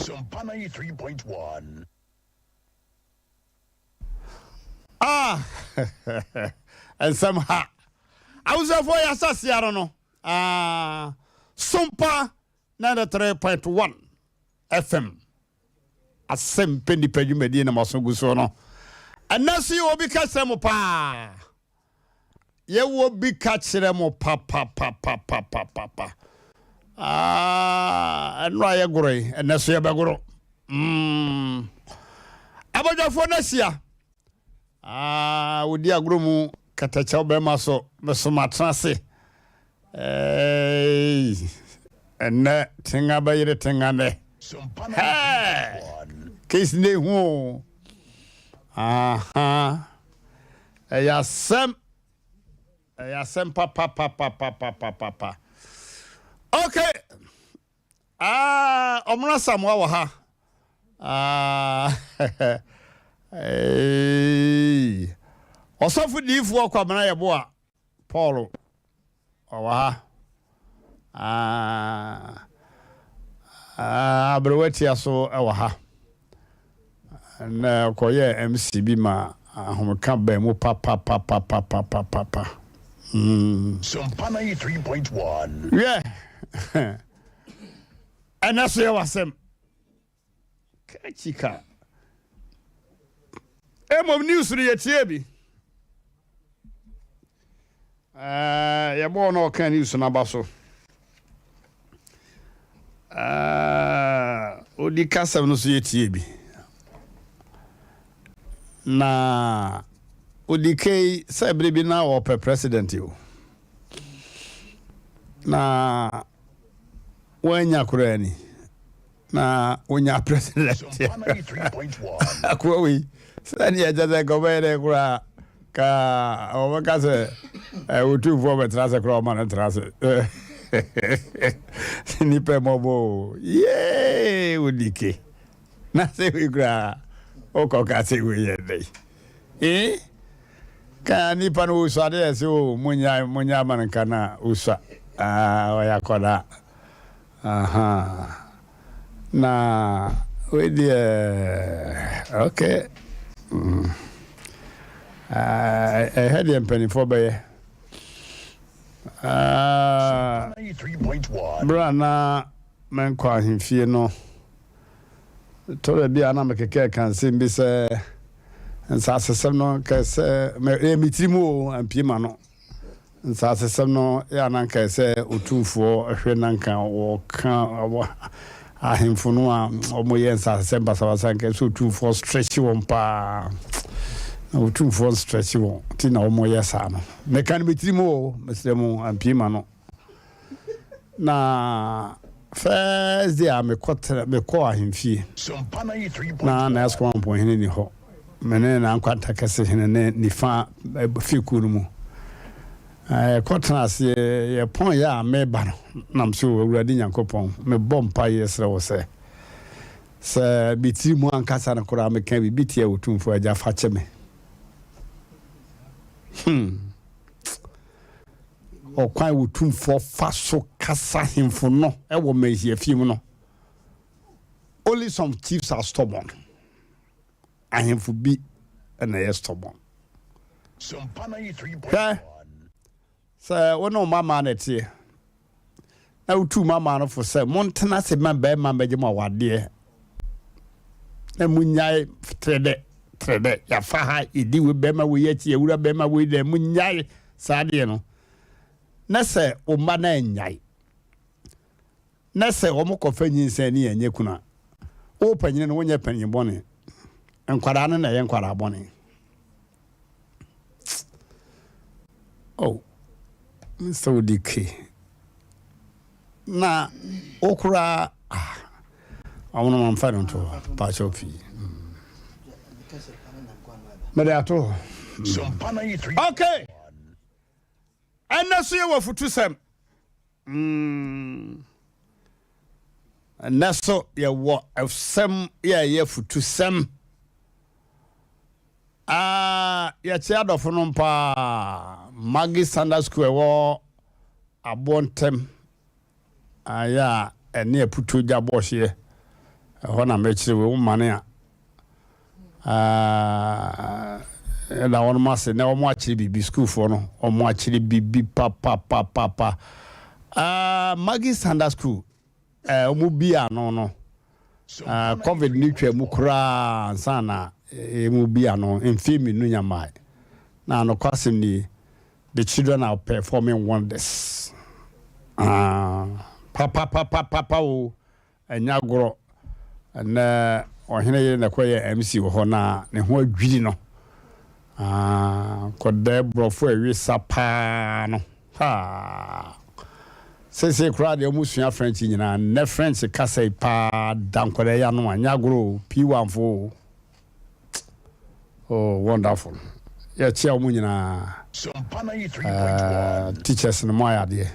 Sompa 93.1. Ah, nsɛm ha. Abusuafoɔ yɛ asase ano no. Ah, Sompa 93.1 FM. Asɛm pɛ nipa dwumadie na maso gu so no. Ɛnɛ so yɛ obi ka kyerɛ mo paa. Yɛwɔ bi ka kyerɛ mo papapapapapapa. Ah, ɛno a yɛgoro yi, ɛnɛ so yɛbɛgoro. Mm. Abadwafoɔ no ahyia. Ah, wodi agorɔ mu kɛtɛkyɛw bɛrima so, meso matena ase. Hey, ɛnɛ tenga bɛyere tenga nɛ. Hey, case ne hu o. Aha. Ɛyɛ asɛm. Ɛyɛ asɛm papapapapapapa. Okay. Ah, ɔmono Asamoah wɔ ha. Ah, hey. Ɔsɔfo diifoɔ Kwabena Yeboah Paul ɔwɔ ha. Ah, ah, aberewa tia so wɔ ha. Na ɔkɔyɛɛ MC bi ma ahomeka baa mu papapapapapapa. Mm. Sompa 93.1. Wiɛ, ɛnɛ so yɛ w'asɛm. Kachika. Mmom news no yɛtie bi. Eh, yɛbɔɔ na ɔka news no aba so. Eh, odi kasɛm no so yɛtie bi. Na odi kei sɛ bere bi na ɔpɛ president o. Na wanya koraa ni. Na wonya president akoa wei sɛdeɛ ɛkyɛ sɛ nka ɔbɛyɛ dɛ koraa ka ɔbɛka sɛ ɔtumfoɔ bɛtena ase koraa ɔma no tena ase nnipa mmɔbɔ o yee wodi ke na sɛ wei koraa wokɔka sɛ wei yɛ dɛn eh ka nipa no wosua de ɛsɛ o munya munya ama no nka na wosua ɔyɛ akɔdaa Ahaa na wei deɛ ok ɛhɛ deɛ mpanimfoɔ bɛyɛ berɛ a na menkɔ ahemfie no tɔrɔ bi a na mekeka ka nsɛm bi sɛ nsasesɛm no kɛsɛ ɛyɛ me tirim o ampie ma no Nsasesɛm no yɛ a na anka ɛsɛ otumfoɔ hwɛ na anka wɔka ahemfo no a wɔyɛ nsasesɛm basabasa anka ɛsɛ otumfoɔ stretch wɔn paa. Na otumfoɔ stretch wɔn ti na wɔyɛ saa no. Meka no me tirim o, mesrɛ mo ampie ma no. Na first day a mekɔ mekɔ ahemfie na na ɛsɛ ɔmampɔnhene ni hɔ. Me ne Nankwanta Kɛse hene ne nifa fekuo no mu. Yɛkɔ tena ase yɛpɔn yɛ a meba no nam so Awurade Nyankopɔn mebɔ mpaeɛ srɛ wo sɛ sɛ me tiri mu ankasa no koraa meka biribi tia Otumfoɔ Agya fa kyɛ me. Hmm. Ɔkwan Otumfoɔ fa so kasa hemfo no wɔ Manhyia mu no. Only some chiefs are stubborn. Ahemfo bi na ɛyɛ stubborn. Hwɛ, sɛ wo ne wo mmammaa na ɛteɛ, na wotu mmammaa no fo sɛ montena ase ma barima mmɛgye mo awadeɛ, na monyae trɛdɛ trɛdɛ, yɛafa ha, yɛdi wei bɛrima wei akyi, yɛwura bɛrima wei dɛ, monyae saa adeɛ no, na sɛ wo mma no annyae, Na sɛ wɔkɔfa nyinsɛn ne yɛnyɛ kunu a, wo panyini no wonyɛ panyin bɔne. Nkwadaa no na ɛyɛ nkwadaa bɔne. Oh, Mr. Odike. Na wo koraa, ah, ɔmo no mamfa no nto hɔ, paakyɛw pii. Mede ato hɔ. Okay. Ɛnɛ so yɛwɔ afutusɛm. Mm. Ɛnɛ so yɛwɔ ɛsɛm yɛyɛ afutusɛm. Ah, yɛkyɛ adɔfo no paa. Maggie Sanders School ɛwɔ aboɔ ntɛm. Ayɛ a ɛne aputuo gya bɔɔhyeɛ. Ɛhɔ na mɛkyerɛ wei, womane a, ah, ɛda wɔnom ase na wɔn akyerɛ biribi, sukuufoɔ no, wɔn akyerɛ biribi papapapapa. Ah, Maggie Sanders School, eh, wɔn bi ano no, ah, COVID ne twa mu koraa ansa na wɔn bi ano, mfeɛ mmienu nyamae. Na nokwasɛm nie, The children are performing wonders. Ah, papapapapa o, ɛnyɛ agorɔ. Ɛnɛ ɔhene yere na ɛkɔyɛ MC wɔ hɔ na ne ho adwiri no. Ah, kɔdɛ borɔfo ɛwe sa paa no. Ha. Sese koraa deɛ wɔn sua French nyinaa. Nnɛ French kasa yi paa da nkɔdɛ ya no a, nyɛ agorɔ o, P1 fo o. Oh, wonderful. Yɛkyia wɔn nyinaa. Uh, teachers no mo ayɛ adeɛ.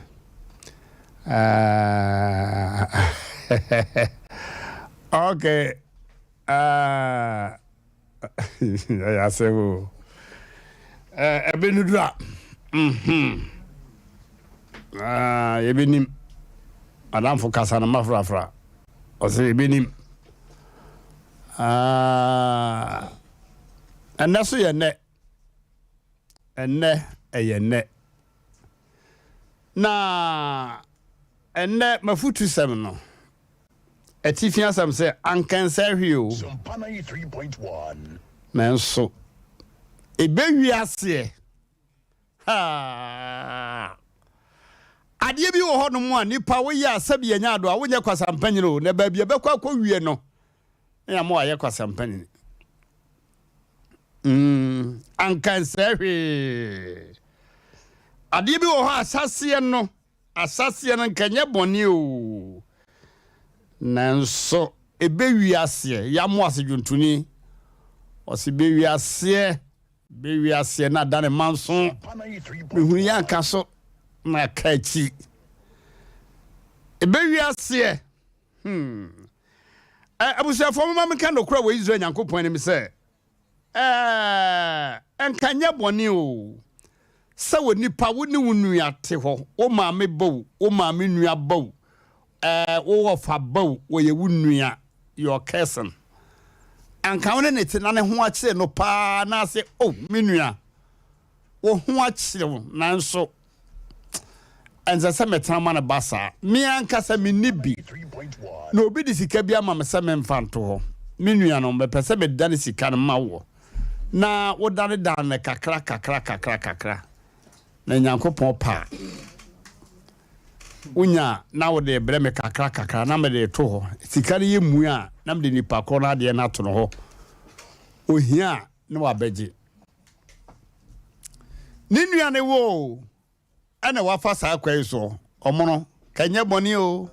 Uh, okay. Uh, ɛyɛ asɛm o. Ɛbɛ no duru a. Mhm. Uh, yɛbɛnim. Adamfo kasa no mafrafra. Ɔsɛ yɛbɛnim. Ah, ɛnnɛ so yɛ nnɛ. Ɛnnɛ ɛyɛ nnɛ. Na ɛnnɛ mafutusɛm no, atifi asɛm sɛ ankɛnsɛ hwee o. Nanso ɛbɛwi aseɛ. Haa! Adeɛ bi wɔ hɔnom a nipa woyɛ a sɛbi ɛnyɛ ado a wonyɛ kwasampanyini o, na baabi a ɛbɛkɔ akɔwie no na yɛama wayɛ kwasampanyini. Mm, anka nsɛe hwee. Adeɛ bi wɔ hɔ a ahyɛaseɛ no, ahyɛaseɛ no nka nyɛ bɔne o. Nanso ɛbɛwie aseɛ, yɛamoa ase dwontoni, ɔse bɛwie aseɛ. Bɛ wiaseɛ na da ne manso. Mehunu yɛ anka so na aka akyi. Ebe wiaseɛ. Hmm. Ɛ abusuafoɔ moma menka nokorɛ wɔ Israel Nyankopɔn anim sɛ, ɛɛ, nka nyɛ bɔne o, sɛ onipa wo ne wo nua te hɔ, wo maame ba o, wo maame nua ba o, Ɛɛ wo wɔfa ba o, wɔyɛ wo nua, your cousin. Anka wo ne ne te na ne ho akyere no paa na ase, oh, me nua, wo ho akyere wo, nanso ɛnsɛ sɛ metena ma no ba saa. Me ankasa menni bi, na obi de sika bi ama me sɛ memfa nto hɔ. Me nua no, mepɛ sɛ medane sika no ma woɔ, na wodanedane no kakra kakra kakra kakra, na Nyankopɔn pɛ a, Wonya a, na wode rebrɛ me kakra kakra na mede reto hɔ. Sika no yɛ mua a, na mede nipa korɔ no adeɛ no ato no hɔ. Ohia a, na wabɛgye. Ne nua ne wo o, ɛna wafa saa kwa yi soɔ. Ɔmono, ka ɛnyɛ bɔne o.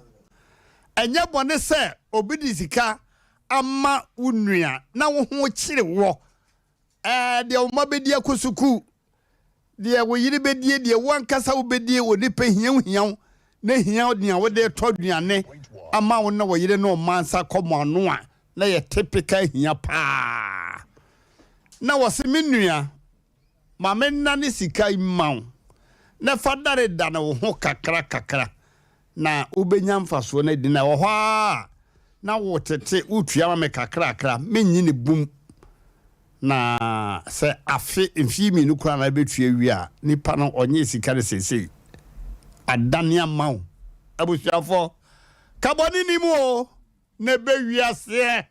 Ɛnyɛ bɔne sɛ obi de sika ama wo nua na wo ho kyere woɔ. Ɛɛ, deɛ wo mma bɛdi akɔ sukuu, deɛ wo yere bɛdie, deɛ wo ankasa wobɛdie, onipa hia wo hia wo, na hia nea wode retɔ aduane ama wo ne wo yere ne wo mma nsa kɔ mo ano a, na yɛ typical hia paa. Na wɔse me nua, ma me nnane sika yi mma wo, na fa danedane wo ho kakra kakra, na wobɛnya mfasoɔ no adi. Na ɛwɔ hɔ ara a, na wotete, wotua ma me kakrakra, mennye ne bum. Na sɛ afe, mfeɛ mmienu koraa na ɛbɛtua wie a, nipa no ɔnyee sika no seesei. Adane ama wo. Abusuafoɔ, ka bɔne nni mu o, na ɛbɛwie aseɛ.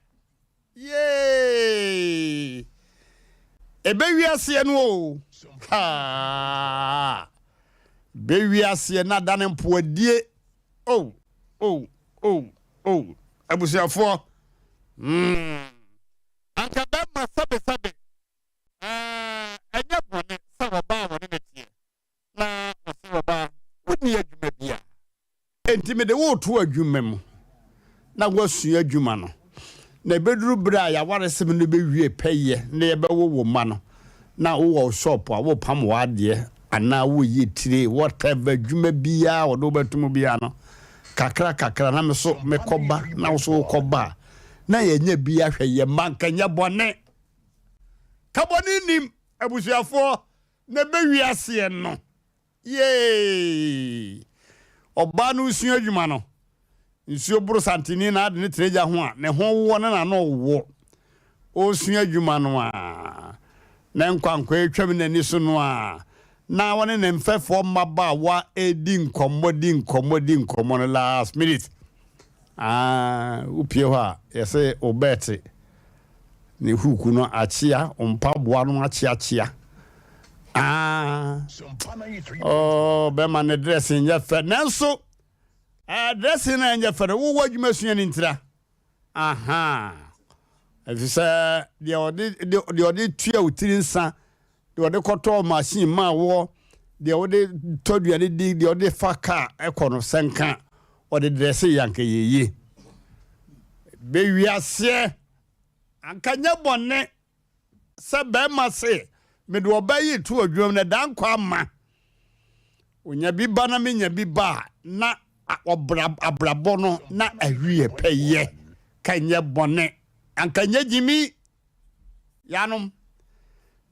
Yay! Ɛbɛwie aseɛ no o. Haa! Bɛwie aseɛ na adane mpoadie. Oh, oh, oh, oh. Abusuafoɔ, mm. Anka bɛrima sɛbesɛbe, ɛɛ, ɛnyɛ bɔne sɛ ɔbaa a wɔne no teɛ na ɔse ɔbaa, wonni adwuma biara. Enti mede wo reto adwuma mu na woasua adwuma no, na ɛbɛduru berɛ a y'awaresɛm no bɛwie pɛyɛ na yɛbɛwo wo mma no, na wowɔ wo shop a worepam w'adeɛ anaa woreyɛ tire, whatever, adwuma biara a wɔde wo bɛto mu biara no, kakra kakra na me so mekɔba na wo so wokɔba a, na yɛanya bi ahwɛ yɛn mma, nka nyɛ bɔne. Ka bɔne nnim, abusuafoɔ, na ɛbɛwie aseɛ no. Yay! Ɔbaa no resua adwuma no, Nsuo boro santene na ade ne tena gya ho a, ne ho wɔ ne n'ano wɔ. Ɔresua adwuma no a, ne nkwankwa atwam n'ani so no a, na ɔne ne mfɛfoɔ mmabaawa redi nkɔmmɔ, di nkɔmmɔ, di nkɔmmɔ no last minute. Ah, wopie hɔ a, yɛse wo bɛɛte ne huku no akyea, wo mpaboa no akyeakyea. Ah, oh, bɛma ne dressing nyɛ fɛ, nanso eh, dressing no ɛnyɛ fɛ no, wowɔ adwuma sua no ntira. Aha, ɛfiri sɛ deɛ ɔde deɛ ɔde tua wo tiri nsa deɛ ɔde kɔtɔ machine maa woɔ, deɛ wode tɔ aduane di, deɛ ɔde fa kaa ɛkɔ no, sɛ nka ɔde drɛse yɛ anka yɛ yie. Bɛwi aseɛ, anka nyɛ bɔne sɛ bɛrima se mede ɔbaa yi to adwuma mu na daa nkɔ ama. Onya bi ba na menya bi ba a, na ɔbra abrabɔ no na awie pɛyɛ. Ka nyɛ bɔne, anka nyɛ gyimi. Yanom.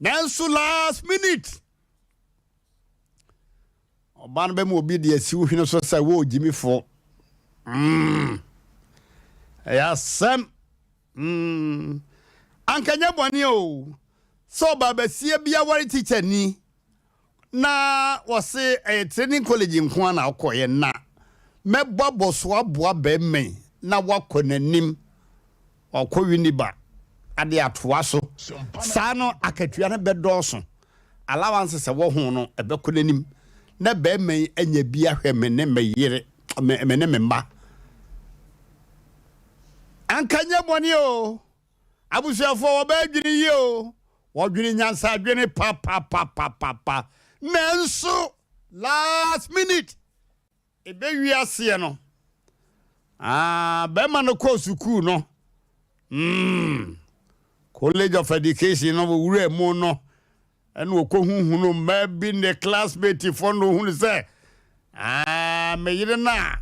Nanso last minute ɔba no bɛma obi de asi wo hwene so sɛ wo gyimifoɔ. Mm. Ɛyɛ asɛm. Mm. Anka nyɛ bɔne o sɛ ɔbaa basia bi aware tikyani Na wɔse ɛyɛ training college nko ara na wokɔeɛ na mɛbɔ abɔso aboa barima yi na wakɔ n'anim wakɔ Winneba ade atoa so saa no akatua no bɛdɔɔso allowances ɛwɔ ho no ɛbɛkɔ n'anim na barima yi anya bi ahwɛ me ne me yere me ne me mma anka nyɛ bɔne o. Abusuafoɔ wɔbɛdwene yie o, wɔdwene nyansa adwene papapapapa nanso last minute ɛbɛwie aseɛ no ah, bɛrima no kɔɔ sukuu no mm, College of Education no wɔwura mu no ɛna ɔkɔhuhunu mmaa bi ne classmate foɔ no hunu sɛ ah, me yere no a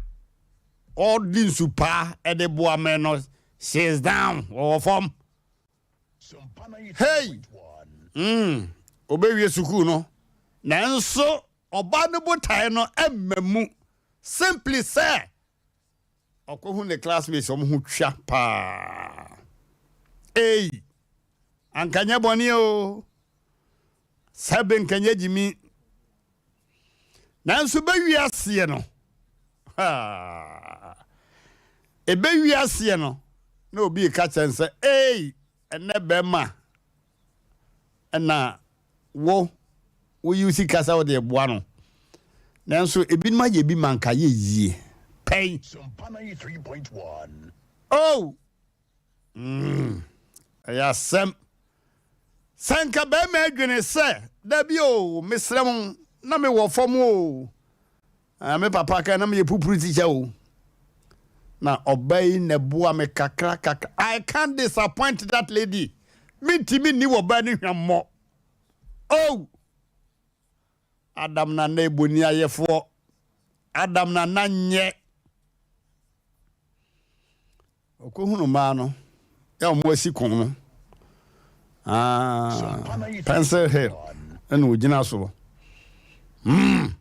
ɔde nsupaa ɛde boa me no She is down, wɔwɔ fam. Hey! Mm, obewie sukuu no, nanso ɔbaa no botae no mma mu. Simply sɛ ɔkɔhu ne classmates wɔn ho twa paa. Ei, anka nyɛ bɔne o. Sɛbe nka nyɛ gyimi. Nanso bɛwi aseɛ no, ɛbɛwi aseɛ no, na obi reka kyerɛ no sɛ, ei, ɛnɛ bɛrima ɛna wo woyi wo sika sɛ wode boa no. Nanso ebinom ayɛ bi ma nka yɛ yie pɛn. Oh! Mm, ɛyɛ asɛm. Sɛ nka bɛrima adwene sɛ, dabi o, mesrɛ mo, na mewɔ fam o. Ah, me papa ka na meyɛ pupuru tikya o. Na ɔba yi na ɛboa me kakra kakra. I can't disappoint that lady. Mentumi nni wɔ baa no hwammɔ. Oh! Adam Nana eboniayɛfoɔ. Adam Nana nyɛ. Ɔkɔhunu mmaa no yɛ wɔn asi kɔn no. Ah, Pencil Hill ɛna ɔgyina soɔ. Mm.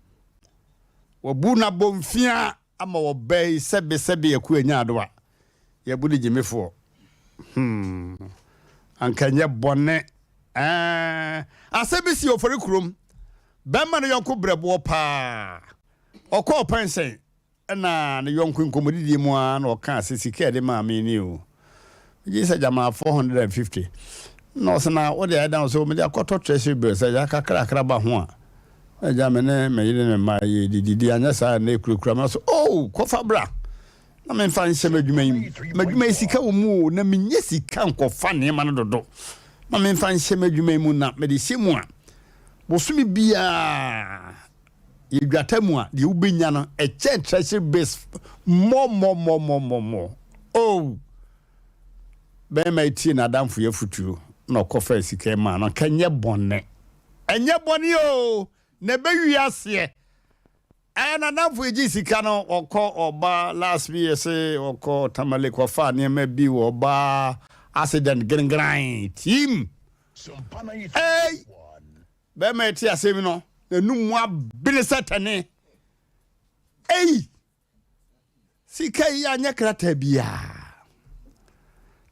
Wɔbu n'abɔmfia ama wɔbaa yi sɛbesɛbe aku anya ado a yɛbu no gyimifoɔ. Hmm. Anka nyɛ bɔne. Eh. Asɛm bi si Ofori kurom. Bɛrima no yɔnko brɛboɔ paa. Ɔkɔɔ pɛnsɛn Ɛna ne yɔnko nkɔmmɔdidie mu ara na ɔkaa sɛ sika a ɛde maa me ni o. Megye sɛ gyamaa 450. Na ɔsɛ na wode ayɛ dan sɛ mede akɔtɔ treasury bill sɛ agya kakrakra ba ho a agya me ne me yere ne mma yɛdididi anyɛ saa na ɛkurakura me so oh kɔfa bra na memfa nhyɛ m'adwuma yi mu m'adwuma yi sika wɔ mu o na menyɛ sika nkɔfa nneɛma no dodo na memfa nhyɛ m'adwuma yi mu na mede hyɛ mu a bosome biara Yɛ dwata mu a, deɛ wobɛnya no, ɛkyɛn treasury bills more more more more more more. Oh! Bɛrima yi tie n'adamfo yi afotuo na ɔkɔfaa sika yi maa no. Nka ɛnyɛ bɔne. Ɛnyɛ bɔne o! Na ɛbɛwie aseɛ. Ɛɛ n'adamfo yi gye sika no, ɔkɔ ɔba last week yɛse ɔkɔ Tamale kɔfaa nneɛma bi wɔ ɔba accident grengrang team. Ei! Bɛrima yi te asɛm yi no, n'anum mu abene sɛ tɛne. Ei! Sika yi anyɛ krataa biara.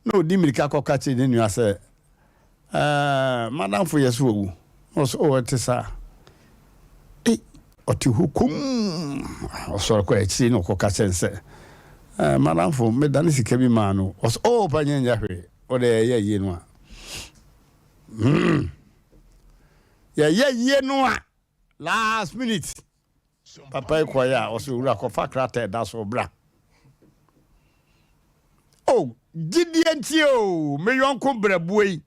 Na ɔdi mmirika kɔka kyerɛ ne nua sɛ, Ɛɛ, m'adamfo yɛ so wawu. Na ɔsɛ, oh, ɛte saa. Ei, ɔte hɔ komm. Ɔsɔre kɔ akyiri na ɔkɔka kyerɛ no sɛ, ɛɛ, m'adamfo, medane sika bi maa no. Ɔsɛ, oh, panyin nyɛ hwee. Wode ɛyɛ yie no a. Yɛyɛ yie no a, last minute. Papa yi kɔeɛ a, ɔsɛ owura kɔfa krataa ɛda so bra. O, gyidie nti o, me yɔnko brɛboɔ yi,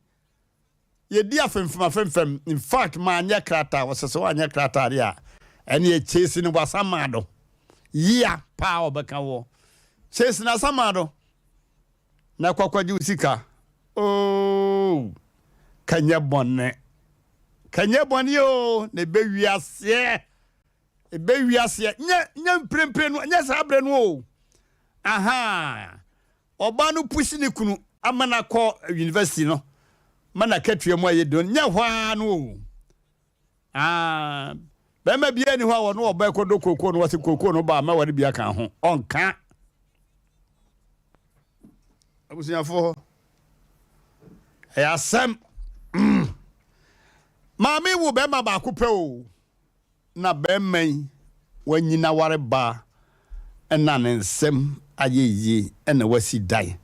yɛdi afemfem afemfem. In fact, maanyɛ krataa, ɔsɛ sɛ woanyɛ krataa deɛ a, ɛne kyesi no wasama do. Yia paa ɔbɛka wɔ. Kyesi no asama do. Na kɔkɔgye wo sika. Oh, kanyɛ bɔne. Kanyɛ bɔne o, na ɛbɛwi aseɛ. Ɛbɛwi aseɛ. Nyɛ, nyɛ mprempren no, nyɛ saa berɛ no o. Aha. Ɔbaa no pusi ne kunu ama no akɔ university no, ma n'akatua mu ayɛ don. Nyɛ hɔ ara no o. Ah, bɛrima biara ni hɔ a wɔne ɔbaa kɔdɔ kookoo no, wɔse kookoo no ba a mɛware bi aka ho. Ɔnka. Abusuafoɔ, ɛyɛ asɛm. Maame wo bɛrima baako pɛ o. Na bɛrima yi wanyini aware baa ɛna ne nsam ayɛ yie ɛna wasi dan.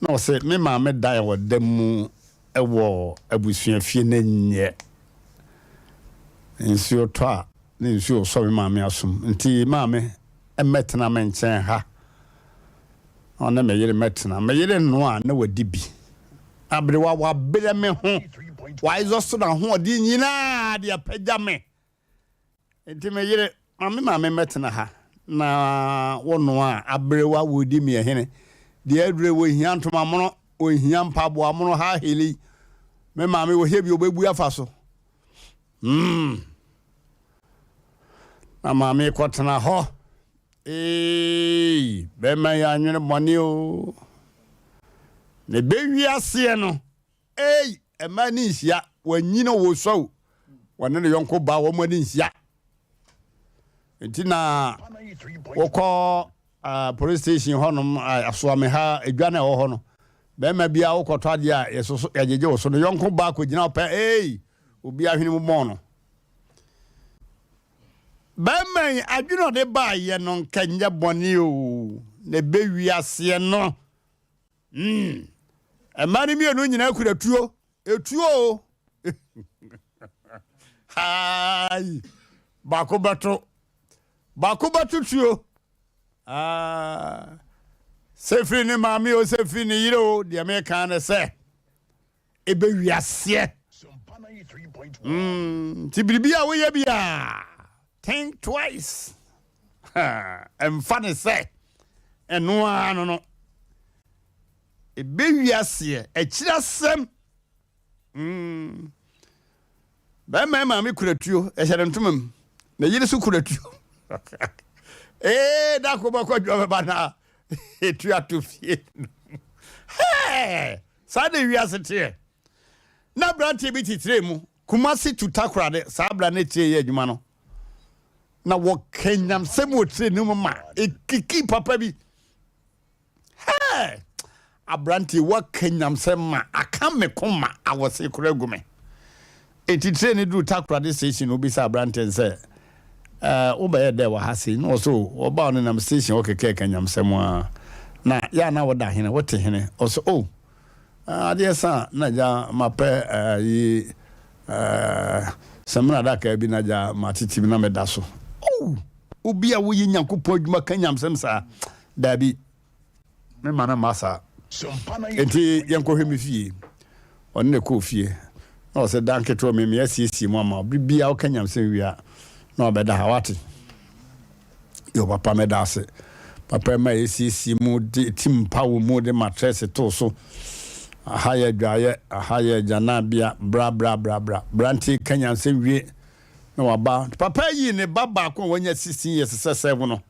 Na ɔsɛ me maame dan a ɔda mu ɛwɔ abusuafie no nyɛ. Nsuo tɔ a ne nsuo sɔ me maame asom nti maame mmɛtena me nkyɛn ha. Ɔne me yere mmɛtena. Me yere noa na wadi bi. Aberewa wabrɛ me ho. Waexhaust n'ahoɔden nyinaa de apagya me. Nti me yere, ma me maame mmɛtena ha na wɔnoa a aberewa wɔdi me hene. Deɛ adure wɔhia ntoma mono, wɔhia mpaboa mono ha heli. Me maame wɔhia bi wɔbɛbu afa so. Na maame kɔtena hɔ. Eei, bɛrima yi anwene bɔne o. Na ɛbɛwi aseɛ no, ei, ɛma ani nhyia. Wanyini wɔ sua o. Wɔne ne yɔnko ba wɔn ani nhyia. Nti na wokɔ uh, police station hɔnom uh, asoame ha edwa na ɛwɔ hɔ no. Bɛrima biara wokɔtɔ adeɛ a yɛsoso yɛgyegye wo so no yɔnko ba akɔgyina ɔpɛ ei obi ahwene mu bɔn no. Bɛrima yi adwene ɔde baayɛ no nka nyɛ bɔne o na ɛbɛwi aseɛ no. Mmaa no mmienu nyinaa kura tuo. Etuo o. Hai. Baako bɛto. Baako bɛto tuo. Ah. Sɛ firi ne maame o, sɛ firi ne yere o, deɛ meka ne sɛ ɛbɛwi aseɛ. Nti biribi a woyɛ bi a, think twice. Ɛmfa ne sɛ ɛno ara no. Ɛbɛwi aseɛ, akyiri asɛm. Bɛrima maame kura tuo, ɛhyɛ ne ntoma mu. Na yere so kura tuo. Ee, da ko bɛkɔ adwuma bɛba na etu ato fie. Hɛɛ, saa na wiase teɛ. Na aberanteɛ bi titire mu, Kumasi to Takoradi, saa abira ne tire yɛ adwuma no. Na wɔka nyamsɛm wɔ tire no mu ma ekiki papa bi. Hɛɛ! Aberanteɛ woaka nyamsɛm ma aka me koma awɔse koraa agu me. Enti train no duru Takoradi station no wobisa aberanteɛ no sɛ, Ɛɛ wobɛyɛ dɛ wɔ ha sei? Na ɔsɛ o, ɔbaa ɔnenam station hɔ kɛkɛ ka nyamsɛm ara. Na yɛ a na woda hene, wote hene? Ɔsɛ o, adeɛ sa a na gya mapɛ ayi samina adaka bi na gya matete mu na meda so. Oh! Obi a woyɛ Nyankopɔn adwuma ka nyamsɛm saa? Daabi, memma no mma saa. Enti yɛnkɔhwɛ me fie. Ɔne no kɔɔ fie, na ɔsɛ dan ketewa mi, me asiesie mu ama wo. Bere biara woka nyamsɛm wie a, na wabɛda ha, wate? Yo, papa, mɛda ase. Papa ma yɛsiesie mu, de tim mpa wɔ mu, de matrɛse too so. Aha yɛ adwaeɛ, aha yɛ agyananbea, bra, bra, bra, bra. Berante ka nyansɛm wie, na waba. Papa yi ne ba baako a wanya 16 years sɛ sɛvo no.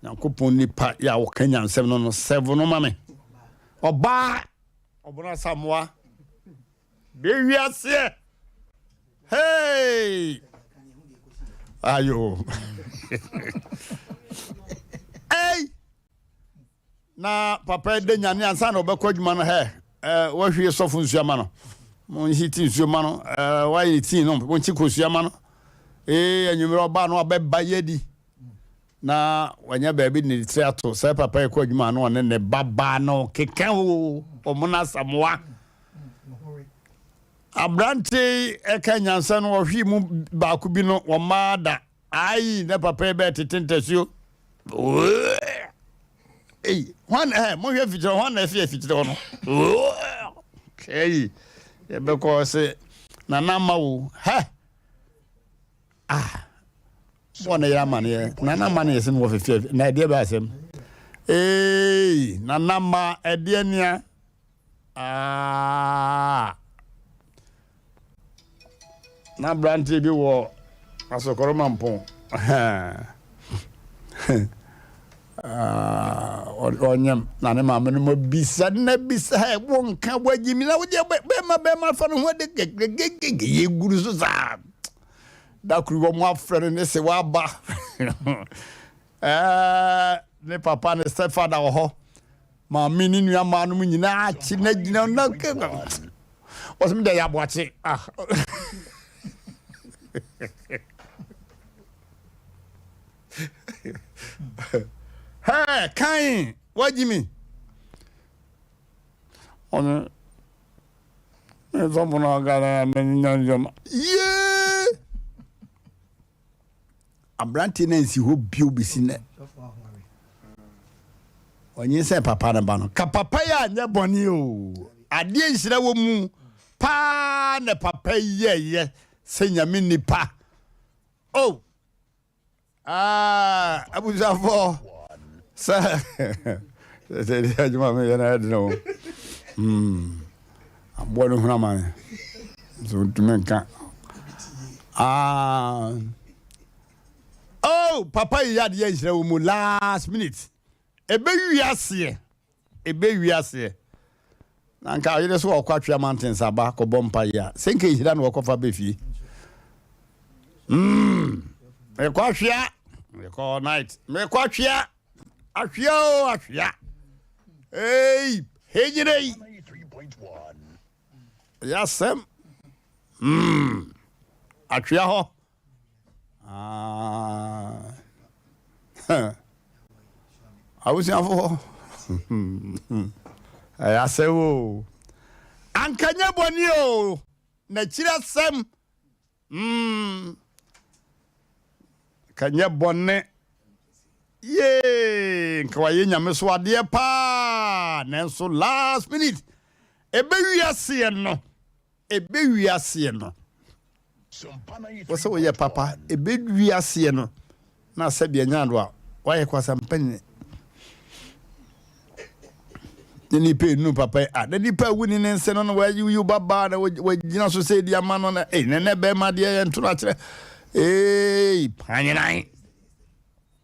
Nyankopɔn nipa yɛ a wɔka nyansɛm no no sɛvo no ma me. Ɔbaa ɔbono asamoa bɛwi aseɛ. Hey! Ayo. Hey! Na papa yi da nyane ansa na ɔbɛkɔ adwuma no hɛ eh, wahwie sɔfo nsuo ama no monhiti nsuo ma no eh, wayɛ ne tii no monkye kosua ma no ee anwummerɛ ɔbaa no abɛba yɛdi na wanya baabi de ne tiri ato sɛ papa yi kɔ adwuma no ɔne ne babaa no keka o ɔmo no asamoa aberante yi ɛka nyansa no ɔhwee mu baako bi no wɔmaa da Aii na papa yi bɛyɛ tete ntasuo. Ei, hwan ɛ eh, monhwɛ afikyerɛ hwan na ɛfi afikyerɛ hɔ no. Ei, yɛbɛkɔ se nana ma wo hɛ. Ah, bɔ ne yɛ amaneɛ nana ma ne yɛ sɛ mewɔ fɛfɛ na ɛdeɛ bɛ asɛm. Ei, nana ma ɛdeɛ nea. Ah. Na aberanteɛ bi wɔ asɔkɔrɔ mampɔn. Ɔnyam na ne maame no ma bisa na bisa ɛ wɔnka wagyi mi na wodeɛ bɛrima bɛrima fa no ho de gegegege yɛ guru so saa. Da koro wɔn afrɛ no ne se waba. Ɛɛ ne papa ne stepfather wɔ hɔ. Maame ne nua maa no mu nyinaa akyi na gyina na wɔsɛ mi deɛ yɛ aboakye ah. Hey, kan wagyi mi. Ɔno ne sɔfo na ɔka na menya nsɛm. Yee! Aberanteɛ no ansi hɔ bio bɛsi nnɛ. Ɔnyinsɛn papa no ba no. Ka papa yi anyɛ bɔne o. Adeɛ nhyira wɔ mu paa na papa yi yɛɛyɛ sɛ nyame nipa. Oh! Ah, abusuafoɔ sɛ sɛ deɛ adwuma meyɛ no ayɛ dene o. Hmm. Aboa no hunu amane. Nso ntumi nka. Ah. Oh, papa yi adeɛ nhyira wɔ mu last minute. Ebe wi aseɛ. Ebe wi aseɛ. Na nka ayere so ɔkɔ atwea mountains aba kɔbɔ mpa yi a. Sɛ nka ehyira na wɔkɔfa bɛ fie. Mm. Mekɔ ahwea. Mekɔ night. Mekɔ ahwea. Ahwea o ahwea. Hey, hey nyere yi. Ɛyɛ asɛm. Mm. Atwea hɔ. Ah. Abusuafo hɔ. Ɛyɛ asɛm o. Anka nyɛ bɔne o. N'akyiri asɛm. Mm. Ka nyɛ bɔne. Yee, nka wayɛ nyame so adeɛ paa. Nanso last minute, ebe wiaseɛ no, ebe wiaseɛ no. Wɔ sɛ woyɛ papa, ebe wiaseɛ no. Na sɛdeɛ anya ado a wayɛ kwasampani ne nipa enu papa yi a na nipa ewu ne ne nse no na wayi yi ba baa na wagyina so sɛ edi ama no na ee na nɛ bɛrima deɛ yɛ nto no akyerɛ ee panyenan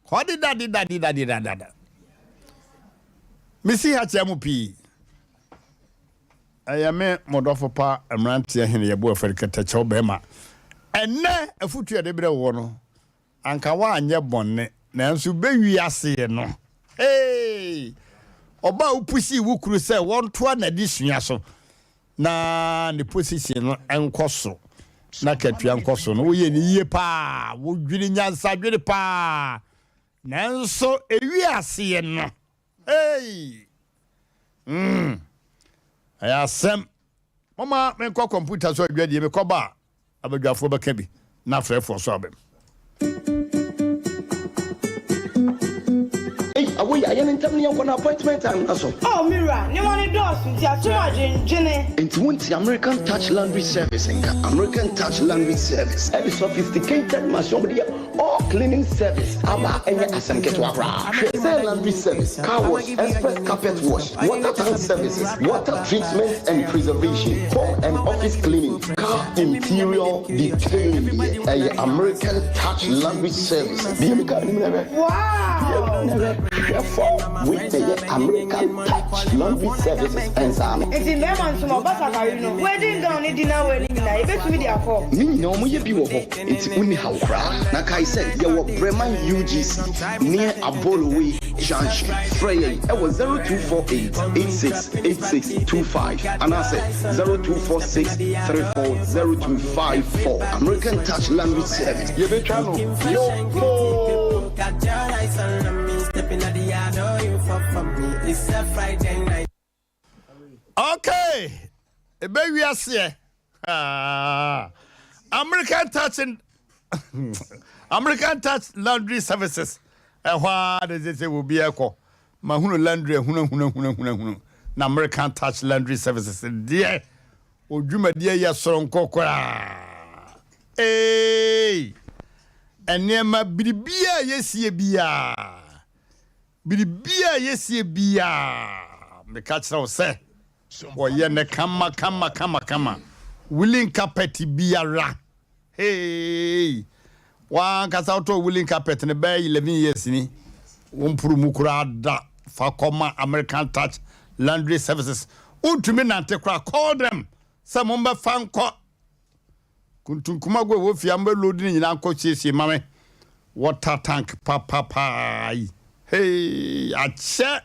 kɔde dade dade dade dade mesi ha kyerɛ mo pii ɛyɛ me mo dɔfo pa mmeranteɛ hene yɛbo afɛre kɛtɛkyɛw bɛrima ɛnɛ afutu yɛde brɛ wɔ no Anka woanyɛ bɔne, nanso bɛ wiase no, hey! Ɔba a wopusii wo kunu sɛ wɔntoa n'adesua so na ne position no nkɔ soro na katua nkɔ soro no, woyɛ no yie paa, wodwene nyansadwene paa, nanso ewiaseɛ no, hey! Mm, ɛyɛ asɛm. Momma menkɔ kɔmputa so adwadie, mekɔba a, Abadwafoɔ bɛka bi na afrɛfoɔ nso abam. Ei awo yi ayɛ no ntɛm ne yɛnkɔ na appointment time no aso. Oh me wura, nneɛma no dɔɔso nti ato mu adwendwene. Enti wonte American Touch Laundry Service nka? American Touch Laundry Service ɛde sophisticated machine a wɔde yɛ all cleaning service aba a ɛnyɛ asɛm ketewa koraa. Hwɛ sɛ laundry service, car wash, express carpet wash, water tank services, water treatment and preservation, home and office cleaning, Car interior detailing deɛ ɛyɛ American touch laundry service. Bie mi car no mu na hwɛ. Bie mu na hwɛ. Hwɛ fɔ wei na ɛyɛ American touch laundry services nsa ano. Nti mmarima nso ma ɔbatakari no, wedding gown ne dinner wear no nyinaa yɛbɛtumi de akɔ. Ne nyinaa wɔn yɛ bi wɔ hɔ nti wonni haw koraa. Na kae sɛ yɛwɔ Breman UGC near Abolowe. Junction. Frɛ yɛn wɔ 0248 86 86 25 anaasɛ 0246 34 0254. American Touch Laundry Service. Yɛbɛtwa no yopoo. Okay, ebe wiaseɛ. Ah, American Touch American Touch Laundry Services. Ɛhɔ ara de sɛ sɛ obi ɛkɔ. Mahunu laundry ahunu ahunu ahunu ahunu ahunu. Na American Touch Laundry Services deɛ odwumadie yɛ soronko koraa. Ee, nneɛma biribiara yɛsie biara. Biribiara a yɛsie biara, meka kyerɛ wo sɛ, wɔyɛ no kama kama kama kama. Woolen carpet biara, hey, w'ankasa wotɔɔ woolen carpet no bɛyɛ 11 years ni, womporo mu koraa da. Fa kɔma American Touch Laundry Services. Wontumi nante koraa, call them sɛ mommɛfa nkɔ. Kuntunkuma gu ɛwɔ fie a mobɛ load ne nyinaa nkɔ siesie ma me water tank papapaa yi hey akyɛ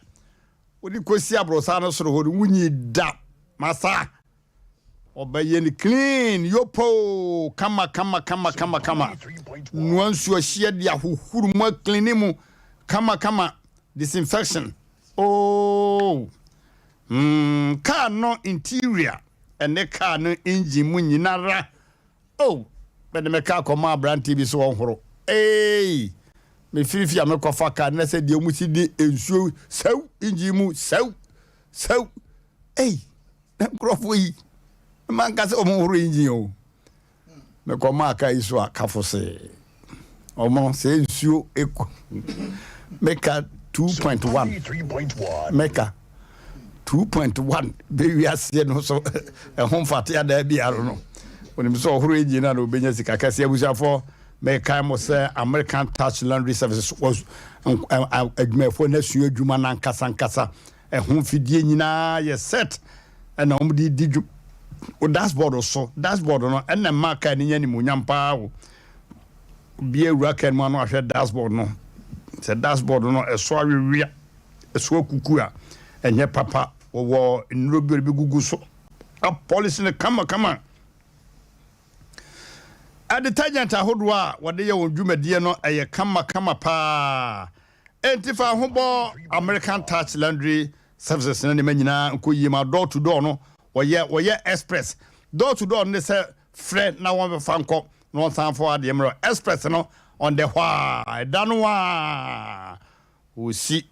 wode kɔsi aborosan no soro hɔ no wonyi da masa ɔbɛyɛ no clean yopoo kama kama kama kama kama noa nsuo ahyeɛ de ahohoro mu aclean mu kama kama disinfection oh mm, car no interior Ɛne car no engine mu nyinara oh mede me car kɔmaa abranteɛ bi sɛ ɔnhoro eei me firi fie a me kɔfa car no na sɛ deɛ ɔmo si de nsuo sɛw engine mu sɛw sɛw ei na nkurɔfoɔ yi manka sɛ ɔmo nhoro engine o. Mekɔ maa kaa yi so a kafo se ɔmo sɛ nsuo eku meka 2.1 meka 2.1 bɛ wiaseɛ no so ɛho mfate adaa biara no onim sɛ ɔhoro engine na obenya sika kɛse. Abusuafoɔ, mekae mo sɛ American Touch Laundry Services was adwumayɛfoɔ no asua adwuma no ankasa ankasa. Ɛho mfidie nyinaa yɛ set ɛna wɔn de di dwuma. O dashboard so, dashboard no ɛna ɛma kaa no nya animuonyam paa o. Obi awura kaa no mu ano ahwɛ dashboard no. Sɛ dashboard no ɛso awewea, ɛso akuku a, ɛnyɛ papa. Wɔwɔ nnuro bi a wɔde bɛgugu so apolish no kama kama. Detergent ahodoɔ a wɔde yɛ wɔn dwumadie no ɛyɛ kama kama paa. Enti fa ho bɔ American Touch Laundry Services na nneɛma nyinaa nkɔ yie ma door to door no wɔyɛ wɔyɛ express. Door to door no ne sɛ frɛ na wɔmfa nkɔ na wɔnsan fa adeɛ mmerɛ. Express no on the hɔ a ɛda no a wɔsi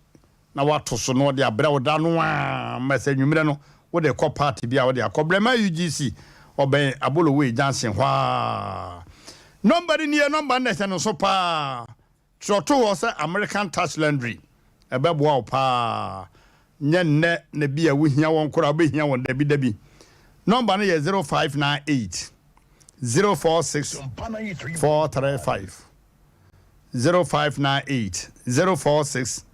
na wato so na ɔde abrɛ wo da no ara ma sɛ anwummerɛ no wode kɔ party bi a wode akɔ Brɛma UGC ɔbɛn Aboloway junction hɔ ara. Nɔmba no nie, nɔmba no na ɛhyɛ no nso paa. Twerɛ to hɔ sɛ American Touch Laundry. Ɛbɛboa wo paa. Nyɛ nnɛ na bi a wohia wɔn koraa wobɛhia wɔn dabi dabi. Nɔmba no yɛ 0598 046 435. 0598 046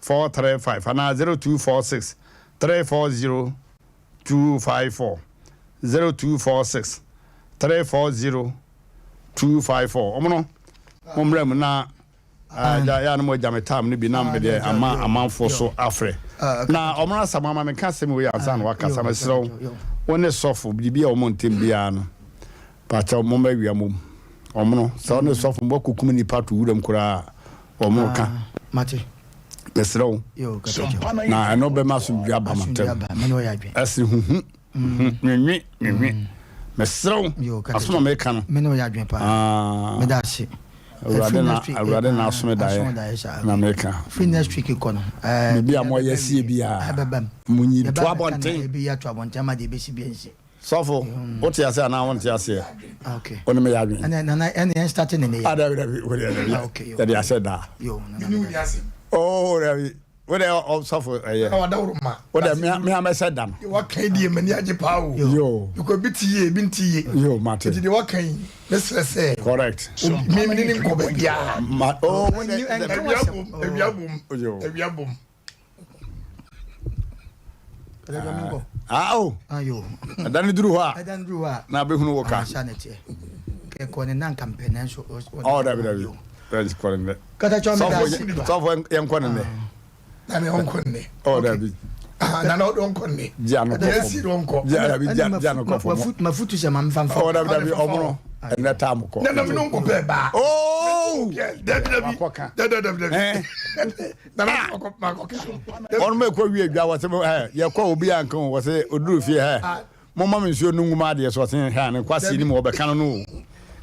435 anaa 0246 340 254 0246 340 254 Ɔmo no mo mmra mu na agya yɛ a na mo agya me tam no bi na me deɛ ama amanfoɔ so afrɛ na ɔmo no asam ama me nka asɛm wei ansa na wakasa mesrɛ wo wo ne sɔfo biribi a ɔmo ntem biara no Pakyɛw momma awia mom. Ɔmono, sɛ ɔne sɔfo mbɔ kokum nipa to wuram koraa a, ɔmono ka. Mate. Mesrɛ wo. Na ɛno bɛma asomdwoe aba mo ntam. Ɛsene huhu, huhu, nwenwe, nwenwe. Mesrɛ wo, asɛm a meka no. Me ne ɔyɛ adwene paa. Meda ase. Awurade na Awurade na asome daeɛ na meka. Firi next week kɔ no. Biribi a moayɛ asie biara, monyi nto abɔnten. Ebi ato abɔnten ama deɛ ebesi bi nsi. Sɔfo, wote aseɛ anaa wonte aseɛ? Wo ne me yɛ adwene. Ɛnɛ nana ɛnɛ yɛn start ne ne yɛ. Ah dabi dabi wo deɛ dabi. Ah okay. Yɛde ahyɛ daa. Yo nana. Mene wo ni asɛm. Oh dabi wo deɛ ɔsɔfo ɛyɛ. Nana wadaworo ma. Wo deɛ me me amɛhyɛ da no. Deɛ waka yi deɛ m'ani agye paa o. Yo. Because ebi te yie ebi nte yie. Yo mate. Nti deɛ waka yi me srɛ sɛ. Correct. Me me ne ne nkɔ baabiara. Ma oh wo deɛ. Awia bom awia bom awia bom. Ah, oh. Ɛda no duru hɔ a. Ɛda no duru hɔ a. Na abɛhunu wo ka. Asa na ɛteɛ. Kɛkɔ ne nanka mpɛ nanso. Oh, dabi dabi. Dabi kɔ ne nnɛ. Kata kyɛw mi da ase. Sɔfo yɛn kɔ ne nnɛ. Nana ɔnkɔ nnɛ. Ɔ dabi. Ah, nana ɔde ɔnkɔ nnɛ. Gya no kɔ fam. Ɔnkɔ. Gya dabi gya gya no kɔ fam. Mafutu sɛ maame fa nfa. Ɔ dabi dabi ɔmono ɛnɛ taa mo kɔ. Nana mi no nkɔ pɛ baa. Ooo. Dabi dabi. Wakɔka. Dabi dabi dabi. Nana makɔ makɔka. Ɔno mɛ kɔ wie dwa wɔsɛ ɛ yɛ kɔ obi anka o wɔsɛ oduru fie hɛ. Mo ma mi nsuo nungu ma adeɛ so ɔsɛ hɛ ne kwasi ni mu ɔbɛka no no o.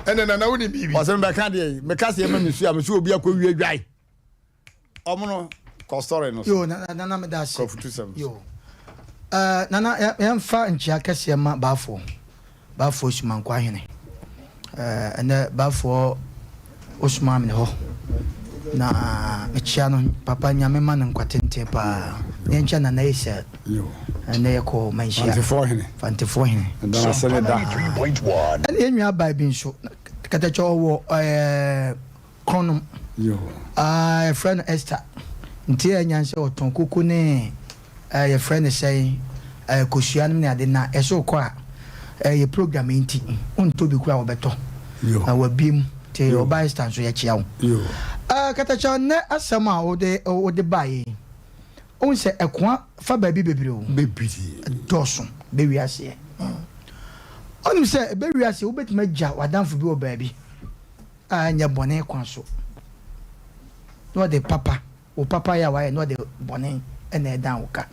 Ɛnɛ nana wo ni biribi. Ɔsɛ mbɛka deɛ mɛka sɛ ɛma mi nsuo a mi nso obi akɔ wie dwa yi. Ɔmono kɔ story no so. Yo nana nana meda ase. Kɔ futu sɛm so. Yo. Uh, nana yɛmfa nkyia kɛseɛ ma baafoɔ baafoɔ sumanko ahene uh, ɛnɛ baafoɔ osuma me hɔ na mekyia no papa nyame ma no nkwa tenten paa yɛnkyia nana Esel ɛnɛ yɛkɔ manhyia Fantefoɔ hene. Fantefoɔ hene Ɛda ase ne da. Ɛne yɛn nua baa bi nso katakyɛ ɔwɔ ɛɛ Kronom. Ah, yɛfrɛ no Esther. Nti ɛyɛ nyan sɛ ɔtɔn koko ne eh, yɛfrɛ no sɛn eh, kosua nom ne ade na ɛsɛ ɔkɔ a eh, yɛ program yi nti wontɔ bi koraa wɔbɛtɔ. Na wabie mu. Nti ɔba Esther nso yɛkyea wo. Eh, Katakyɛ nnɛ asɛm a wode wode baeɛ yi, wohu sɛ ɛkoa fa baabi bebree o. Bebree. Ɛdɔɔso bɛ wiaseɛ. Wonim sɛ ɛbɛ wiaseɛ wobɛtumi agya w'adamfo bi wɔ baabi. a ɛnyɛ bɔne kwan so, na ɔde papa, wo papayɛ a wayɛ na ɔde bɔne na ɛdan wo ka.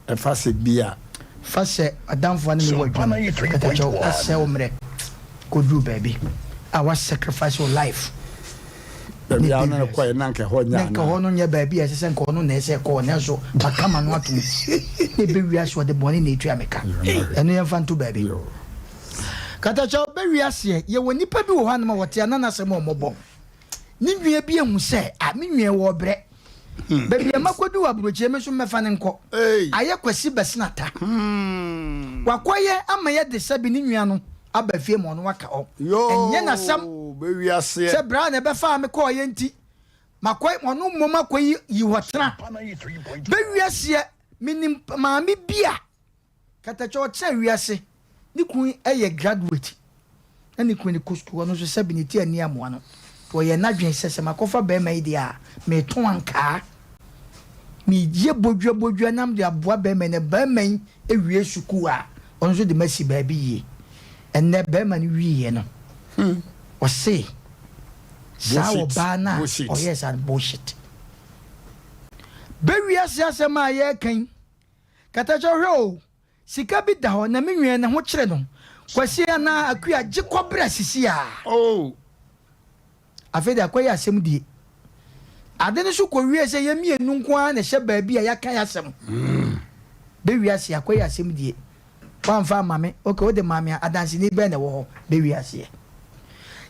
Ɛfa sɛ bi a. Fa sɛ adamfo a ne me wɔ adwuma mu, katakyɛw asɛe wo mmerɛ kɔduru baabi a wa sacrifice wo life. Baabi a ɔne no kɔɛ na nka ɛhɔ nyɛ anaa? Na nka hɔ no nyɛ baabi a ɛsɛ sɛ nka ɔno na ɛsɛ kɔɔ nanso maka m'ano atom na ɛbɛwie ase ɔde bɔne na ɛtua me ka. Ɛno yɛmfa nto baabi. Katakyɛ ɔbɛ wiaseɛ yɛwɔ nipa bi wɔ hɔ anom a wɔte a na n'asɛm a wɔbɔ ne nua bi ahu sɛ a me nua wɔ ɔbrɛ hmm. baabi a makɔdu wɔ aburokyire me nso mmɛfa no nkɔ ayɛ kwasi bɛsena ta hmm. wakɔyɛ ama yɛde sɛbi ne nua no aba fie ma ɔno waka hɔ ɛnyɛ n'asɛm sɛ berɛ a na ɛbɛfa me kɔɔyɛ nti makɔ ɔno mmom akɔyi yi hɔ tena bɛwiaseɛ menim maame bi a Katakyɛ ɔkyerɛ wiase ne kun yɛ graduate na ne kun no kɔ sukuu ɔno nso sɛbi ne ti anni amoa no nti ɔyɛɛ n'adwene sɛ sɛ makɔfa barima yi deɛ a metɔn ankaa meyɛ bodua bodua na mede aboa barima yi na barima yi wie sukuu a ɔno nso de masi baabi yie ɛnnɛ barima no wieɛ no hmm. ɔse saa ɔbaa no a ɔyɛɛ saa no bullshit bɛwiase asɛm a yɛreka yi Katakyɛ hwɛ o, sika bi da hɔ na me nua ne ho kyere no. Kwasi anaa Akua gye kɔ bra sisi a. Oh! Afei de akɔyɛ asɛm die. Ade no so kɔwie sɛ yɛn mmienu nko ara na ɛhyɛ baabi a yɛaka yɛn asɛm. Bɛ wiase akɔyɛ asɛm die. Woamfa amma me, okay wode maa me a, adanseni bɛn na ɛwɔ hɔ? Bɛ wiaseɛ.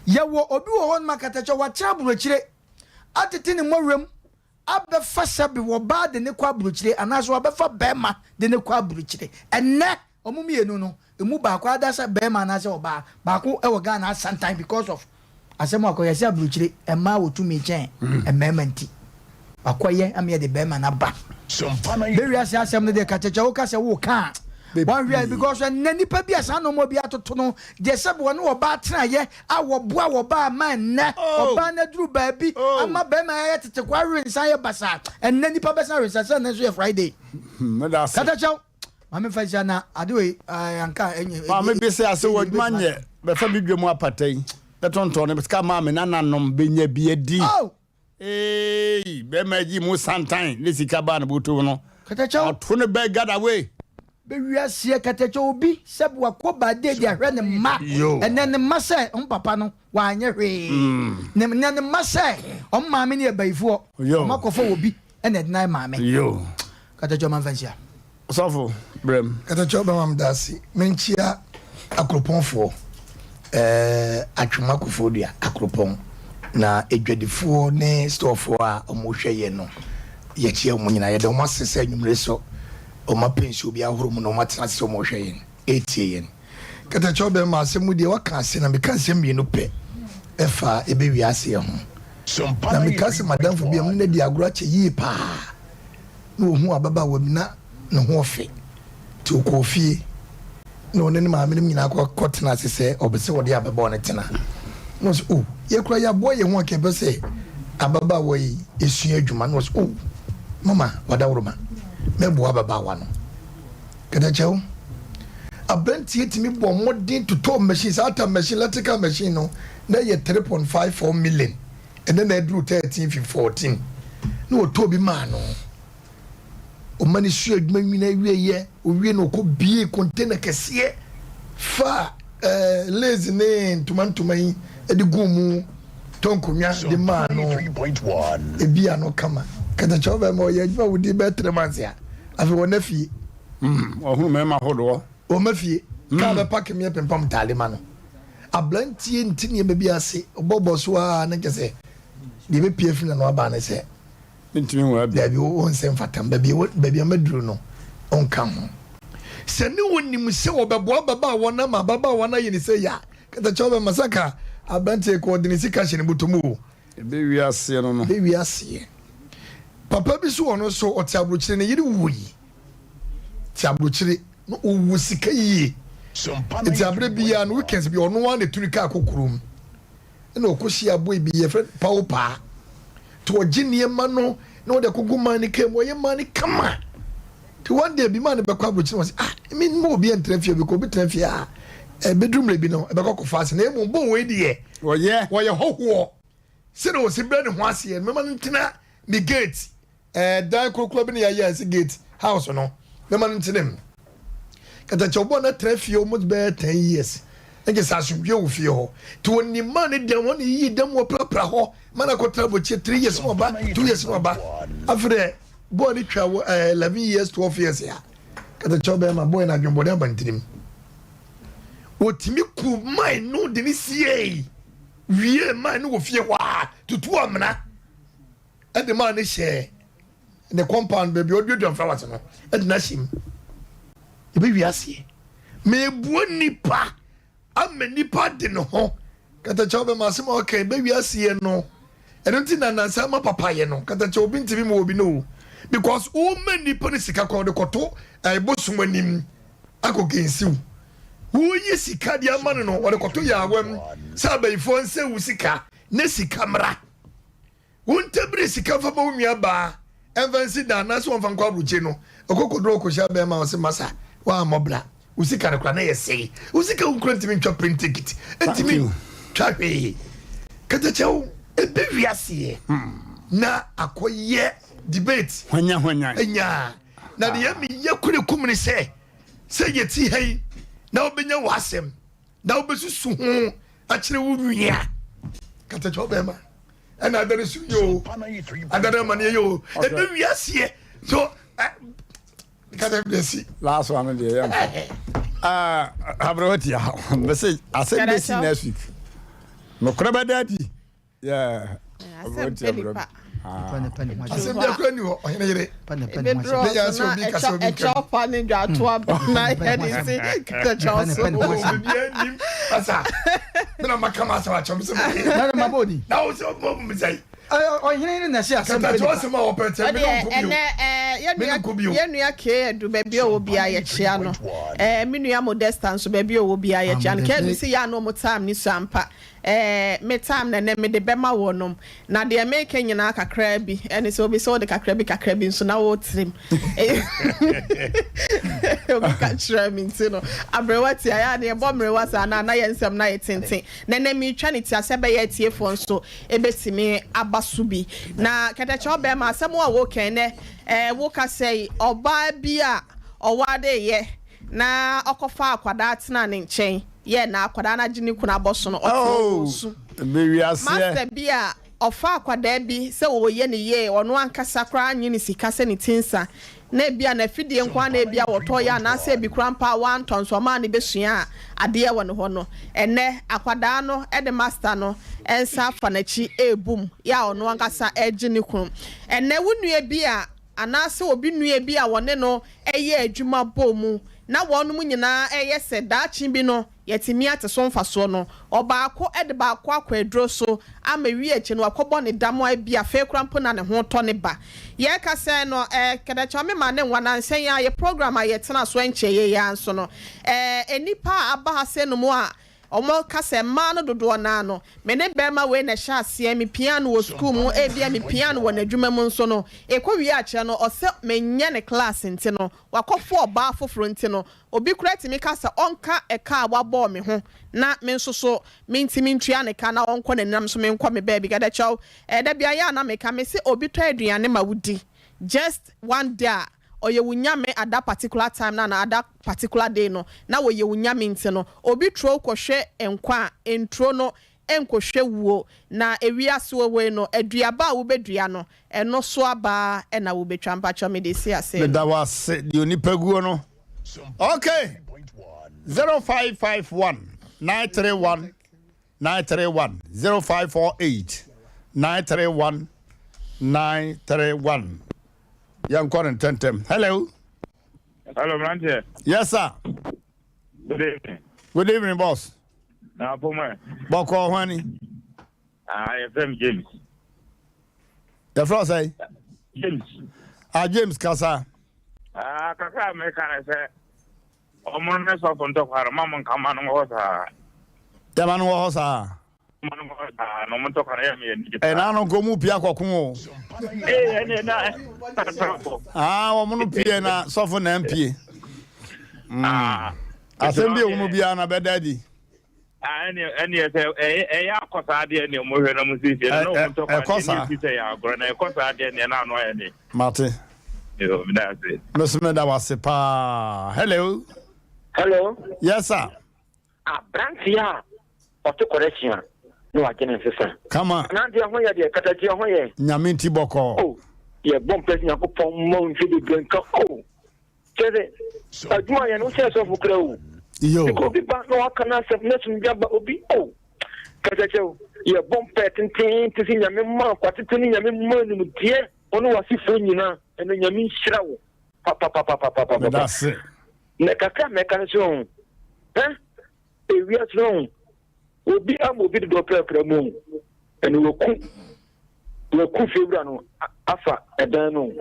Yɛwɔ obi wɔ hɔnom a Katakyɛ wakyere aburokyire atete ne mmɔwerɛm abɛfa sɛbe wɔbaa de no kɔ aburokyire anaasɛ wabɛfa bɛɛma de no kɔ aburokyire. Ɛnnɛ ɔmo mmienu no emu baako ada sɛ bɛɛma anaasɛ ɔbaa baako wɔ Ghana asantan because of asɛm akɔyɛ sɛ aburokyire mmaa wɔ tumi kyɛn mmarima nti wakɔyɛ ama yɛde bɛɛma no aba. Bɛ wiase asɛm no deɛ kakyɛkyɛ woka sɛ woka a wɔnhwɛ because ɛnnɛ nipa bi a saa nɔɔma bi atoto no deɛ sɛbe wɔne ɔbaa tenaeɛ a wɔboa wɔbaa ma ɛnnɛ ɔbaa no aduru baabi ama bɛrima ayɛ tete kɔ awe nsa ayɛ basaa ɛnnɛ nipa bɛsan awe nsa sɛ ɛnnɛ nso yɛ Friday katakyɛw maame fa nhyia na ade wei anka ɛnyɛ maame bi sɛ ase wɔ adwuma nyɛ bɛfa bi dwam apata yi bɛtontɔn ne sika maa me nananom bɛnya bi adi oh! Eeii bɛma gyi mu santan ne sika baa ne botom no. Katakyɛw. Ɔto ne bag gada wei. Bɛ wiaseɛ katakyɛw obi sɛ wakɔ birthday de ahwɛ ne mma ɛnɛ ne mma sɛ ɔmo papa no wanyɛ hwee ne nɛ ne mma sɛ ɔmo maame no yɛ bayifoɔ ɔmo akɔfa obi ɛna ɛde no ayɛ maame katakyɛw ma nfa nhyia. Ɔsɔfo, brɛ m. Katakyɛw bɛma me dase. Menkyia Akuropɔnfoɔ, eh, Atwoma Koforidua, Akuropɔn, na adwadifoɔ ne storefoɔ a wɔhwɛ yɛn no, yɛkyia wɔn nyinaa. Yɛda wɔn ase sɛ anwummere so wɔn apɛ nsuo bi ahoro mu na wɔn atena ase sɛ wɔrehwɛ yɛn, retie yɛn. Katakyɛw bɛma asɛm mu deɛ waka ase na meka nsɛm mmienu pɛ ɛfa ɛbɛwie aseɛ ho. Na meka sɛ madamfo bi a mene no adi agorɔ akyɛ yie paa. na ohuu ababaawa bi na ne ho ɔfɛ nti ɔkɔɔ fie na ɔne ne maame nom nyinaa kɔ kɔtena ase sɛ ɔpɛ sɛ ɔde ababaawa no tena na ɔsɛ oh yɛkura yɛaboa yɛn ho a kɛpɛ sɛ ababaawa yi esua adwuma na ɔsɛ oh. Mama wadaworoma mɛboa ababaawa no. Katakyɛw, aberanteɛ tumi bɔ mmɔden totɔɔ machine, saa ta machine, electrical machine no, na ɛyɛ 3.54 million, ɛnɛ na aduru 13 fi 14, na ɔtɔɔ bi maa no. Ɔma no sua adwuma nwini awieɛ, owie na ɔkɔ bie container kɛseɛ fa eh, lace ne ntoma ntoma yi de gu mu tɔ nkonnwa de maa no. Ebi ano kama. Katakyɛw bɛma ɔyɛ adwuma wodi bɛyɛ 3 months a, afei wɔn fie. Ɔhunu mmarima ahodoɔ. Wɔn fie. Kaa bɛ park mi pempam ntaade ma no. Aberanteɛ nti nneɛma bi ase ɔbɔbɔ so a ne kyɛ sɛ deɛ bɛpie firi n'ano aba ne sɛ ntumi nwa bi. Dabi, wo nsɛ mfatam baabi baabi a maduru no ɔnka ho. Sɛ ne wɔnim sɛ wɔbɛboa ababaawa no ama ababaawa no ayɛ ne sɛ yɛ a, katakyɛ wɔbɛma sɛ ka aberanteɛ kɔ ɔde ne sika hyɛ ne bɔtɔ mu o. Ɛbɛwie aseɛ no. Ɛbɛwie aseɛ. Papa bi so ɔno nso ɔte aburokyire, ne yere wui. Te aburokyire na ɔwɔ sika yie. Nti abere biara no, weekends bi ɔno ara na ɛtumi kaa kɔ kurom. Ɛna ɔkɔhyia boy bi yɛfrɛ no Pawo Paa. Nti ɔgye nneɛma no na ɔde akɔgu man no kaa mu, ɔyɛ man no kama. Nti one day bi maa no bɛkɔ aburokyire na ɔsɛ, ah, me mma obi ntena fie bi kɔ obi tena fie a ɛbɛduru mmerɛ bi no ɛbɛkɔ akɔfa ase, na mmom bɔ wei deɛ wɔyɛ hɔhoɔ sɛdeɛ ɔsi brɛ ne ho aseɛ no mɛma no ntena me gate, dan korokoro bi na yɛayɛ ɛsɛ gate house no, mɛma no ntena mu. Katakyɛ ɔbɔ no atena fie almost bɛyɛ 10 years, ɛnkyɛ sɛ asomdwe wɔ fie hɔ, nti wɔnim maa ne dan wɔn yiyi dan mu wɔprapra hɔ ma no akɔtena abɔkyie 3 years na ɔba, 2 years na ɔba. Afei dɛ bɔɔl no twa wɔ 11 years, 12 years a, katakyɛ ɔbɛrima bɔɔl no adwembɔne aba ntirim, wɔtumi ku man no de ne siei wie man no wɔ fie hɔ a tutu amena ɛde maa ne hyɛ ne compound baabi a ɔduadua flowers no ɛde n'ahyɛ mu. Ebi aseɛ mebua nipa ama nipa de ne ho. Katakyɛ ɔbɛma asɛm a ɔka ebe aseɛ no, ɛno nti na nansa ama papa yɛ no. Katakyɛ obi ntumi mu obi no because woma nipa no sika kɔ ɔde kɔto ɛbosom anim akɔ gensiw. Woyi sika de ama no no ɔde kɔto yawam sɛ abayifoɔ nsɛ wo sika ne sika mmra. Wontabiri sika fa ma wo nua baa ɛmfa nsi dan anaasɛ wɔmfa nkɔ aburokyi no, ɔkɔkɔduro ɔkɔhyia bɛrima a ɔse masa woammɔ bra, wo sika no kora na yɛ sɛe wo sika, wo nkura ntumi ntwa plane ticket, ntumi twa hwee. Katakyɛw ebe wiaseɛ na akɔyɛ debate. Hwanya hwanya. Nya na deɛ meyɛ kure kum ne sɛ yɛti ha yi na wobɛnya w'asɛm na wobɛsusu ho akyerɛ wo nua. Katakyɛw bɛrima ɛna adane so yi o, adane amaneɛ yi o, ebe wiaseɛ so kata bi asi. Last one deɛ yɛ mfa abrɛ tia mɛsɛ asɛm bɛsi next week, nokorɛ bɛda adi. Asɛm pɛ nipa. Asɛm bi akora ni hɔ, ɔhene yere. Ebeduru so na ɛkyɛw pa ne dwato aba na yɛde si kɛkyɛw so. Obi anim asa mena maka ma asɛm akyɛm sɛ na ma bɔ ni na wo sɛ ɔbɔ mu sɛ ɔhene ne na ɛhyɛ asɛm pɛ nipa asɛm a wɔpɛ kyɛ me no nkɔ bio, me no nkɔ bio. Yɛn nua kee edu baabi a ɔwɔ bia yɛkyea no, me nua Modesta nso baabi a ɔwɔ bia yɛkyea no. Kɛɛ si yɛ ano ɔmo time ni so ampa. Me time na ɛnɛ mede bɛma wɔnom, na deɛ meka nyinaa kakraa bi ɛne sɛ obi sɛ wode kakra bi kakra bi nso na wɔtirim obi ka kyerɛ me nti no aberewa tia yɛ a ne yɛbɔ mmerewa saa na yɛ nsɛm na yɛ tenten, na ɛnɛ metwa ne tia sɛ bɛyɛ atiefoɔ nso ɛbɛtumi aba so bi. Na kɛtɛkyɛ ɔbɛrima asɛm a wɔkɛn nɛ woka sɛ ɔbaa bi a ɔwade yɛ na ɔkɔfa akwadaa tena ne nkyɛn yɛ na akwadaa no agye ne kunu abɔ so no, ɔte ɔsu. Master bi a ɔfa akwadaa bi sɛ ɔyɛ ne yie, ɔno ankasa koraa nye ne sika sɛ ne ti nsa na ebi a n'afidie nko ara na ebi a wɔtɔ yɛ anaasɛ ebi koraa mpa a wantɔ nso ɔmaa ne bɛsua adeɛ wɔ ne hɔ no, ɛnɛ akwadaa no de master no nsa afa n'akyi ebum yɛ a ɔno ankasa ɛgye ne kunu. Ɛnɛ wo nua bi a anaasɛ obi nua bi a wɔne no ɛyɛ adwuma bɔ mu na wɔn nyinaa ɛyɛ sɛ daakye bi no yɛtumi ate so mfasoɔ no, ɔbaako de baako akɔ aduro so ama wie akyi no wakɔbɔ ne dam a bi afei kora mpo na ne ho tɔ ne ba. Yɛka sɛ no kɛdɛkyɛ ɔme ma ne nwa nansɛn a yɛ program a yɛtena so nkyɛn yɛ yɛn nso no nipa a aba ha sɛ no mu a. Wɔka sɛ mmaa no dodoɔ no ara no, me ne barima wei na ɛhyɛ aseɛ, mepiaa no wɔ sukuu mu, ebia mepiaa no wɔ n'adwuma mu nso no, ɛkɔwie akyerɛ no, ɔsɛ menyɛ ne class nti no, wakɔfo ɔbaa foforɔ nti no, obi koraa tumi ka sɛ ɔnka ɛka a wabɔɔ me ho na me nso so mentumi ntua ne ka na ɔnkɔ n'anim na me nso menkɔ me baabi. Gadakyɛw, ɛɛ da biara yɛ a na meka, mese obi tɔ aduane ma wodi just one day a, ɔyɛ wo nyame at that particular time no anaa at that particular day no na wɔyɛ wo nyame nti no obi turo kɔhwɛ nkwa a nturo no nkɔhwɛ wuo na ewiase wɔ hɔ yi no aduaba a wobɛdua no ɛno so aba na wobɛtwa mpakyɛw mede si ase no. Meda wo ase deɛ onipa guo no ok 0551 931 931 0548 931 931 Yɛnkɔ no ntɛntɛm. Hello. Hello, mmeranteɛ. Yes, sir. Good evening. Good evening, boss. Na apom ɛ. Bɔkɔɔ hwani. Ah, yɛfrɛ me James. Yɛfrɛ wo sɛn? James. Ah, James kasa. Ah, kakra a meka ne sɛ ɔmo ne sɔfo ntɔkwa no ma mo nka ma no wɔ hɔ saa. Yɛma no wɔ hɔ saa. Ɛna no nka ɔmu pia kɔko o. Ah, wɔn no pie na sɔfo na mpie. Mm. Ah, Asɛm bi ehunu biara na bɛda adi. Ɛne sɛ ɛyɛ akɔ saa deɛ ne ɔmo hwɛ na mo siesie no na ɔmo ntɔkwa deɛ ne esi sɛ yɛ agorɔ na ɛkɔ saa deɛ neɛ na ano ayɛ ne. Mate. Yo, meda ase. Meso meda wase paa. Hello. Hello. Yes sir. Abranteɛ a ɔte correction a na wagye ne nsesa. Kama. Ananteɛ ho yɛ deɛ katakyeɛ ho yɛ. Nyame nti bɔkɔɔ. Oh yɛ bɔ mpɛ sɛ Nyankopɔn mma wo mfe bebree nka oh kyerɛ sɛ adwuma yɛ no wokyerɛ sɔfo kora o. Yo. Nka obi ba na waka n'asɛm na sumdwa ba obi oh katakyeɛ o yɛ bɔ mpɛ tenten te sɛ Nyame mma nkwa tenten ne Nyame mma nimdeɛ ɔne w'asefoɔ nyinaa ɛno Nyame nhyira wo papapapapapapa. Meda ase. Na kakra a mɛka no sɛ ɔho hɛ ewiase no ɔho obi ama obi dodɔ prapra mu ɔho ɛna waku waku fiewura no afa ɛdan no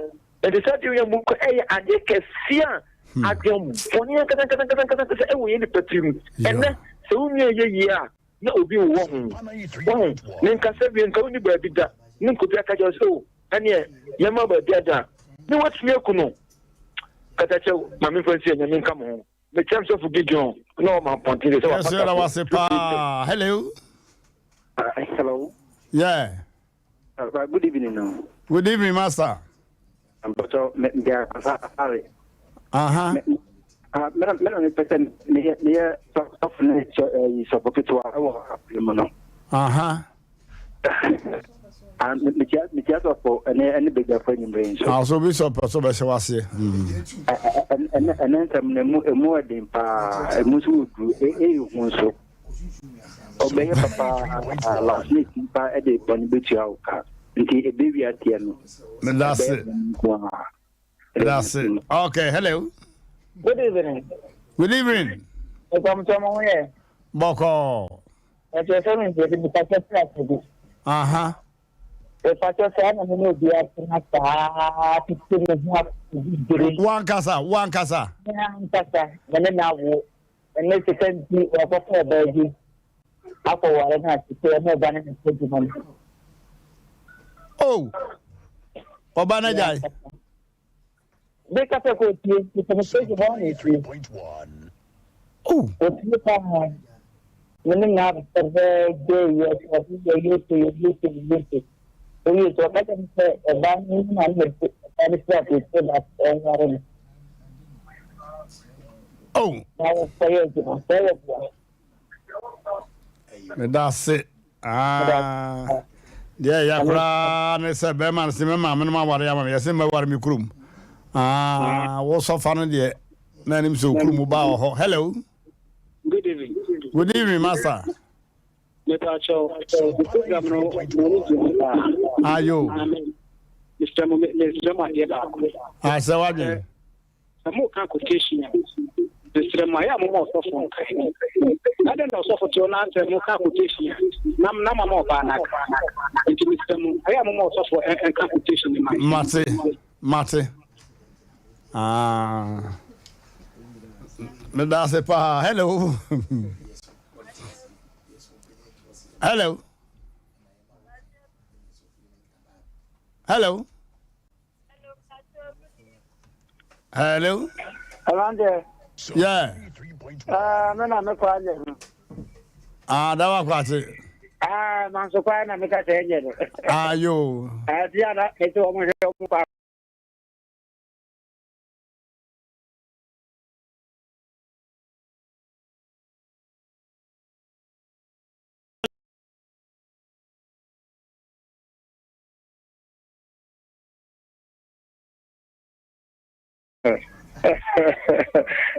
ɛnti saa deɛ yɛ mu kɔ ɛyɛ adeɛ kɛseɛ a hmm. adwen bɔne ankasa ankasa ankasa ankasa ɛwɔ yɛn nipa tirim ɛnɛ sɛ wo nua yɛ yie a na obi wɔ ho wɔho ne nkasa wie nka wonni baabi da ne nkobi aka kyerɛ sɛ o oh, Ɛneɛ mɛma baabi ada ne watumi aku no. Katakyɛw ma memfa nsi Nyame nka mo ho. Mekyia Sɔfo Gideon na ɔma mpɔnten de sɛ wapata. Yɛsɛ wase paa. Hello. Hello. Yeah. Good evening. No. Good evening, Master. Mpɔtɔ me me asare. Aha. Me me na mepɛ sɛ meyɛ meyɛ sɔfo ne sɔfo ketewa wɔ abiri mu no. Aha. Ah, mekyia mekyia sɔfo ɛne ɛne badwafo anwummere nso. Ah, so bi sɔ pɛ so bɛhyɛ waseɛ. Ɛnɛ ɛnɛ nsɛm no emu emu ɛden paa emu nso wɔ duru ɛyɛ hu nso. Ɔbɛyɛ papa last minute nipa ɛde bɔne bɛtua wo ka nti ɛbɛwi aseɛ no. Medase. Medase. Okay, hello. Good evening. Good evening. Ɛkɔmtɔ mo ho yɛ. Bɔkɔɔ. Ɛkyerɛ sɛ me nti mepakyɛ sɛ asɛbi. Aha. Mepakyɛ saa na me ne obi atena saa tete me ho abibire. Wankasa wankasa. Me ankasa me ne no awo. Ɛnɛ sika nti wakɔfa ɔbaa bi akɔware no a tete ɛne ɔba no na ɛkɔ adwuma mu. Oh, ɔba no agyae. Bi kasa kɔ otie, nti mo stage hɔ na etie. Oh. Otie paa. Me ne na bɛbɛ de yɛ sɛ yɛ yɛ so yɛ yɛ so yɛ so. Oye so ɔka kyerɛ me sɛ ɔbaa no ne maame na ɛde ɔbaa no firi aburokyire ba ɔnware no. Oh. Na wɔkɔyɛ adwuma sɛ ɛyɛ boa. Meda ase. Ah, deɛ ɛyɛ koraa ne sɛ bɛrima no sɛ me maame no aware ama me yɛsɛ mɛware me kurom. Ah, wo sɔfa no deɛ na anim sɛ okurom ba wɔ hɔ. Hello. Good evening. Good evening, master. Mepakyɛw, program no m'ani gye ho paa. Ayo. Mesrɛ mo mesrɛ mo adeɛ baako. Asɛ wadwen. Sɛ moka quotation a, mesrɛ mo ayɛ a moma ɔsɔfo nka. Adɛn na ɔsɔfo te hɔ na sɛ moka quotation a, na na mama ɔbaa no aka. Nti mesrɛ mo ayɛ a moma ɔsɔfo nka quotation no ma. Mate, mate. Ah. Meda ase paa. Hello. Hello. Hello. Hello. Hello, Yeah. Ah, me na me kwa nye no. Ah, da wa kwa te. Ah, man so kwa na me ka se nye no. Ah, yo. Ah, ti ana me to mo hwe mo kwa.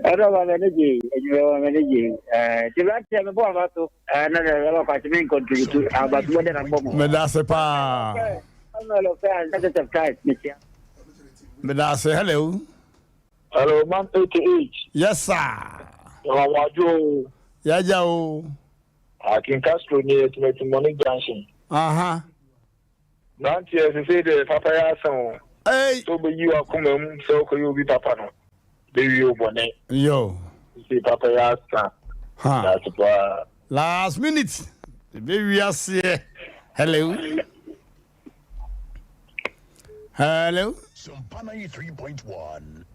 Ɛdɔ ma m'ani gye adwuma ma m'ani gye ɛɛ ti bá tiɛ mi bɔ aba so ɛɛ ne de ɛbɛ kwasi mi nkontributu aba so bɔ de na bɔ mu. Meda ase paa. Meda ase hello. Hello, man AKH. Yes sir. Ọmọdé Yagya o. Akin Castro ni Etumetumoni Junction. Aha. Mmeranteɛ sesei deɛ papa yɛ asa o. Ei. Sɛ wobɛyi w'akoma mu sɛ wokɔyɛ obi papa no, bɛwie wo bɔne. Yo. Sesei papa yɛ asa. Ha. Daase paa. Last minute. Ɛbɛwie aseɛ. Hello. Hello. Sumpa 93.1.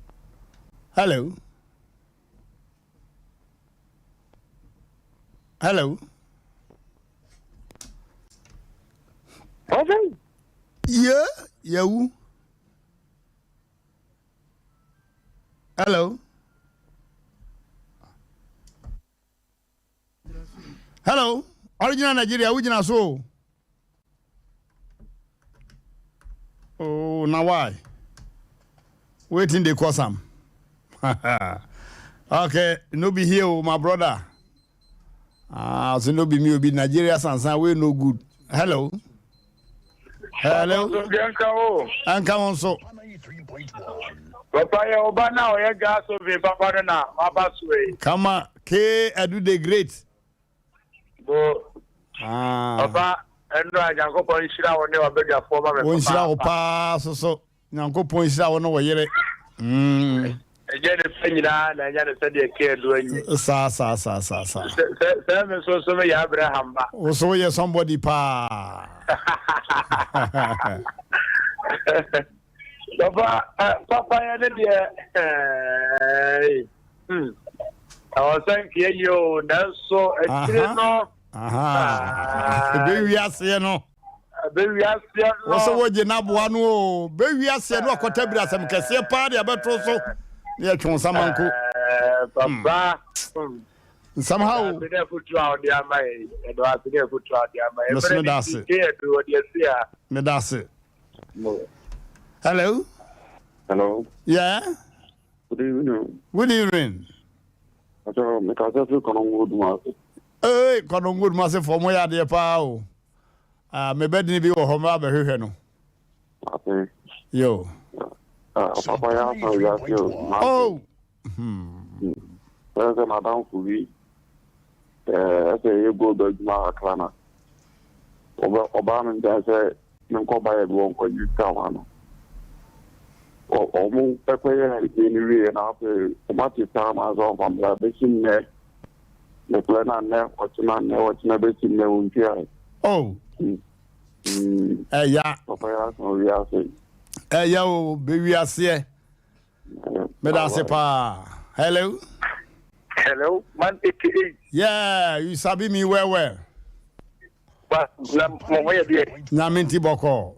Hello. Hello. Okay. Yeah, yawu. Hello. Hello. Original Nigeria, wogyina so o. Oh, now why? Waiting they cause am. okay, no be here, oh, my brother. Ah, so no be me, be Nigeria sansan we no good. Hello. Hello. Anka won so. Papa yɛ ɔba na ɔyɛ gas oven papa no na waba so yi. Kama K Edu the great. Bo. Ah. Papa ɛnu a Nyankopɔn nhyira wo ne wabadwafoɔ ma me Wo nhyira wo paa so so. Nyankopɔn nhyira wo ne wo yere. Mm. Ɛnyɛ ne pɛ nyinaa na ɛnyɛ ne sɛdeɛ K Edu anyi. Saa saa saa saa saa. Sɛ sɛ sɛ me nso so meyɛ Abraham ba. Wo so woyɛ somebody paa. Papa papa yɛ ne deɛ ɛɛi hmm ɛwɔ sɛ nkeɛ yie o nanso akyire no. Ɛbɛwi aseɛ no. Ɛbɛwi aseɛ no. Wɔ sɛ wɔgye n'aboa no o bɛwi aseɛ no akɔta biri asɛm kɛseɛ paa de abɛto so ne yɛtwe wo nsamanko. Papa. Nsɛm ha o. Ɛdɔ ase ne afutuo a ɔde ama yɛ ɛdɔ ase ne afutuo a ɔde ama yɛ. Mese meda ase. Meda ase. Hello. Hello. Yeah. Good evening. Good evening. Acho, me kasa firi Kɔnɔngo Dumase. Ee, Kɔnɔngo Dumase fɔ mo yɛ adeɛ paa o. Ah, me bɛ dini bi wɔ hɔ mɛ abɛhwehwɛ no. Ate. Yo. Ah, papa yɛ asa wiase o. Oh. Sɛ sɛ madamfo bi ɛsɛ yɛ gold adwuma kakra na ɔbaa me nkyɛn sɛ menkɔ bayɛ bi wɔnkɔgye sika ma no. Ɔmo ɛkɔyɛ adeɛ no wieɛ na afei ɔmo ate saa ma sɛ ɔmfa mmra bɛsi nnɛ mefrɛ no a nnɛ ɔkyena nnɛ ɔkyena bɛsi nnɛ ɔntuae. Oh. Ɛya. Papa yɛ asa wiase. Ɛya o bɛwi aseɛ. Meda ase paa. Hello. Hello, man 88. Yeah, you sabi me well well. Ba, na mo ho yɛ deɛ. Nyame nti bɔkɔɔ.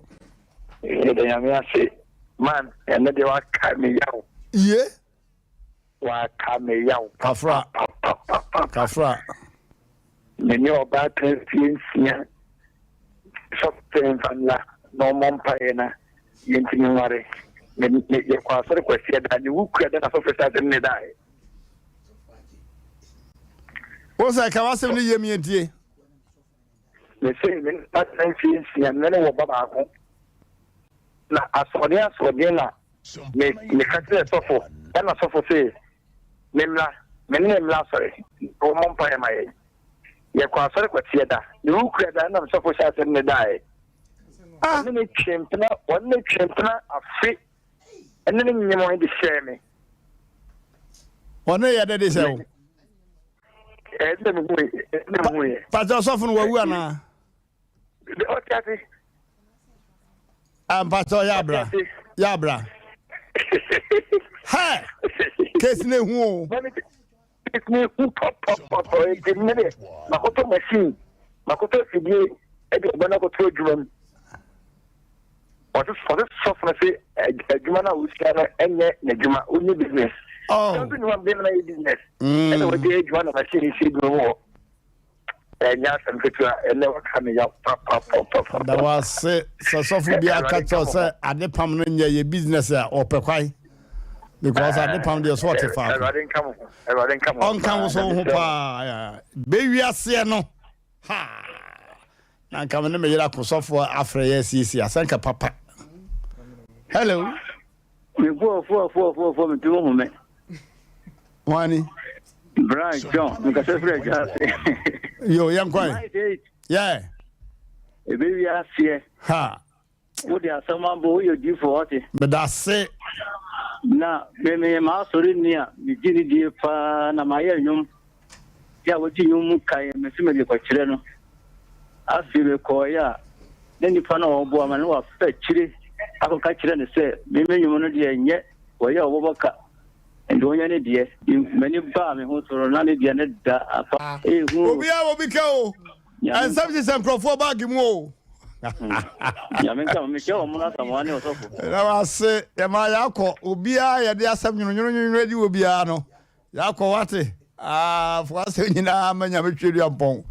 Yɛda Nyame ase. Man, ɛnɛ deɛ waka me yaw. Ye? Waka me yaw. Kafra. Kafra. Me ne ɔbaa tena fie nsia. Sɔfo mfa nla na ɔmmɔ mpaeɛ na yɛntumi nware. Me, me, yɛkɔ asɔre kwasia da, ne wu kua da na sɔfo hyɛ ase ne ne daeɛ. Wo sɛ ka w'asɛm no yie mi yɛntie. Me se me ne ɔbaa tena fie nsia, me ne wɔ ba baako. Na asoɔden asoɔden na me meka kyerɛ sɔfo, ɛna sɔfo se me mmra, me ne ne mmra asɔre, na wɔmmɔ mpaeɛ ma yɛn. Yɛkɔ asɔre kwasia da, ne wu kua da ɛna sɔfo hyɛ ase ne ne daeɛ. Ɔne ne twe mpena, ɔne ne twe mpena afe ɛne ne nyem de hyɛɛ me. Ɔne yɛ dɛ de hyɛ wo? Ɛnna mehu ɛnna mehu yɛ. Pàtó ɔsɔfo no wawu anaa? Ɔte ase. Mpàtó yɛ abira yɛ abira. Hɛ kesi na ehu o. Kesi na ehu pɔpɔpɔpɔ eti mi de makɔtɔ machine makɔtɔ afidie ɛde ɔba no akɔtɔ adwuma mu. Ɔse ɔse sɔfo no se adwuma no a ɔsua no ɛnyɛ n'adwuma ɔnyɛ business. Oh. Sɛ ne wamde no ayɛ business. Ɛna wɔde adwuma na machine si adwuma mu hɔ. Ɛnyɛ asɛm ketewa ɛnɛ waka me yaw papapapapa. Da wase sɛ sɔfo bi aka kyerɛ sɛ ade pam no nyɛ yɛ business a ɔpɛ kwan. Because ade pam deɛ so ɔte faako. Awurade nka mo ho. Awurade nka mo ho. Ɔnka wo so ho paa. Bɛwiaseɛ no. Ha! Na nka me ne me yere akosɔfoɔ afrɛ yɛ asiesie asɛnka papa. Hello. Me foɔ foɔ foɔ foɔ foɔ, me tumi hu me. Wani. Brian John, nkasa firi adwa ase. Yo, yɛn kwan. Yeah. Ebe wi aseɛ. Ha. Wode asɛm abɔ, woyɛ diifo ɔte. Meda se. Na me maa asɔre ni a megye ne die paa na mayɛ nnwom. Yɛ a wɔgye nnwom mu kae me sɛ mede kɔkyerɛ no. Afei mekɔeɛ a, na nipa no a ɔboa ma no wafa akyire akɔka kyerɛ no sɛ me me nnwom no deɛ nyɛ wɔyɛ a wɔbɛbɔ ka nti wɔnyɛ ne deɛ. M'ani baa me ho so no na ne deɛ no da apa. Ehu. Obiara wɔ bi ka o. Ɛnsɛm hyehyɛ nkurɔfoɔ baage mu o. Nyame nka mo, mehyɛ wɔn no asamoa ne ɔsɔfo. Na wase yɛma yɛakɔ obiara yɛde asɛm nwononwononwono adi wɔ biara no yɛakɔ wate fo asɛm nyinaa ma Nyame twɛdua mpɔn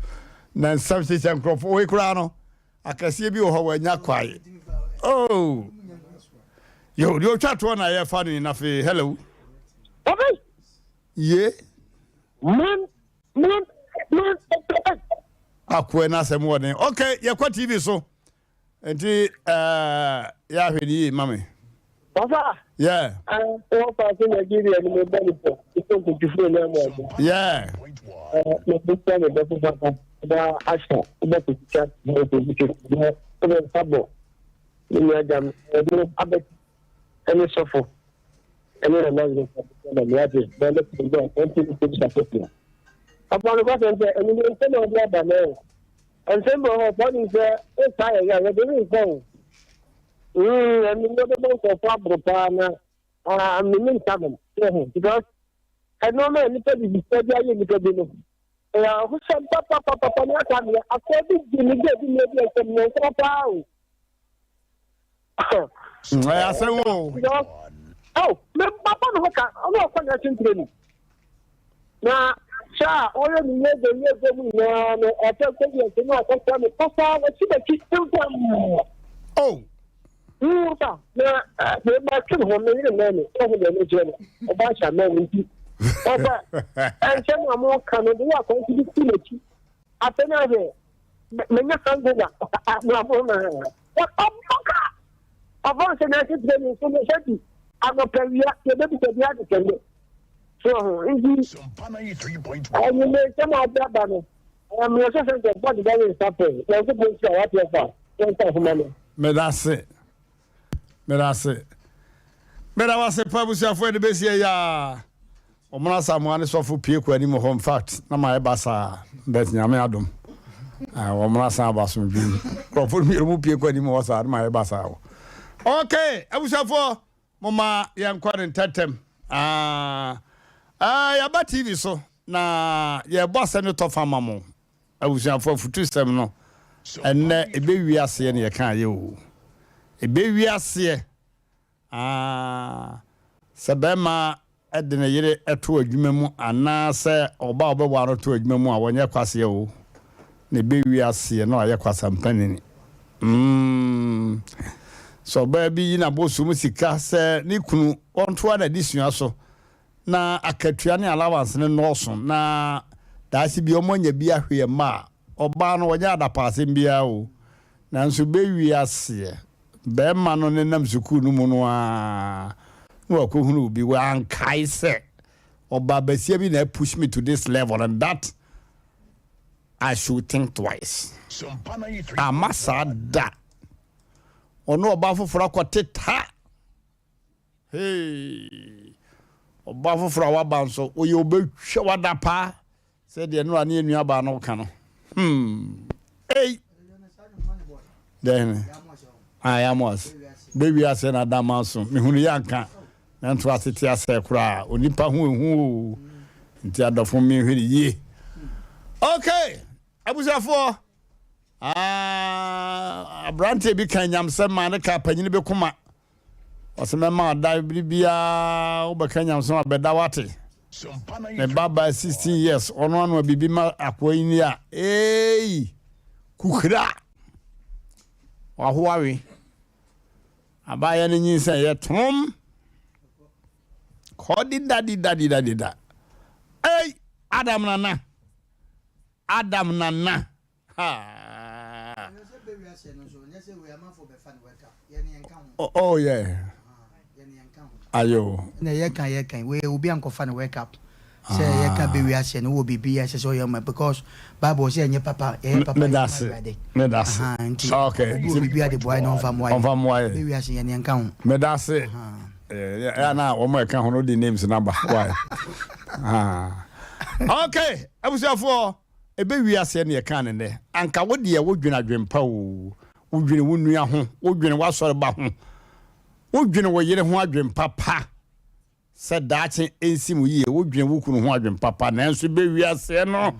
na nsɛm hyehyɛ nkurɔfoɔ wei koraa no akɛseɛ bi wɔ hɔ wɔanya kwae. Oh yo, deɛ ɔtwa toɔ na yɛfa no yi na afei hello. Ye. Man man man. Akoa no asɛm wɔ den. Ok, yɛkɔ TV so. Nti ɛɛ yɛahwɛ ne yie ma me. Papa. Yeah. Wọ́n fa sí Nàìjíríà ni mo bẹ́ mi pọ̀, ìfọ̀ nkùtùfù ní ẹ̀mọ́ ọ̀dọ́. Yeah. Mo bí sọ mi bẹ́ fún papa, ọba àṣà, ọba kòkìkà, ọba kòkìkà, ọba sábọ̀, nínú ẹja mi, ẹ̀dínwó abẹ́ ẹni sọ́fọ̀, ẹni nà náà yẹ kọ́ ẹ̀ ní adé, bẹ́ẹ̀ lẹ́sìn bẹ́ẹ̀ ẹ̀ ń tí ní kí n Papa no kɔsɛ sɛ ɛnu ní nsɛm a ɔde aba náà nsɛm bɔ hɔ pɔ ne sɛ ɛsa yɛ yɛ yɛde ne nsa o ɛnu ní ɔbɛbɔ nkurɔfoɔ aboro paa na amene nsa no ɛho because ɛnneɛma a nipa bi bisa bi ayɛ nipa bi no ɛyɛ ahosɛm papapapapa ne aka deɛ akɔ bi gye ne gye bi ne ebi ɛsɛm ne nsa paa o. Ɛyɛ asɛm o. Oh, me papa no ho ka ɔno ɔkɔ na ɛkyɛn tireni na hyɛ a ɔyɛ ne yie de yie de mu nyinaa no ɔpɛ sɛ bi ɛsɛ mu akɔsɛ no papa wɔkyi n'akyi ntɛm. Oh. Nta na me ma twe ne ho me yere mɛn no ɔho deɛ ne kyerɛ no ɔba ahyɛ mɛn no nti ɔba ɛnkyɛn na mo ka no de yɛ akɔnso bi si n'akyi afei na ahwɛ menya hangover na mo na ɔbɔ ka ɔbɔ nsɛ na ɛsɛ tire ne nso ne sɛ bi anɔpɛ wia yɛbɛbisa bi ade kɛndɛ so ho nti ɛnyɛ nsɛm a ɔde aba no mmerɛ sɛ sɛ sɛ bɔde bɛyɛ nsa pɛ Nyankopɔn nhyira wate afa yɛnsa nhoma no. Meda ase. Meda ase. Meda wase pa abusuafoɔ yɛde bɛsi ɛyɛ a ɔmono Asamoah ne sɔfo pie kɔ anim hɔ infact na ma ɛba saa but Nyame adom wɔmono asan aba asomdwe mu nkurɔfoɔ no mmienu mu pie kɔ anim hɔ saa na ma ɛba saa hɔ. Okay, abusuafoɔ moma yɛnkɔ ne ntɛntɛm. Ah, ah, yɛaba TV so na yɛbɔ asɛm no tɔfa ma mo. Abusuafo, afutusɛm no, ɛnnɛ ɛbɛwie aseɛ na yɛka ayɛ o. Ɛbɛwie aseɛ. Ah, sɛ bɛrima de ne yere to adwuma mu anaasɛ ɔba a ɔbɛware no to adwuma mu a, wɔnyɛ kwaseɛ o. Na ɛbɛwie aseɛ na wayɛ kwasampanini. Mm. Sɛ ɔbaa bi yi n'abɔsoɔ mu sika sɛ ne kunu ɔntoa n'adesua so na akatua ne allowance no nnɔɔso na daakye bi wɔn anya bi ahwe mma a, ɔbaa no ɔnyɛ adapaasɛm biara o. Nanso bɛwie aseɛ, bɛrima no nenam sukuu no mu no ara na wakɔhunu obi, wankae sɛ ɔbaa basia bi na push me to this level and that I should think twice. Amma saa da. Ɔne ɔbaa foforɔ akɔte ta. Hey! Ɔbaa foforɔ a waba nso, woyɛ ɔbɛtwa wada paa. Sɛdeɛ Nora ne yɛn nuabaa no reka no. Hmm. Ei! Dɛn ne? Ah, yɛamoas. Bɛwie aseɛ na ada ma so. Mehunu yɛ anka. Nanto ase te asɛ koraa. Onipa ho ehu o. Nti adɔfo menhwɛ ne yie. Okay! Abusuafoɔ, ah, aberanteɛ bi ka nyamsɛm maa ne kaa panyini bi koma. Ɔsɛ mɛma ɔda bere biara wobɛka nyamesom a bɛda wate. Me ba baa 16 years ɔno ano biribi ma akoa yi ni a eei kukura wahoa we abaayɛ no nyinsɛn yɛ tom kɔ dida dida dida dida ei Adam nana Adam nana Haa. Oh yeah. Ayo. Na yɛ kan yɛ kan wei obi ankɔfa no wake up sɛ yɛ ka bɛ wiase no wɔ biribi yɛ sɛ sɛ ɔyɛ ma because bible sɛ ɛnyɛ papa yɛyɛ papa yɛ ma awurade medase nti okay obi wɔ biribi ade boa yɛ na ɔmfa mmoa yɛ ɔmfa mmoa yɛ bɛ wiase yɛ ne yɛnka ho medase ɛyɛ na wɔn a ɛka ho no de names naba why okay abusuafoɔ Ɛbɛ wiase ɛne yɛkaa no nnɛ. Anka wo deɛ wo dwene adwenpa oo, wo dwene wo nua ho, wo dwene w'asɔreba ho, wo dwene wo yere ho adwenpa pa sɛ daakye ɛnsi mo yie, wo dwene wo kunu ho adwenpa pa, nanso bɛ wiaseɛ no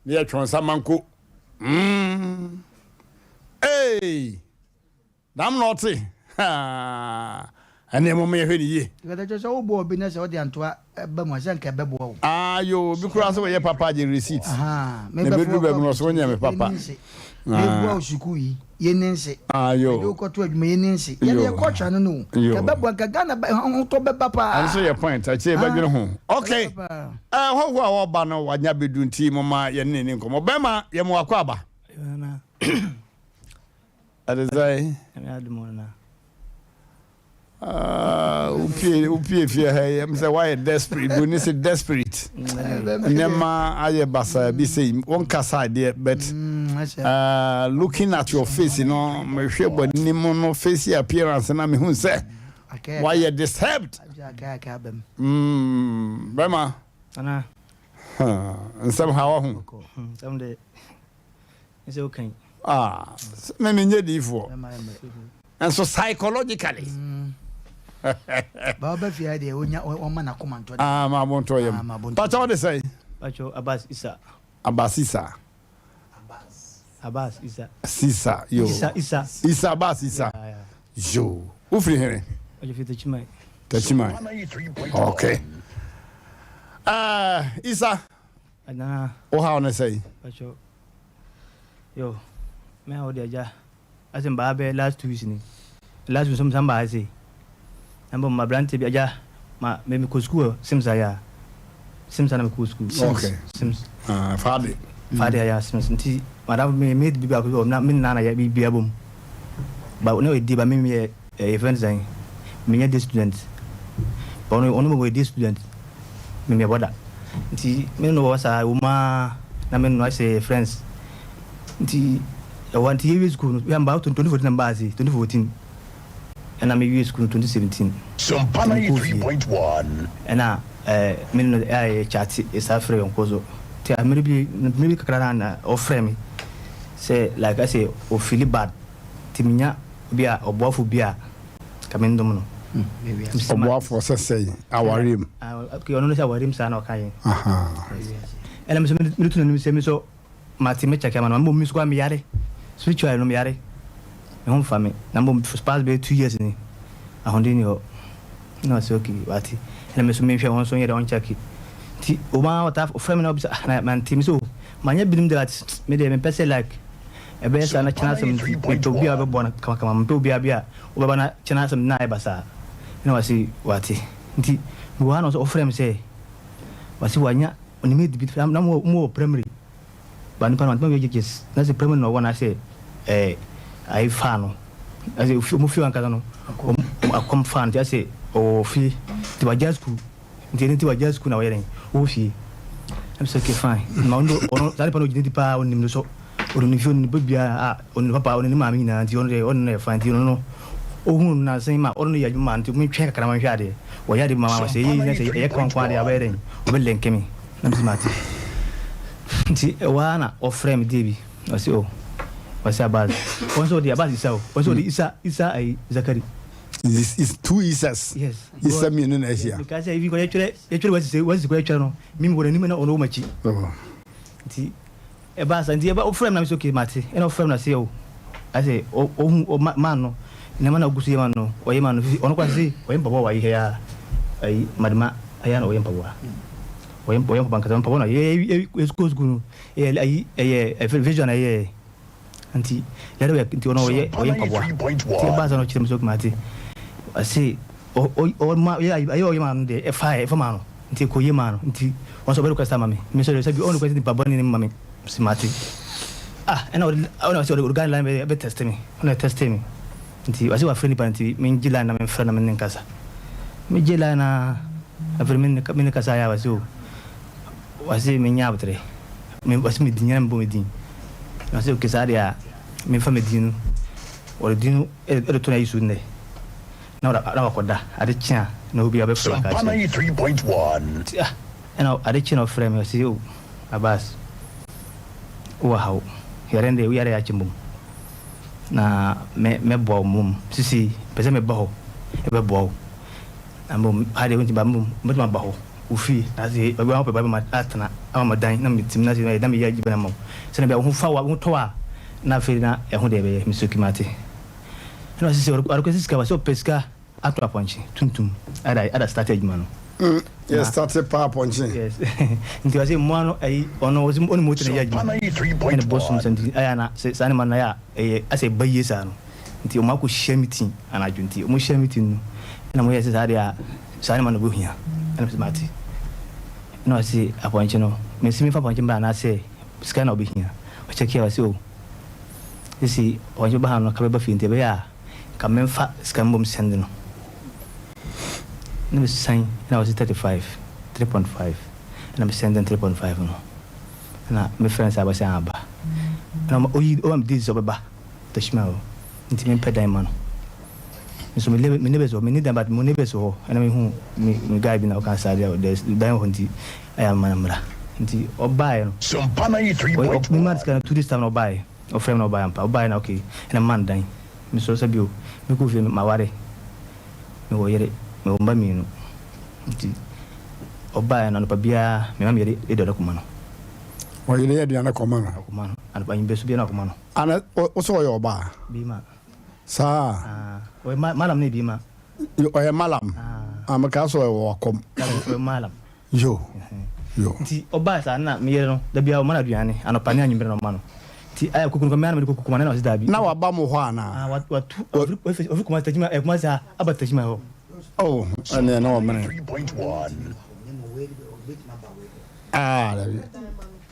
ne yɛ twɔnsa manko. Mm. Hey! Dam na ɔte haa ɛneɛ mom yɛhwɛ no yie. Because ɛkyerɛ sɛ wobɔ obi na sɛ wode antoa ba mu a sɛ nka ɛbɛboa wo. Ah yoo obi koraa sɛ wɔyɛ papa agye receipt. Ahaa Na ɛbɛduru baabi no ɔsɛ wonyɛ me papa. Meboa wo sukuu yi yɛnni nse. Ah yoo. Mede wo kɔto adwuma yɛnni nse. Yɛde yɛ culture no no o. Yoo. Nka ɛbɛboa nka Ghana ahotɔ bɛba paa. Ɛno nso yɛ point akyire yɛbɛdwene ho. Okay ɛɛ hɔhoɔ a ɔba no wanya bɛdu nti momma yɛne no nni nkɔmmɔ. Bɛrima yɛma wo akwaaba. Ɛte sɛn? Ah, wopie wopie fie ha yi ɛm sɛ woayɛ desperate bu ne sɛ desperate nneɛma ayɛ basaa bi sɛ wonkasa adeɛ but mm, uh, looking at your face no mehwɛ w'anim no face appearance na mehu sɛ woayɛ disturbed mm, bɛma nsɛm ha wahu Ɛsɛ woka yi. Ah, me menyɛ diifoɔ. Nso psychologically. Ba ɔba fie deɛ onya ɔma n'akoma ntɔ. Ah, ma bo ntɔ yam. Ah, Pacha ɔde sɛn? Pacha Abbas Isa. Abbas Isa. Abbas Isa. Sisa yo. Isa Isa. Isa Abbas Isa. Yeah, yeah. Yo. Wofiri here? Ɔgye fi Techiman. Techiman. Okay. Uh, Isa. Ana. Wo haw ne sɛn? Pacha. Yo, me a wode agya ase mbaa bɛyɛ last 2 weeks ni. Last week nso mesan baa ha sei. Na mbom aberanteɛ bi agya ma me mekɔ sukuu wɔ Sims ayɛ a. Sims ana mekɔ sukuu. Okay. Sims. Ah, Fade. Fade ayɛ a Sims. Nti madam me mate bi baako bi wɔ na me nana na yɛ biribiara bom. Ba na ɔyɛ die ba me meyɛ eh, yɛfrɛ no sɛn? Menyɛ day student. Ba ɔno ɔno mmom ɔyɛ day student. Me meyɛ bɔda. Nti me ne no wɔ hɔ saa, ɛwɔ mu ara na me ne no ayɛ sɛ yɛyɛ friends. Nti ɛwɔ nti yɛwie sukuu no, yɛn 2014 na mebaa ase, 2014 ɛna mewie sukuu no 2017. Sompa Nti mekɔɔ fie. 93.1. Ɛna eh, me ne no ɛyɛ kyate, yɛsan frɛ yɔnko so. Nti mmerɛ bi, mmerɛ bi kakra na na ɔfrɛ me sɛ like asɛ ɔfili bad. Nti menya obi a ɔboafo bi a ka me ndom no. Ɔboafoɔ sɛ sɛn? Awareɛ mu? Okay, ɔno no sɛ awareɛ mu saa na ɔka yɛn. Ɛna me nso mede to n'anim sɛ me nso mate me kyɛkɛ ama no, mmom me nso koraa meyare, spiritually no meyare, me ho mfa me, na mmom for past bɛyɛ 2 years ni, ahoɔden ni hɔ. Ɛna ɔsɛ okay, wate. Ɛna me nso menhwɛ wɔn nso nyɛ dɛ ɔnkyɛke. Nti ɔma ɔtaa ɔfrɛ me na ɔbisa, ah na mante, me sɛ oh, manyɛ binom de but me deɛ mempɛ sɛ like ɛbɛyɛ saa na kyena asɛm nti mepɛ obi a ɔbɛboa no kamakama, mempɛ obiara bi a wobɛba na kyena asɛm na ayɛ basaa. Ɛna wase wate. Nti mewɔ ha na ɔsɛ ɔfrɛ me sɛ wase wanya ne mate bi na mo wɔ primary ba nipa no wantumi anyɛ JHS na sɛ primary na ɔwɔ na sɛ ɛɛ ayi faa no na sɛ ɔmo fie ankasa no ɔmo akɔm faa no nti asɛ ɔwɔ fie nti wagya school. Nti ɛno nti wagyae sukuu na ɔyɛ dɛn? Ɔwɔ fie. Ɛna mesɛ okay fine. Na ɔno ɔno saa nipa no ɔgyina di paa ɔnim no so. Ɔnim ne fie ɔnim ne baabiara a ɔnim ne papa ɔnim ne maame nyinaa nti ɔno deɛ ɔne no yɛ fine nti ɔno no ɔhuu no nansa yi ma ɔne no yɛ adwuma ma nti mentwɛn kakra ma nhwɛ adeɛ. Wɔyɛ adeɛ bi ma ma sɛ ɛyɛ yi na sɛ ɛyɛ kwan kwan adeɛ a ɔbɛyɛ dɛn? Ɔbɛ lɛnke me. Na mese mate. Nti ɛwɔ ara na ɔfrɛ me deɛ bi, ɔse oh, ɔse Abaz, wɔn sɛ ɔde Abaz Isa o, wɔn sɛ ɔde Isa, Isa ayi Zakari. Is is two Isas. Yes. Isa mmienu na ahyia. Meka sɛ ebi kɔ yɛtwerɛ yɛtwerɛ wɔsi sɛ wɔsi kɔ yɛtwerɛ no, mimi wɔ n'anim na ɔno wɔ m'akyi. Oh. Nti Ɛbaa saa nti ɛba ɔfrɛ me na me sɛ okay mate ɛna ɔfrɛ me na sɛ o ayɛ sɛ ɔhu ɔma man no nneɛma na ɔgu so yɛ ma no ɔyɛ ma no fifi ɔno koraa sɛ ɔyɛ mpaboa wɔ ayi ha yi ara ayi madema ayɛ na ɔyɛ mpaboa ɔyɛ ɔyɛ mpaboa nkasa mpaboa na yɛ yɛ yɛ sukuu sukuu no ɛyɛ ayi ɛyɛ ɛfɛ visual na ɛyɛ nti lɛrɛ wɛ nti ɔno ɔyɛ ɔyɛ mpaboa nti ɛbaa saa na ɔkyerɛ me sɛ okay mate ɔse Ɔma yɛ ayɛ ɔyɛ maa no deɛ ɛfa ɛfa maa no nti ɛkɔ yie maa no nti ɔno nso ɔbɛ request ama me me nso sɛbi ɔn request nipa bɔne ne ma me si mate ah ɛna ɔde ɔna ɔsɛ ɔde ɔde line bɛ bɛ test me ɔna test me nti ɔsɛ wafrɛ nipa nti me ngye line na me mfrɛ na me ne nkasa me gye line na afei me ne me ne kasa ayɛ a ɔsɛ o ɔsɛ me nya abotere me ɔsɛ me din na me bɔ me din na ɔsɛ okay saa deɛ a me fa me din no ɔde din no ɛde to na ayi so nnɛ. Na ɔda na wakɔda, ade kye a na obi abɛfrɛ aka Sompa akyerɛ no. 93.1. Nti ah, ɛna ade kye na ɔfrɛ me, ɔse oh Abass, wowɔ haw, yare no deɛ wo yare akyɛ mmom, na me mɛboa wo mmom, sisi mepɛ sɛ meba hɔ bɛboa wo, na mmom ha deɛ wontumi ba, mmom mɛtumi aba hɔ, wo fie, na afei baabi a wopɛ bɛma atena, ama ma dan na metim na afei na meyɛ adwuma no ama wo, sɛdeɛ ɛbɛyɛ a wo ho fa wo a, wo ho tɔ wo a, na afei na ɛho deɛ ɛbɛyɛ, me soki mate. Ɛna ɔse sɛ ɔrekɔsi sika ɔse ɔpɛ sika ato apɔnkye tuntum ada ada start adwuma no. Mm, yɛ start pa apɔnkye. Yes. Nti ɔse mmoa no ayi ɔno ɔse ɔne moto na ɛyɛ adwuma. Ɛna bosom sɛ nti ayɛ na sɛ saa ne ma no ayɛ a ɛyɛ asɛ ɛba yie saa no. Nti ɔmo akɔ hyia meeting anadwo nti ɔmo hyia meeting no ɛna ɔmo yɛ sɛ saa deɛ a saa ne ma no bɛhia ɛna mese mate. Ɛna ɔse apɔnkye no mese memfa apɔnkye mbra anaasɛ sika na ɔbɛhia. Ɔkyɛkeɛ ɔse oh. Sisi ɔnye bɛba ha no ka bɛba fie ntsi ɛbɛyɛ a nka memfa sika mbom send no. Na mesan na ɔse 35, 3.5 na me send no 3.5 no na me frɛ no sɛ aba sɛ aba na ɔma oyi ɔma me date sɛ ɔbɛba Tashima hɔ ntsi mempɛ dan ma no. Me so me me neighbors wɔ menni dan but mo neighbors wɔ hɔ ɛna mehu me me guy bi na ɔka saa deɛ there's dan wɔ hɔ nti ɛyɛ a mema no mmra nti ɔbaeɛ no Sompa ɔyɛ mema 93.1. no sika no 2 days time na ɔbaeɛ ɔfrɛ me na ɔbaeɛ ampa ɔbaeɛ na okay ɛna mema no dan me so sɛ bio mekɔ fie maware mewɔ yere mewɔ mma mmienu nti ɔbaeɛ no anɔpa biara mema me yere aduane kɔma no. Ɔyere aduane kɔma no. Akɔma no anɔpa anwummerɛ so biara na akɔma no. Ana wo sɛ ɔyɛ ɔbaa? Bima. Saa. Ah, ɔyɛ ma malam ne bi ma. Ɔyɛ malam. Ah, meka sɛ ɔyɛ wakɔm. Ɔyɛ malam. Yo. Yo. Nti ɔbaa saa na me yere no da biara ɔma no aduane anɔpa ne anwummere na ɔma no. Nti ayɛ kuku no kɔ me ara na mede kɔ kuku ma no na ɔse daabi. Na waba mo hɔ anaa? Ah, watu ɔfiri ɔfiri Kumasi Tajima eh, Kumasi ha aba Tajima hɔ. Oh, ɛneɛ na ɔmene. Ah, dabi.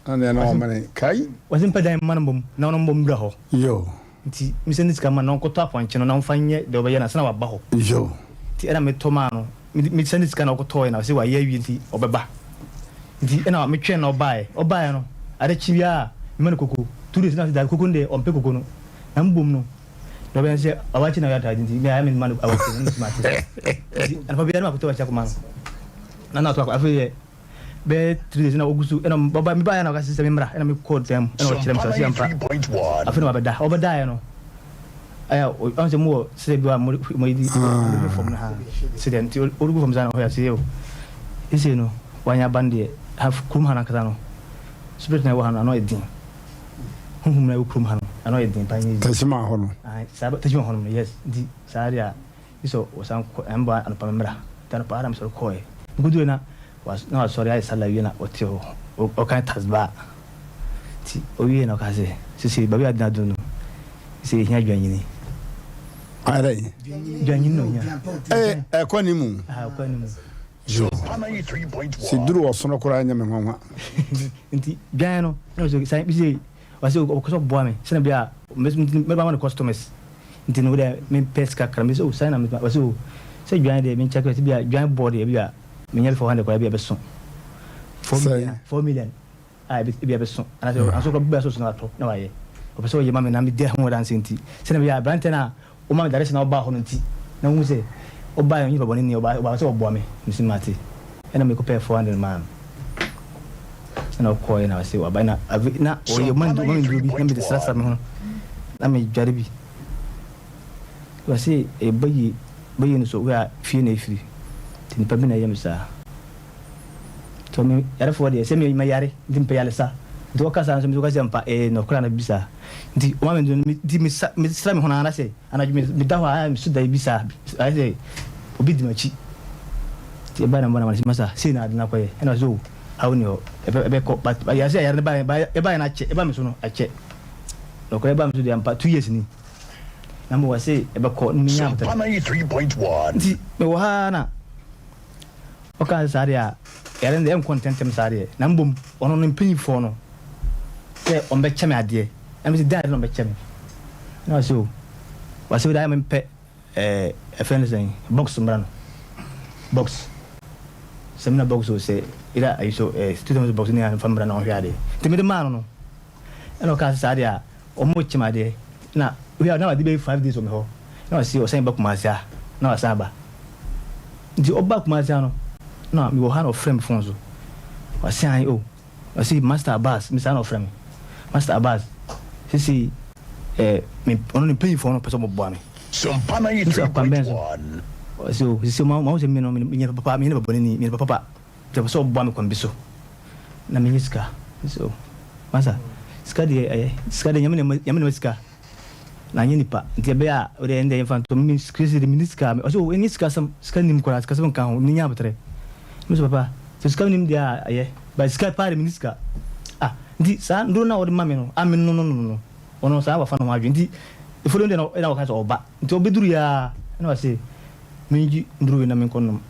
Ɛneɛ na ɔmene. Kai. Wɔse mpɛ dan mma no mbom na ɔno mbom mbra hɔ. Yo. Nti mesɛ ne sika ma no na ɔnkɔtɔ apɔnkye no na ɔmfa nyɛ deɛ ɔbɛyɛ no ansa na waba hɔ. Yo. Nti ɛna metɔ maa no. Mesɛ ne sika na ɔkɔtɔɔɛ na ɔse wayɛ awie nti ɔbɛba. Nti ɛna metwɛn na ɔbaeɛ. Ɔbaeɛ no, ade kye biara a, mema no koko. 2 days na ɔse daabi koko no deɛ ɔmpɛ koko no. Na mbom no, deɛ ɔbɛyɛ ne sɛ awakye na ɔyɛ ataade nti me ayɛ me mma no awakye no na mese mate. Nti anɔpa biara na makɔtɔ awakye akɔma no. Na na ɔtɔ akɔ afei deɛ Bɛyɛ 3 days na ogu so ɛna ɔba me baeɛ na ɔka sɛ memmra ɛna mekɔɔ dan mu ɛna ɔkyerɛ me sɛ ɔsi ampa afei na wabɛda ɔbɛdaeɛ no ɛyɛ ɔn sɛ mowɔ sɛ bi a mo mo yi mo fam no ha sɛ deɛ nti ɔregu fam saa na ɔhɔ yɛ ase o ɛsei no wanya aba no deɛ ha kurom ha no ankasa no spirit na ɛwɔ ha no ano yɛ den huhum na ɛwɔ kurom ha no ano yɛ den paa nyɛ yi tɛsima hɔ no saa tɛsima hɔ no yes nti saa deɛ a Esau ɔsan kɔ ɛmba anɔpa me mmra. Nti anɔpa ara na mesɔre kɔɔɛ. Mekoduruiɛ na na wasɔre ayɛ sala awie na ɔte hɔ ɔkan tasbaa. Nti ɔwieɛ na ɔkaa sɛ, sesei baabi a ade no aduru no, sesei yɛhia dwanyini. Ayɛ dɛn? Dwanyini na ɔhia. Ee, ɛkɔ ne mu. Aha, ɛkɔ ne mu. Yo. Sɛ duru ɔsono koraa ɛnyɛ me nwanwa. Nti dwan no, na ɔsɛ san bi sɛ ɔsɛ ɔkɔ sɛ ɔboa me sɛnɛ bi a mɛba ma no customers. Nti no wodɛ mepɛ sika kakra mese oh sɛn na metumi ɔse oh sɛ dwan deɛ menkyɛke ɔse bia dwan bɔ deɛ bia menya bi 400 koraa bia ɛbɛso 4 million 4 million a ebi ɛbɛso anaasɛ anso koraa bia so so na watɔ na wayɛ ɔpɛ sɛ ɔyɛ ma me na medi ho adanse nti sɛnea bɛyɛ a aberanteɛ no a woma me direction na ɔbaa hɔ no nti na wohu sɛ ɔbaa yɛ onipa bɔne ni ɔbaa ɔbaa sɛ ɔboa me mese mate ɛna mekɔpɛɛ 400 maa no. Ɛna ɔkɔɔɛ na ɔse waba na ave na ɔyɛ ɔma ɔma me nduro bi na mede srasra me ho na me dware bi. Ɔse ɛyɛ bayie bayie no so wia fie na efiri nti nipa bi na ɛyɛ me saa. Nti ɔme yarefoɔ deɛ sɛ me mayare nti mepɛ yaresa nti ɔka saa nso me nso ka sɛ mpa ɛyɛ nɔkorɛ ana bibi saa nti ɔma me nduro no nti me sa me sra me ho na ana sɛ Anadwo me meda hɔ a meso daeɛ bi saa ayɛ sɛ obi di m'akyi nti ɛbaa na mebɔ no amanneɛ sɛ masa sei na ade no akɔyɛ ɛna ɔsɛ oh haw nni hɔ ɛbɛ ɛbɛkɔ but yɛ sɛ yare no baeɛ baeɛ ɛbaeɛ no akyɛ ɛba me so no akyɛ nɔkorɛ ɛba me so deɛ ampa 2 years ni na mewɔ se ɛbɛkɔ na menya Sompa aboterɛ 93.1. nti mewɔ ha na Ɔkaa sɛ, Saa deɛ a, yare no deɛ ɛnkɔ ntɛmntɛm saa deɛ, na mmom ɔno ne mpanimfoɔ no sɛ wɔbɛkyɛ me adeɛ. Na mese, Dɛn ade na wɔbɛkyɛ me? Ɛna ɔse, O, wɔse wode ayɛ mempɛ ɛɛ ɛfrɛ no sɛn, box mmra no, box, samina box o, sɛ either ayi so ɛɛ two thousand box ne a mfa mmra na ɔnhwɛ adeɛ. Nti mede maa no no, Ɛna ɔkaa sɛ saa deɛ a wɔrekyem adeɛ na wei a na wadi bɛyɛ 5 days wɔ me hɔ na ɔse ɔsan ba Kumasi a na wasan aba nti ɔba Kumasi ha no na mewɔ ha na ɔfrɛ me phone so ɔse ae o ɔse Master Abbas me saa na ɔfrɛ me Master Abbas sesei eh, me ɔno ne mpanyinfoɔ no pɛ sɛ ɔmɔboa me Sompa mesɛ ɔkwan bɛn so 93.1. ɔse o sesei ɔma sɛ me no menyɛ papa menyɛ nipa bɔne ni menyɛ nipa papa Nti ɔpɛ sɛ ɔboa me kwan bi so na menya sika. Mese oh masa sika deɛ ɛyɛ sika deɛ nyame na nyame na ɛma sika na anyɛ nipa nti ɛbɛyɛ a wode ɛnde yɛmfa nto me sika deɛ menni sika. Ɔse oh ɛnyɛ sika asɛm sika nnim koraa sika asɛm nka ho menya aboterɛ. Mese papa sɛ sika nnim deɛ a ɛyɛ but sika paa deɛ menni sika. Ah nti saa nduro no a wɔde ma me no a me no no no no ɔno saa wafa ne ho adwene nti the following day na ɛna ɔka sɛ ɔba nti ɔbɛduru yɛ a ɛna ɔse mengye nduro wei na menkɔ nom.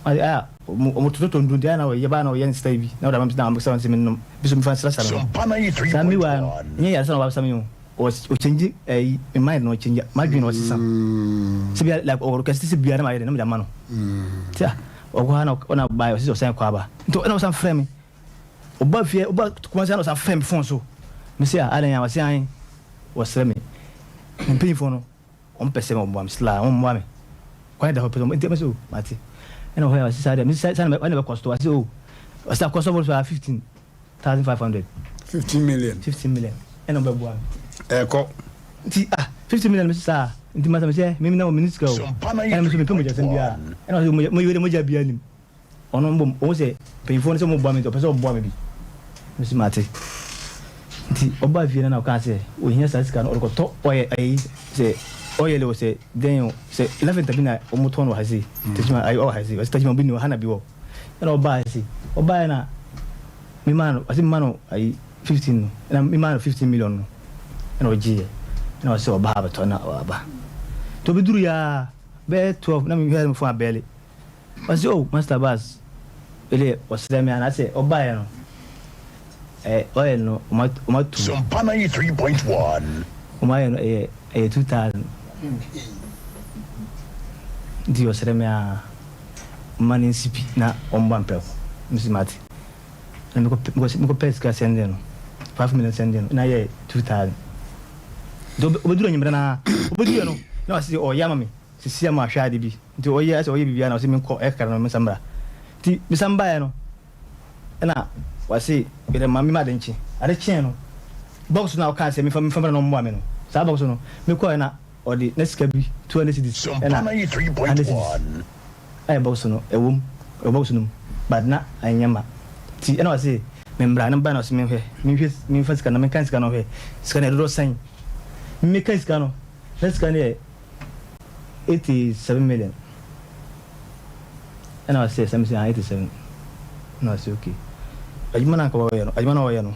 Ɔse ah ɔmo totɔtɔ nduro nti ayɛ na ɔyɛ baa na ɔyɛ ne style bi na ɔde ama me na ɔbisa me sɛ mennom bi so mefa nsrasra me ho. Saa meanwhile no ɛnyɛ yaresa na ɔbisa me o ɔchange ɛyi me mind na ɔchange m'adwene na ɔsesa sɛ bia like ɔrequest sɛ bia na mayɛ dɛ na mede ama no nti ah ɔkɔ ha na ɔna bae ɔse sɛ ɔsan kɔ aba nti ɛna ɔsan frɛ me ɔba fie ɔba Kumasi na ɔsan frɛ me phone so mese ah adɛn a ɔse ae wɔsrɛ me me mpanyinfoɔ no Wɔn pɛ sɛ wɔn boa me still a wɔn mmoa me kwan da hɔ pɛ sɛ wɔn nti mɛsɛ o mate ɛna ɔhɔ yɛ ɔsi saa deɛ mesi saa na ɛna bɛkɔ so ɔsi o ɔsi akɔ so so a 15,500. 15 million. 15 million ɛna wɔn bɛ boa me. Ɛkɔ. Nti ah 15 million mesi saa nti masa mesi mimi na wɔn mini sika o ɛna mesi mepɛ mogya sɛm biara ɛna ɔsi mo yɛ mogya biara nim. Ɔno mbom ohu sɛ mpanyimfoɔ no sɛ wɔboa me ntsi ɔpɛ sɛ ɔboa me bi. Mese matse. Ntsi ɔbaa fie no na ɔkaa sɛ ohia saa sika no ɔrekɔtɔ oil ayi sɛ oil o sɛ dɛn o sɛ lavender bi na wɔtɔn wɔ ha sei Techiman ayi ɔwɔ ha sei ɔse Techiman bi ni hɔ ha na bi wɔ ɛna ɔbaa ha sei ɔbaeɛ na memaa no ɔse mema no ayi 15 no ɛna memaa no 15 million no ɛna ɔgyeeɛ ɛna ɔse ɔba ha abɛtɔ na ɔaba nti ɔbɛduru yɛ a bɛyɛ 12 na mehwɛ me phone abɛɛle Ɔse oh Master Bass wei deɛ ɔsrɛ me anaasɛ ɔbaeɛ no eh oil no ɔmo atum. Sompa 93.1. Ɔmo ayɛ no ɛyɛ ɛyɛ 2000 nti ɔsrɛ me aa mma no nsi pi na ɔmba mprɛko mese mate na mekɔ mekɔ pɛɛ sika sɛndee no 5 million sɛndee no na ɛyɛɛ 2000 nti ɔbɛduru anwummerɛ no aa ɔbɛduruiɛ no na ɔse ɔyɛ ama me. Sisi a mahwɛ ade bi nti ɔyɛ asɛ ɔyɛ biribiara na ɔse menkɔ ɛyɛ kakra no mensan mmra nti mesan baeɛ no ɛna wase yɛdɛ ma mema ade nkye ade kyeɛ no box no a ɔkaa sɛ mefa mefa mmra na ɔmmoa me no saa box no mekɔɛ na ɔde na sika bi 200 cedis ɛna 100 cedis ayɛ box no ɛwom ɛwɔ box no mu but na ɛnyɛ ma nti ɛna ɔse memmra na mebae na ɔse menhwɛ menhwɛ memfa sika no menkan sika no nhwɛ sika no ɛdodoɔ sɛn meka sika no na sika no yɛ 87 million ɛna ɔsɛ sɛ mesɛ 87 ɛna ɔsɛ okay adwuma no anka wɔyɛ no adwuma no wɔyɛ no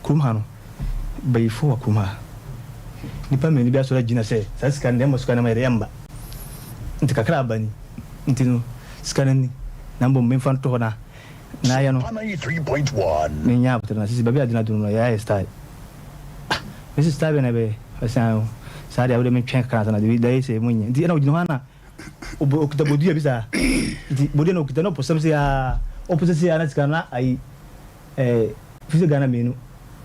kurom ha no bayifo wɔ kurom ha nipa mmienu bi asɔre agyina sɛ saa sika no deɛ ɛmmɔ sika no ma yɛde ɛmba nti kakra aba ni nti no sika no ni na mbom memfa nto hɔ na na ayɛ no menya abotere na sisi baabi a gyina dunu no yɛayɛ style Ah mese style bɛn na ɛbɛyɛ? Ɔse ae o saa deɛ wode mentwɛn kakra ansa na deɛ daeɛ sɛ monyɛ nti ɛna ɔgyina hɔ a na ɔkuta bodua bi saa nti bodua na ɔkuta na ɔpɔsɛm sɛ aa ɔpɔsɛ sɛ aa na sika na ayi ɛɛ fi sɛ Ghana mmienu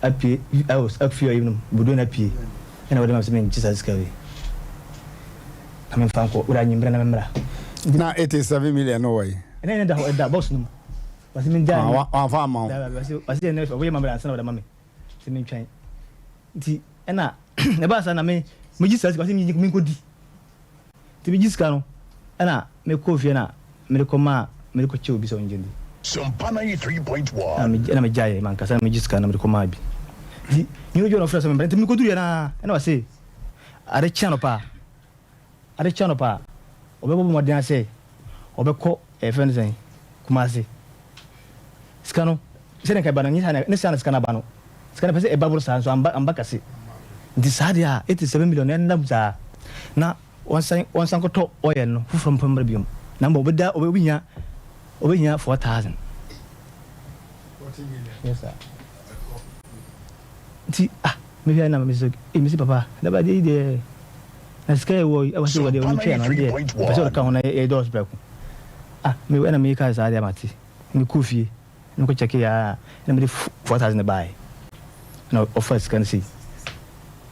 apue ɛwɔ afie ɔyi nom bodua na apue ɛna wɔde ma sɛ menkye saa sika wei na memfa nkɔ wura anwummerɛ na memmra. Na 87 million no wɔ yi. Ɛna ɛna da hɔ ɛda box no mu. Ɔse mengyae Ah, no. wa- wamfa amma wo. Daabi, ɔse ɔse ɛnɛ ɔbɛyɛ ma me ansa na ɔde ama me. Sɛ mentwɛn. Nti ɛna ɛbaa saa na me megye saa sika ɔse menye menkɔdi. Nti megye sika no ɛna mekɔɔ fie na mede kɔmaa mede kɔkyɛɛ obi sɛ ɔngye ndi. Sompa 93.1. Ɛna me ɛna megyaeɛ mankasa na megye sika no na mede kɔmaa bi. Nti nyɛ odwo na ɔfrɛ sɛ memmra nti mekɔduruiɛ no ara ɛna ɔse ade kye anɔpa a Ade kye anɔpa a, ɔbɛbɔ mmɔden ara sɛ ɔbɛkɔ yɛfrɛ no sɛn, Kumasi. Sika no, sɛdeɛ nka ɛba no, nyɛ ne saa na sika no aba no. Sika no ɛpɛ sɛ ɛba boro saa nso amba, amba kɛse. Nti saa deɛ a, 87 million no ɛnna mu saa. Na wɔnsan, wɔnsan kɔtɔ oil no foforɔ mfa mmra biom. Na mmom ɔbɛda, ɔbɛhia, ɔbɛhia 4,000. Yes sir. Nti ah mehwɛ na mese eh mese papa daba adeɛ yi deɛ na sika yɛ wɔ ɛwɔ sɛ wɔ deɛ ɔno twɛ no deɛ ɔpɛ sɛ ɔde ka ho na yɛ dɔɔso prɛko ah me ɛna me ka saa deɛ mate me kɔ fie na mekɔ kyɛke ya na mede 4000 baeɛ na ɔfa sika no sei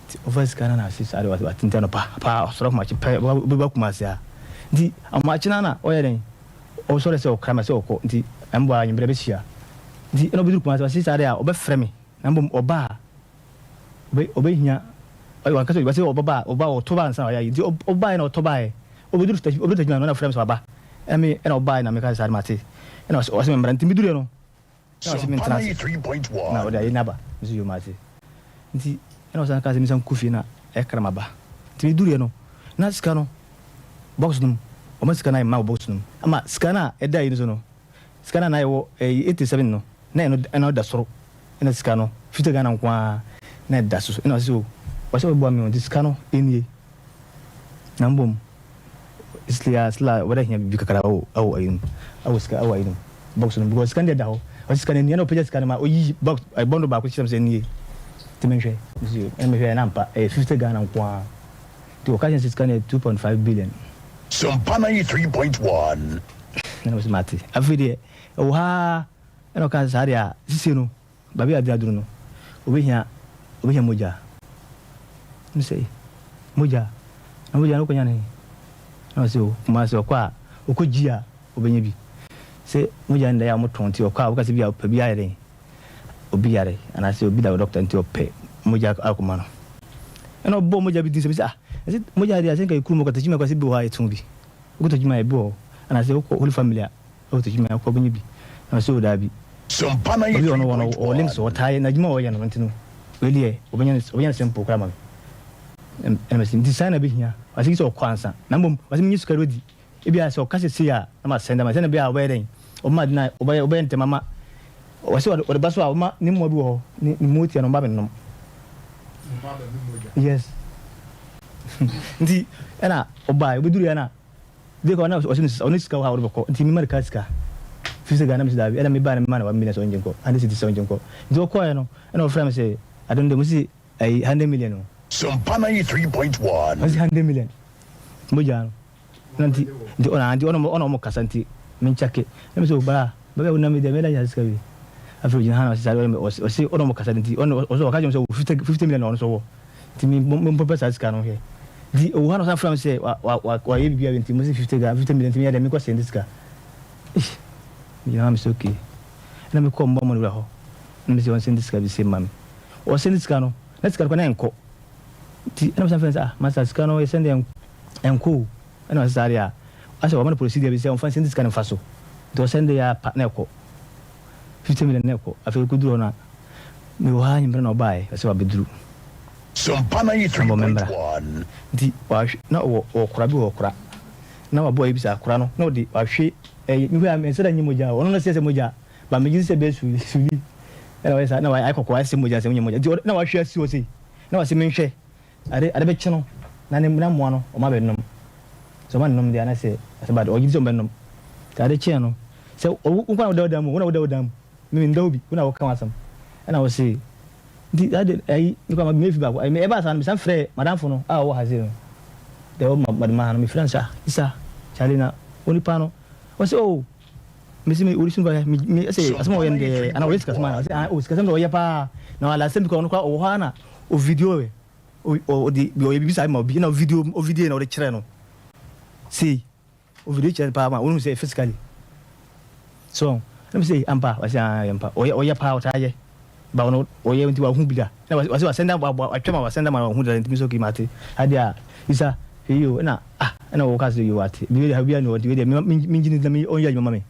nti ɔfa sika no na ase saa deɛ wate nti anɔpa paa ɔsɔre ahomakye pɛ ɔbɛba Kumasi a nti ahomakye no na ɔyɛ dɛn ɔsɔre sɛ ɔkra ma sɛ ɔkɔ nti ɛmbɔ a anwummerɛ bɛhyia nti ɛna ɔbɛduru Kumasi ɔse saa deɛ a ɔbɛfrɛ me Na mbom ɔba a, obe obehia, ɔyɛ wankasa obi, ɔse ɔbɛba a, ɔba a ɔtɔ ba ansa na wayɛ ayi, ntsi ɔbae na ɔtɔ bae, obedur Takyi obedur Takyiman no na ɔfrɛ me sɛ waba, ɛna me ɛna ɔbae na meka sɛ saa de mate, ɛna ɔse ɔse memmra, ntsi meduruiɛ no na ɔse mentena ase, na ɔde ayi no aba, mese yoo mate, ntsi ɛna ɔsan kaa sɛ mensan nkɔ fie na ɛkra maba, ntsi meduruiɛ no na sika no box no mu, ɔma sika no ayɛ ma wɔ box no mu, ama sika no a ɛda ayi no so no, Sika no a na yɛwɔ ɛyi 87 no na ɛno ɛna ɔda soro ɛna sika no fifty Ghana nko ara na ɛda so ɛna ɔsɛ o ɔsɛ ɔbɛboa me o nti sika no ɛnie na mbom sili a sili a ɔbɛda hia biribi kakra ɛwɔ ɛwɔ ɛyi no ɛwɔ sika ɛwɔ ɛyi no box no because sika no deɛ ɛda hɔ ɔsɛ sika no ɛnie ɛna ɔpagya sika no ma ɔyi box ɛyi bɔndɔ baako kyerɛ me sɛ ɛnie nti menhwɛ nti ɛna mehwɛ ɛna ampa ɛyɛ 50 Ghana nko ara nti ɔka kyerɛ sɛ sika no yɛ 2.5 billion. Sompa 93.1. Ɛna mese mate. Afei deɛ ɛwɔ ha ara ɛna ɔkaa sɛ saa deɛ a sisei no baabi a ade aduru no ɔbɛhia ɔbɛhia mogya. Mese ei mogya na mogya no wokɔnya no he? Ɛna ɔse o Kumasi ɔkɔ a ɔkɔ gyi a ɔbɛnya bi. Sɛ mogya no deɛ ɛyɛ a wɔtɔn nti ɔkɔ a woka sɛ bi a ɔpɛ bi ayɛ dɛn obi yare anaasɛ obi da dɔkta nti ɔpɛ mogya akɔma no. Ɛna ɔbɔɔ mogya bi din sɛ mese ah ɛsɛ mogya deɛ sɛ nka yɛ kurom hɔ Katakyima kɔ sɛ bi wɔ hɔ a yɛtɔn bi. Wokɔ Techiman a ebi wɔ hɔ anaasɛ wokɔ Holy Family a ɛwɔ Techiman a wokɔ wobɛnya bi. Na ɔse o daabi. Obi ɔno ɔwɔ no ɔwɔ links ɔtaa yɛ n'adwuma a ɔyɛ no nti no wei deɛ ɔbɛnya no ɔbɛnya no simple koraa ma me. Ɛna mese nti saa na ɛbɛhia ɔse gye sɛ ɔkɔ ansa na mmom ɔse menye sika ready ebia sɛ ɔka sɛ sei a na ma send ama sɛnea ɛbɛyɛ a ɔbɛyɛ dɛn ɔbɛma ade no a ɔbɛyɛ ɔbɛyɛ ntɛm ama ɔse ɔde ba so a ɔbɛma ne mmoa bi wɔ hɔ ne ne mmoa tia no ɔmba bɛnom. Yes. Nti ɛna ɔbae obeduruiɛ na de kɔ na ɔse no ɔne sika wɔ ha ɔde bɛkɔ nti mema no kaa sika firi sɛ Ghana mese daabi ɛna mebae na mema no one million sɛ ɔngye nkɔ hundred cedis sɛ ɔngye nkɔ nti ɔkɔɛ no ɛna ɔfrɛ me sɛ ade no deɛ mose ɛyi hundred million o. Sompa 93.1. Ɔse hundred million mogya no. Na nti nti ɔna nti ɔna ɔna ɔmo kasa nti me nkyɛke na me sɛ o bra baabi a wonam yi deɛ mɛda nya sika bi afei ogyina ha na ɔse saa deɛ ɔse ɔse ɔna ɔmo kasa nti ɔna ɔse ɔka kyerɛ me sɛ ɔwɔ 50 50 million na ɔno nso wɔ nti me me mpɔpɛ saa sika no hwɛ nti ɔwɔ ha na ɔsan frɛ me sɛ wa wa wa wayɛ biribi awie nti mo se 50 ga 50 million nti meyɛ dɛ mekɔ sɛnde sika eish me gyina ha me sɛ okay ɛna mekɔ mbɔ mo no wura hɔ na me sɛ ɔnsɛnde sika bi se ma me ɔsɛnde sika no na sika no kɔ na ɛnkɔ nti ɛna mesan frɛ no sɛ ah masa sika no yɛsɛnde Ɛnkɔ o, ɛna ɔse saa deɛ a, asɛ wama no procedure bi sɛ ɔmfa nsɛnti sika no mfa so, nti ɔsɛnde yɛ ara pa na ɛkɔ, 50 million na ɛkɔ, afei ɛkɔduru hɔ no a, mewɔ ha anwummerɛ na ɔbaeɛ, ɔse wabɛduru, na bɔ me mmra, nti wahwe, na ɔwɔ, ɔwɔ kora bi wɔ hɔ, kora, na wabɔ ayi bi saa, kora no, na ɔde, wahwe, ɛyi, mehwɛ a menhyɛ da nyɛ mogya o, ɔno na ɔseɛ sɛ mogya, but megye di sɛ ɛbɛyɛ suli, suli, ɛna wayɛ saa, na wayɛ kɔkɔɔ, ayɛ sɛ mogya, sɛ wonyɛ mogya, nti ɔde, na wahwe asi hɔ sei, na wase menhwɛ. Ade ade bɛkye no na ne na mmoa no wɔn abɛnom. Sɛ wɔn annom deɛ a na sɛ asɛ but ɔgye di sɛ wɔn bɛnom. Nti ade kyeɛ no sɛ wo wo nko na woda wo dan mu o, wo na woda wo dan mu, me menda hɔ bi, wo na woka w'asɛm. Ɛna ɔse nti saa de ayi me koraa mefi baako ayi ɛbaa saa no mesan frɛɛ m'adamfo no a ɔwɔ ha sei no deɛ ɔwɔ Madema ha no mefrɛ no sɛ ah Isa Charlie na onipa no ɔse oh mese me ɔresu ba me me ɛsɛ asɛm a ɔyɛ no deɛ ana ɔyɛ sikasɛm ana ɔse ah oh sikasɛm deɛ ɔyɛ paa na wala asɛm bi koraa ɔno koraa ɔwɔ hɔ ara na Ovideo ɛ, ɔde ɔyɛ biribi saa ma obi na ovideo ovideo na ɔde kyerɛ no sei ovideo kyerɛ no paa ma wɔn sɛ physically so na Na me se ampa? Ɔse aah ɛyɛ ampa. Ɔyɛ ɔyɛ paa ɔtaa yɛ. Ba ɔno ɔyɛ nti wahu bi da. Na ɔse wasɛnde ama watwa ma wasɛnde ama wahu da nti me se okay mate. Adeɛ a Isa hwɛ yie o ɛna ah ɛna ɔka se yoo wate. Nti wei deɛ ha obiara nni hɔ nti wei deɛ me mengye no di na me ɔnyɛ adwuma ma me.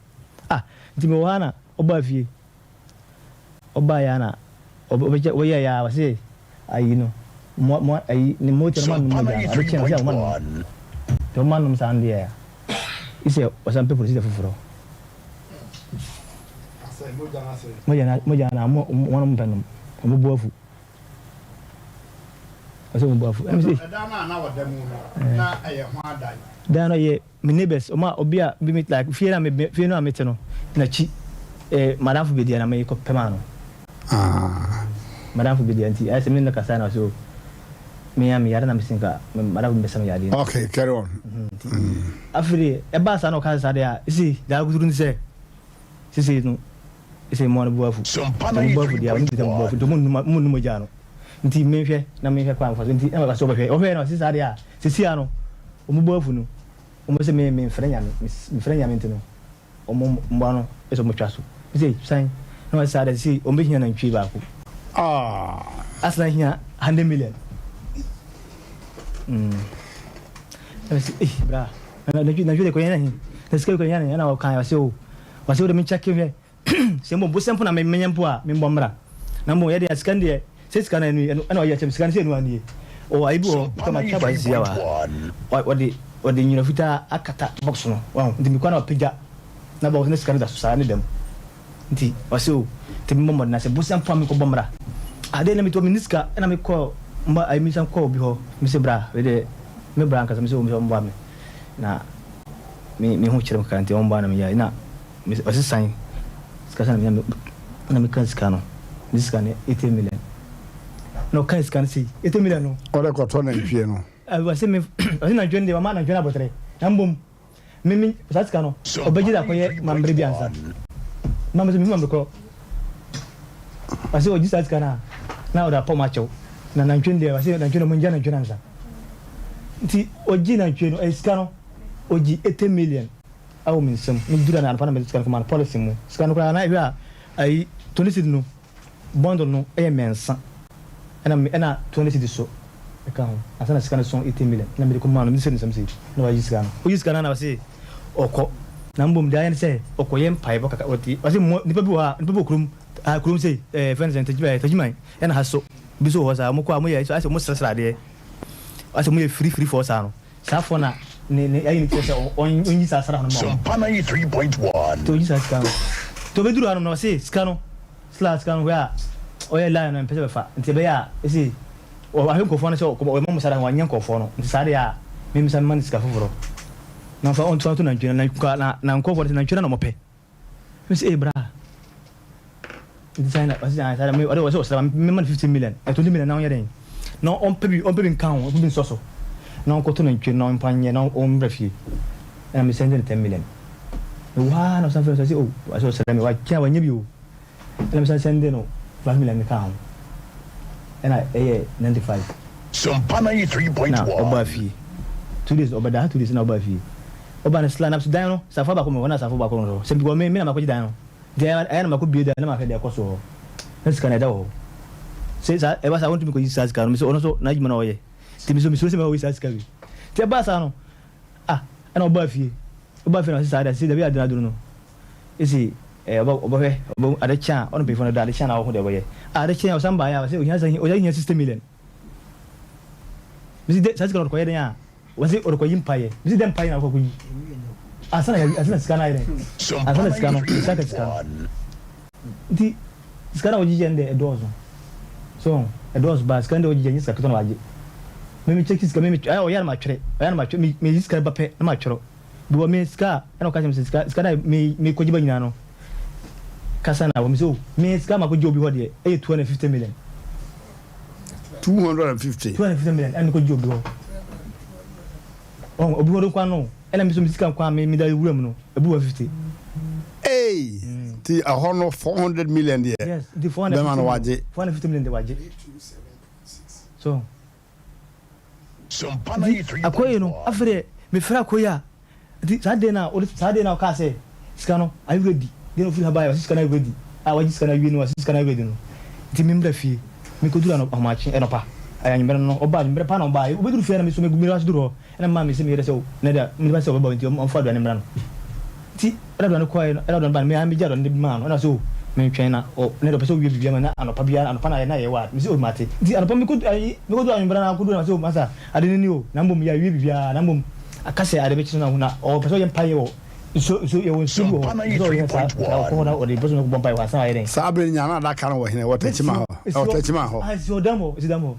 Ah nti mewɔ hɔ ara na ɔbaa fie. Ɔbaeɛ ara na ɔbɛkyɛ ɔyɛeɛ ara ɔse ayi no mo mo ayi ne motia no moannom mogya no ade kye no ɔse ɔma nom nti ɔma nom saa no deɛ a isɛ ɔsan pɛ procedure foforɔ mogya no mogya no ɔmo wɔn ɔmo mpɛ nom ɔmo bo afu ɔsɛ ɔmo bo afu ɛna sɛ ɛdan no a na ɔda mu no na ɛyɛ ho adan dan no yɛ Me neighbors, ɔmo a obi a bi me like fie na me fie no a mete no n'akyi eh madamfo bi deɛ na me kɔ pɛ maa no. Ah. Madamfo bi deɛ nti ayɛ sɛ me ne no kasa na ɔsɛ o me a me yare na me se nka me madamfo bi bɛsa me yadeɛ. Okay, carry on. Nti afei deɛ ɛbaa saa na ɔka saa deɛ a esi deɛ akuturu ne sɛ sisi no esi mmoa no bo afu. Nti ɔmo bo afu deɛ ɔmo nti bo afu nti ɔmo nnum ɔmo nnum ogya no nti menhwɛ na menhwɛ kwan fa so nti ɛna ɔka sɛ ɔbɛhwɛ ɔhwɛ na ɔsi saa deɛ a sisi ano. Wɔn bo afu no, wɔn se me memfrɛ Nyame, mefrɛ Nyame nti no, wɔn mmoa no sɛ wɔtwa so. Me se, san, na wɔse saa deɛ sesei wɔn bɛhia nantwie baako. Ah. Asena hia 100 million. Mm. Na me se, eh, bra, na nantwie nantwie de kɔyɛ na he, na sika kɔyɛ na he, ɛna ɔkan, ɔse o, ɔse o de menkyɛke hwɛ. Sɛ mbom bosea mpo na menya mpo a, membɔ mbra. Na mbom yɛ deɛ sika no deɛ, sɛ sika no ɛno ɛna ɔyɛ kyɛm sika no sɛ ɛno anie. Ɔwɔ ayi bi wɔ hɔ, kama twa ba sisi awa. Ɔde ɔde nwera fitaa akata box no, wahu. Nti mekɔ na ɔpagya na box no sika no da so saa ne dam. Nti ɔse o, nti memmɔ mmɔden na sɛ bosea mpo a menkɔbɔ mbra. Adeɛ na metɔ menni sika ɛna mekɔ mba ayi mesan kɔ obi hɔ, mese bra, wei deɛ me bra ankasa mese o mese ɔmboa me na me me ho kyerɛ me kakra nti ɔmboa na meyɛ na Me ɔse san sika sɛ na me na me ka sika no me sika no 80 million na ɔka sika no sei 80 million no. Ɔde kɔtɔ nantwie no. Ɔse me ɔse nantwie no deɛ wama nantwie no abɔtere na mbom me me saa sika no ɔbɛgye de akɔyɛ mambre bi ansa ma me so mehu mambre korɔ ɔse ɔgye saa sika no a na ɔde apɔ ma akyɛw na nantwie no deɛ ɔse nantwie no ɔmo ngya nantwie no ansa nti ɔgye nantwie no ɛyɛ sika no ɔgye 80 million. Ɛwɔ me nsam. Me duru anɔpa na mede sika no kɔma no policy mu. Sika no koraa na ehwɛ a ayi 20 cedi no bundle no yɛ mmiɛnsa ɛna me ɛna 20 cedi so ɛka ho ansa na sika no so 18 million ɛna mede kɔma no mede hyɛ ne nsam sei na wayi sika no. Oyi sika no na ɔse ɔkɔ na mbom deɛ ayɛ ne sɛ ɔkɔyɛ mpaebɔ kakra ɔte ɔse mmoa nipa bi wɔ hɔ a nipa bi wɔ kurom ha kurom sei ɛɛ fɛn sɛ ntagyima ɛɛ tagyima ɛna ha so bi so wɔ hɔ saa wɔn kɔ a wɔn yɛ ayɛ sɛ wɔn srɛsrɛ adeɛ ayɛ sɛ wɔn yɛ firi firi fɔɔ saa no. Saa fɔ na ne ne ayi no kyerɛ sɛ ɔnyi saa sraha no ma wɔn. Sompa 93.1. Nti ɔyi saa sika no. Nti ɔbɛduru hanom no ɔse sika no sla sika no hwɛ a ɔyɛ line no mpɛ sɛ bɛfa nti ɛbɛyɛ a ɛse wahwɛ nkurɔfoɔ no sɛ ɔma mo sraha no wanyɛ nkurɔfoɔ no nti saa deɛ a memmisa mma no sika foforɔ na ɔmfa ɔntoa nto nantwie no na na nkurɔfoɔ no sɛ nantwie no na wɔpɛ. Me se ee bra. Nti saa na ɔse saa me ɔde ɔse ɔsra me ma no 15 million. Eh 20 million na ɔnyɛ dɛn? Na ɔmpɛ bi ɔmpɛ bi nka ho, ɔmpɛ bi nsɔ so. Na ɔnkɔtɔ nantwie na ɔmfa nyɛ na ɔmbra fie. Ɛna me send no 10 million. Me waa na ɔsan frɛ me sɛ oh ɔse ɔsra me wakyɛ wanyɛ bi o. Ɛna me san send no 5 million me ka ho. Ɛna ɛyɛ 95. Sompa 93.1. Na ɔbaa fie. 2 days ɔbɛda ha 2 days na ɔbaa fie. Ɔba no sla na so dan no safoa baako mewɔ na safoa baako no so sɛ because me me na makɔgye dan no nti ɛyɛ ɛyɛ na makɔ bue dan no na mahwɛ deɛ ɛkɔ so wɔ hɔ na sika no ɛda wɔ hɔ sɛ saa ɛba saa wɔntumi kɔyi saa sika no mesɛ ɔno nso n'adwuma na ɔyɛ nti mesɛ mesuro sɛ mɛwɔ saa sika bi nti ɛbaa saa no ah ɛna ɔbaa fie ɔbaa fie na ɔsɛ saa da sɛ dabi aduru aduru no ɛsi ɛɛ ɔbɛ ɔbɛhwɛ ɔbɛ ade kyɛn a ɔno mpanyinfoɔ no da ade kyɛn na ɔho deɛ ɔbɛyɛ ah ade kyɛn ɔsan baeɛ a ɔsɛ ohia sɛ ohia hia 60 million mesi de saa sika no ɔde kɔyɛ dɛn a Wɔse ɔrekɔyi mpaeɛ. Mese dɛn mpaeɛ na wokɔ kɔyi? Ansa na yɛawi, ansa na sika no ayɛ dɛn? Ansa na sika no, nsa aka sika no. Nti sika no a wɔgyegyeɛ no deɛ ɛdɔɔso. So ɛdɔɔso paa, sika no deɛ wɔgyegyeɛ nyɛ sika ketewa na wɔagye. Me me kyɛki sika, me me ɛyɛ ɔyɛ na matwerɛ, ɔyɛ na matwerɛ, me meyi sika no ba pɛ na matwerɛ. Because me sika a, ɛna ɔka kyerɛ me sɛ sika sika no a me mekɔgye ba nyinaa no, kasa na wɔ me sɛ oh, me sika a makɔgye obi hɔ deɛ ɛyɛ 250 million. 250. 250 million ɛna mekɔgye obi hɔ. Ɔho obi hɔ de nkwa no ɛna me nso me sika nkwa me meda wura mu no ebi 150. Hey! Ti ɛhɔ no 400 million deɛ. Yes, nti 450 Bɛma no wagye. 450 million de wagye. So. Nti akɔye no afei deɛ mefrɛ akɔye a nti saa day no a saa day no a ɔkaa sɛ sika no are you ready? Deɛ na ɔfiri ha baeɛ ɔse sika no ayɛ ready a wagye sika no awie no ɔse sika no ayɛ ready no nti me mmra fie. Me kɔduru anɔ ahomakye anɔpa ɛyɛ anwummerɛ no no ɔbaa anwummerɛ paa na ɔbaa ɔbɛduru fie a na me nso me me rush duru hɔ ɛna me maame se me yere sɛ o nɛ deɛ me ba sɛ ɔbɛba nti ɔmfa aduane mmra no nti ɛna aduane kɔɛ no ɛna aduane baa no me ara me gye aduane de maa no ɛna ɔse o me ntwɛn na ɔ nɛ deɛ ɔpɛ sɛ ɔwie biribi ama na anɔpa biara anɔpa na na yɛ wɔ a me se o mate nti anɔpa me kɔ ayi me kɔduru anwummerɛ no akɔduru na ɔse o masa ade no ni o na mmom yɛawie biribiara na mmom aka sɛ ade bɛkye so na na ɔpɛ sɛ ɔyɛ mpaeɛ wɔ Nsuo, nsuo, yɛwɔ nsuo bi wɔ hɔ. Nsuo a wɔyɛ saa, saa ɔkɔ hɔ na ɔde bosom no kɔbɔ mpaeɛ hɔ ansa na wayɛ dɛn? Saa bere no nyinaa na adaka no wɔ hene? Wɔ Techiman hɔ? Ɛwɔ Techiman hɔ. Ah, esi hɔ, dan mu hɔ, esi dan mu hɔ.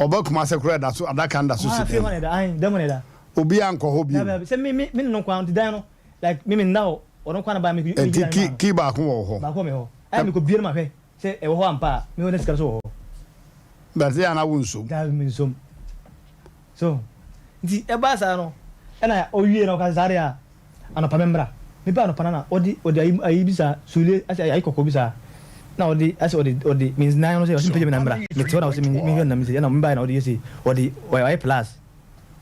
Ɔba Kumase koraa ɛda so, adaka no da so si dan mu. Ah, fie hɔ na ɛda, ahen, dan mu na ɛda. Obiara nkɔ hɔ bio. Dabi, dabi, sɛ me, me, me ne no nko ara, nti dan no, like, me, me nna hɔ, ɔno nko ara na ba, me, me gye dan no Nti key, key baako wɔ wo hɔ? Baako wɔ me hɔ. Ɛna mekɔ bue no mahwɛ sɛ ɛwɔ hɔ ampa a, mehu na sika no nso wɔ hɔ. But yɛ a na wo nsom? Dabi, me nsom. So, nti ɛbaa saa no, ɛna ɔwie na ɔka sɛ saa deɛ a, anɔpa memmra. Mebaa anɔpa no na ɔde ɔde ayi ayi bi saa, sulie asɛ ayi kɔkɔɔ bi saa, na ɔde asɛ ɔde ɔde me nan no sɛ ɔse mpagya me nan mmra. Mete hɔ na ɔse menhwɛ nam sei, ɛna mebaeɛ na ɔde yɛ sei, ɔde wayɛ plus,